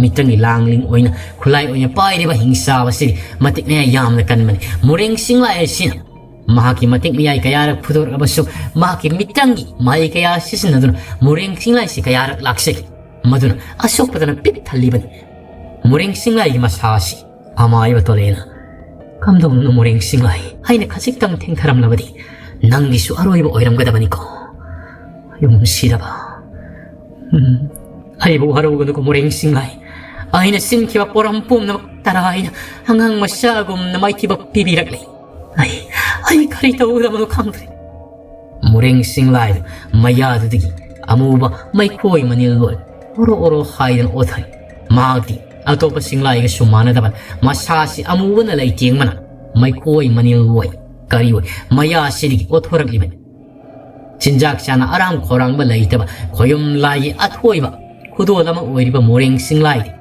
ꯃꯤꯇ꯭ꯔꯪꯒꯤ ꯂꯥꯡꯂꯤꯡ ꯑꯣꯏꯅ ꯈꯨꯠꯂꯥꯏ ꯑꯣꯏꯅ ꯄꯥꯏꯔꯤꯕ ꯍꯤꯡꯆꯥꯕ ꯑꯁꯤꯗꯤ ꯃꯇꯤꯛ ꯃꯌꯥꯏ ꯌꯥꯝꯅ ꯀꯟꯕꯅꯤ꯫ ꯃꯣꯔꯦꯡ ꯆꯤꯡꯂꯥꯏ ꯑꯁꯤꯅ ꯃꯍꯥꯛꯀꯤ ꯃꯇꯤꯛ ꯃꯌꯥꯏ ꯀꯌꯥꯔꯛ ꯐꯨꯗꯣꯔꯛꯂꯕꯁꯨ ꯃꯍꯥꯛꯀꯤ ꯃꯤꯇ꯭ꯔꯪꯒꯤ ꯃꯍꯩ ꯀꯌꯥ ꯁꯤꯖꯤꯟꯅꯗꯨꯅ ꯃꯣꯔꯦꯡ ꯆꯤꯡꯂꯥꯏꯁꯤ ꯀꯌꯥꯔꯛ ꯂꯥꯛꯆꯈꯤ꯫ ꯃꯗꯨꯅ ꯑꯁꯣꯛꯄꯗꯅ ꯄꯤꯛ ꯊꯜꯂꯤꯕꯅꯤ꯫ ꯃꯣꯔꯦꯡ ꯆꯤꯡꯂꯥꯏꯒꯤ ꯃꯁꯥ ꯑꯁꯤ ꯑꯃꯥꯏꯕ ꯇꯣꯂꯦꯟꯅ, "ꯀꯝꯗꯧꯅꯣ ꯃꯣꯔꯦꯡ ꯆꯤꯡꯂꯥꯏ? ꯑꯩꯅ ꯈꯖꯤꯛꯇꯪ ꯊꯦꯡꯊꯔꯝꯂꯕꯗꯤ ꯅꯪꯒꯤꯁꯨ ꯑꯔꯣꯏꯕ ꯑꯣꯏꯔꯝꯒꯗꯕꯅꯤꯀꯣ꯫ ꯌꯨꯝꯁꯤꯗꯕ꯫ ꯎꯝ, ꯑꯩꯕꯨ ꯍꯔꯧꯒꯅꯨꯀꯣ ꯃꯣꯔꯦꯡ ꯆꯤꯡꯂꯥꯏ꯫ ꯑꯩꯅ ꯁꯤꯟꯈꯤꯕ ꯄꯣꯔꯝ ꯄꯨꯝꯅꯃꯛ ꯇꯔꯥꯏꯅ ꯑꯉꯥꯡ ꯃꯆꯥꯒꯨꯝꯅ ꯃꯥꯏꯊꯤꯕ ꯄꯤꯕꯤꯔꯛꯂꯤ꯫ ꯑꯩ, ꯑꯩ ꯀꯔꯤ ꯇꯧꯒꯗꯕꯅꯣ ꯈꯪꯗ꯭ꯔꯦ꯫" ꯃꯣꯔꯦꯡ ꯆꯤꯡꯂꯥꯏꯗꯨ ꯃꯌꯥꯗꯨꯗꯒꯤ ꯑꯃꯨꯕ ꯃꯩꯈꯣꯏ ꯃꯅꯤꯜ ꯂꯣꯏ ꯑꯣꯔꯣ ꯑꯣꯔꯣ ꯍꯥꯏꯗꯅ ꯑꯣꯊꯔꯤ꯫ ꯃꯍꯥꯛꯇꯤ ꯑꯇꯣꯞꯄ ꯆꯤꯡꯂꯥꯏꯒꯁꯨ ꯃꯥꯟꯅꯗꯕ ꯃꯁꯥꯁꯤ ꯑꯃꯨꯕꯅ ꯂꯩꯇꯦꯡꯕꯅ ꯃꯩꯈꯣꯏ ꯃꯅꯤꯜ ꯑꯣꯏ ꯀꯔꯤ ꯑꯣꯏ ꯃꯌꯥꯁꯤꯗꯒꯤ ꯑꯣꯠꯊꯣꯔꯛꯂꯤꯕꯅꯤ꯫ ꯆꯤꯟꯖꯥꯛ ꯆꯥꯅ ꯑꯔꯥꯝ ꯈꯧꯔꯥꯡꯕ ꯂꯩꯇꯕ ꯈꯣꯌꯨꯝ ꯂꯥꯏꯒꯤ ꯑꯊꯣꯏꯕ ꯈꯨꯗꯣꯜ ꯑꯃ ꯑꯣꯏꯔꯤꯕ ꯃꯣꯔꯦꯡ ꯆꯤꯡꯂꯥꯏꯗꯤ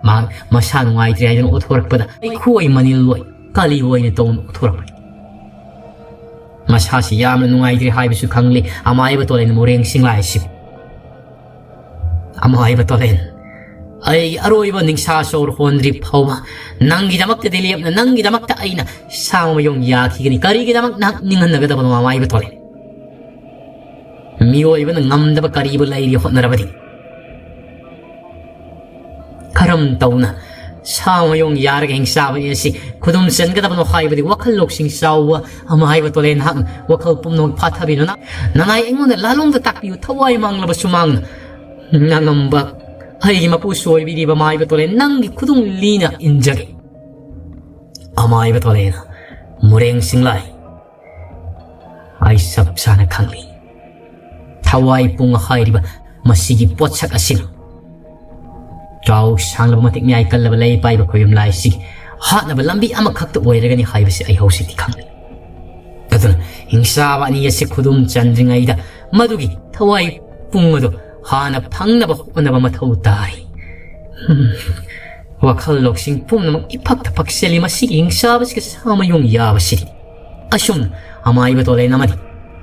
ꯃꯍꯥꯛ ꯃꯁꯥ ꯅꯨꯡꯉꯥꯏꯇ꯭ꯔꯦ ꯍꯥꯏꯗꯨꯅ ꯑꯣꯠꯊꯣꯔꯛꯄꯗ ꯃꯩꯈꯣꯏ ꯃꯅꯤꯜ ꯑꯣꯏ ꯀꯂꯤ ꯑꯣꯏꯅ ꯇꯧꯅ ꯑꯣꯠꯊꯣꯔꯛꯄꯅꯤ꯫ ꯃꯁꯥꯁꯤ ꯌꯥꯝꯅ ꯅꯨꯡꯉꯥꯏꯇ꯭ꯔꯦ ꯍꯥꯏꯕꯁꯨ ꯈꯪꯂꯤ ꯑꯃꯥꯏꯕ ꯇꯣꯂꯦꯟ ꯃꯨꯔꯦꯡ ꯁꯤꯡꯂꯥꯏꯁꯤ꯫ ꯑꯃꯥꯏꯕ ꯇꯣꯂꯦꯟ, ꯑꯩ ꯑꯔꯣꯏꯕ ꯅꯤꯡꯁꯥ ꯁꯣꯔ ꯍꯣꯟꯗ꯭ꯔꯤ ꯐꯥꯎꯕ ꯅꯪꯒꯤꯗꯃꯛꯇꯗꯤ ꯂꯦꯞꯅ ꯅꯪꯒꯤꯗꯃꯛꯇ ꯑꯩꯅ ꯁꯥ ꯃꯌꯣꯡ ꯌꯥꯈꯤꯒꯅꯤ꯫ ꯀꯔꯤꯒꯤꯗꯃꯛ ꯅꯍꯥꯛ ꯅꯤꯡꯍꯟꯅꯒꯗꯕꯅꯣ ꯑꯃꯥꯏꯕ ꯇꯣꯂꯦꯟ? ꯃꯤꯑꯣꯏꯕꯅ ꯉꯝꯗꯕ ꯀꯔꯤꯕꯨ ꯂꯩꯔꯤ ꯍꯣꯠꯅꯔꯕꯗꯤ? ꯀꯔꯝ ꯇꯧꯅ ꯁꯥ ꯃꯌꯣꯡ ꯌꯥꯔꯒ ꯍꯤꯡꯆꯥꯕꯅꯤ ꯑꯁꯤ ꯈꯨꯗꯨꯝ ꯆꯟꯒꯗꯕꯅꯣ ꯍꯥꯏꯕꯗꯤ ꯋꯥꯈꯜ ꯂꯧꯁꯤꯡ ꯆꯥꯎꯕ ꯑꯃꯥꯏꯕ ꯇꯣꯂꯦꯟ, ꯅꯍꯥꯛꯅ ꯋꯥꯈꯜ ꯄꯨꯝꯅꯃꯛ ꯐꯥꯊꯕꯤꯅꯨ꯫ ꯅ-, ꯅꯅꯥꯏ ꯑꯩꯉꯣꯟꯗ ꯂꯥꯂꯣꯡꯗ ꯇꯥꯛꯄꯤꯌꯨ, ꯊꯋꯥꯏ ꯃꯥꯡꯂꯕꯁꯨ ꯃꯥꯡꯅ꯫ ꯅꯉꯝꯕ ꯑꯩꯒꯤ ꯃꯄꯨꯁꯨ ꯑꯣꯏꯕꯤꯔꯤꯕ ꯑꯃꯥꯏꯕ ꯇꯣꯂꯦꯟ, ꯅꯪꯒꯤ ꯈꯨꯗꯨꯡ ꯂꯤꯅ ꯏꯟꯖꯒꯦ꯫ ꯑꯃꯥꯏꯕ ꯇꯣꯂꯦꯟ, ꯃꯨꯔꯦꯡ ꯁꯤꯡꯂꯥꯏ, ꯑꯩ ꯆꯞ ꯆꯥꯅ ꯈꯪꯂꯤ꯫ ꯊꯋꯥꯏ ꯄꯨꯡ ꯍꯥꯏꯔꯤꯕ ꯃꯁꯤꯒꯤ ꯄꯣꯠꯁꯛ ꯑꯁꯤꯅ ꯆꯥꯎ ꯁꯥꯡꯂꯕ ꯃꯇꯤꯛ ꯃꯌꯥꯏ ꯀꯜꯂꯕ ꯂꯩ ꯄꯥꯏꯕ ꯈꯣꯏꯕꯝ ꯂꯥꯏꯁꯤꯒꯤ ꯍꯥꯠꯅꯕ ꯂꯝꯕꯤ ꯑꯃꯈꯛꯇ ꯑꯣꯏꯔꯒꯅꯤ ꯍꯥꯏꯕꯁꯤ ꯑꯩ ꯍꯧꯖꯤꯛꯇꯤ ꯈꯪꯂꯤ꯫ ꯑꯗꯨꯅ ꯍꯤꯡꯆꯥꯕ ꯑꯅꯤ ꯑꯁꯤ ꯈꯨꯗꯨꯝ ꯆꯟꯗ꯭ꯔꯤꯉꯩꯗ ꯃꯗꯨꯒꯤ ꯊꯋꯥꯏ ꯄꯨꯡ ꯑꯗꯨ ꯍꯥꯟꯅ ꯐꯪꯅꯕ ꯍꯣꯠꯅꯕ ꯃꯊꯧ ꯇꯥꯏ꯫ ꯎꯝ, ꯋꯥꯈꯜ ꯂꯧꯁꯤꯡ ꯄꯨꯝꯅꯃꯛ ꯏꯐꯛꯇ ꯐꯛꯆꯜꯂꯤ ꯃꯁꯤꯒꯤ ꯍꯤꯡꯆꯥꯕꯁꯤꯒ ꯁꯥ ꯃꯌꯣꯡ ꯌꯥꯕꯁꯤꯗꯤ꯫ ꯑꯁꯨꯝꯅ ꯑꯃꯥꯏꯕ ꯇꯣꯂꯦꯟ ꯑꯃꯗꯤ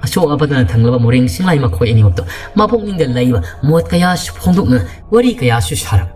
ꯑꯁꯣꯛ ꯑꯄꯗꯅ ꯊꯪꯂꯕ ꯃꯨꯔꯦꯡ ꯁꯤꯡꯂꯥꯏ ꯃꯈꯣꯏ ꯑꯅꯤꯃꯛꯇ ꯃꯄꯨꯛꯅꯤꯡꯗ ꯂꯩꯕ ꯃꯣꯠ ꯀꯌꯥꯁꯨ ꯐꯣꯡꯗꯣꯛꯅ ꯋꯥꯔꯤ ꯀꯌꯥꯁꯨ ꯁꯥꯔꯝꯃꯤ꯫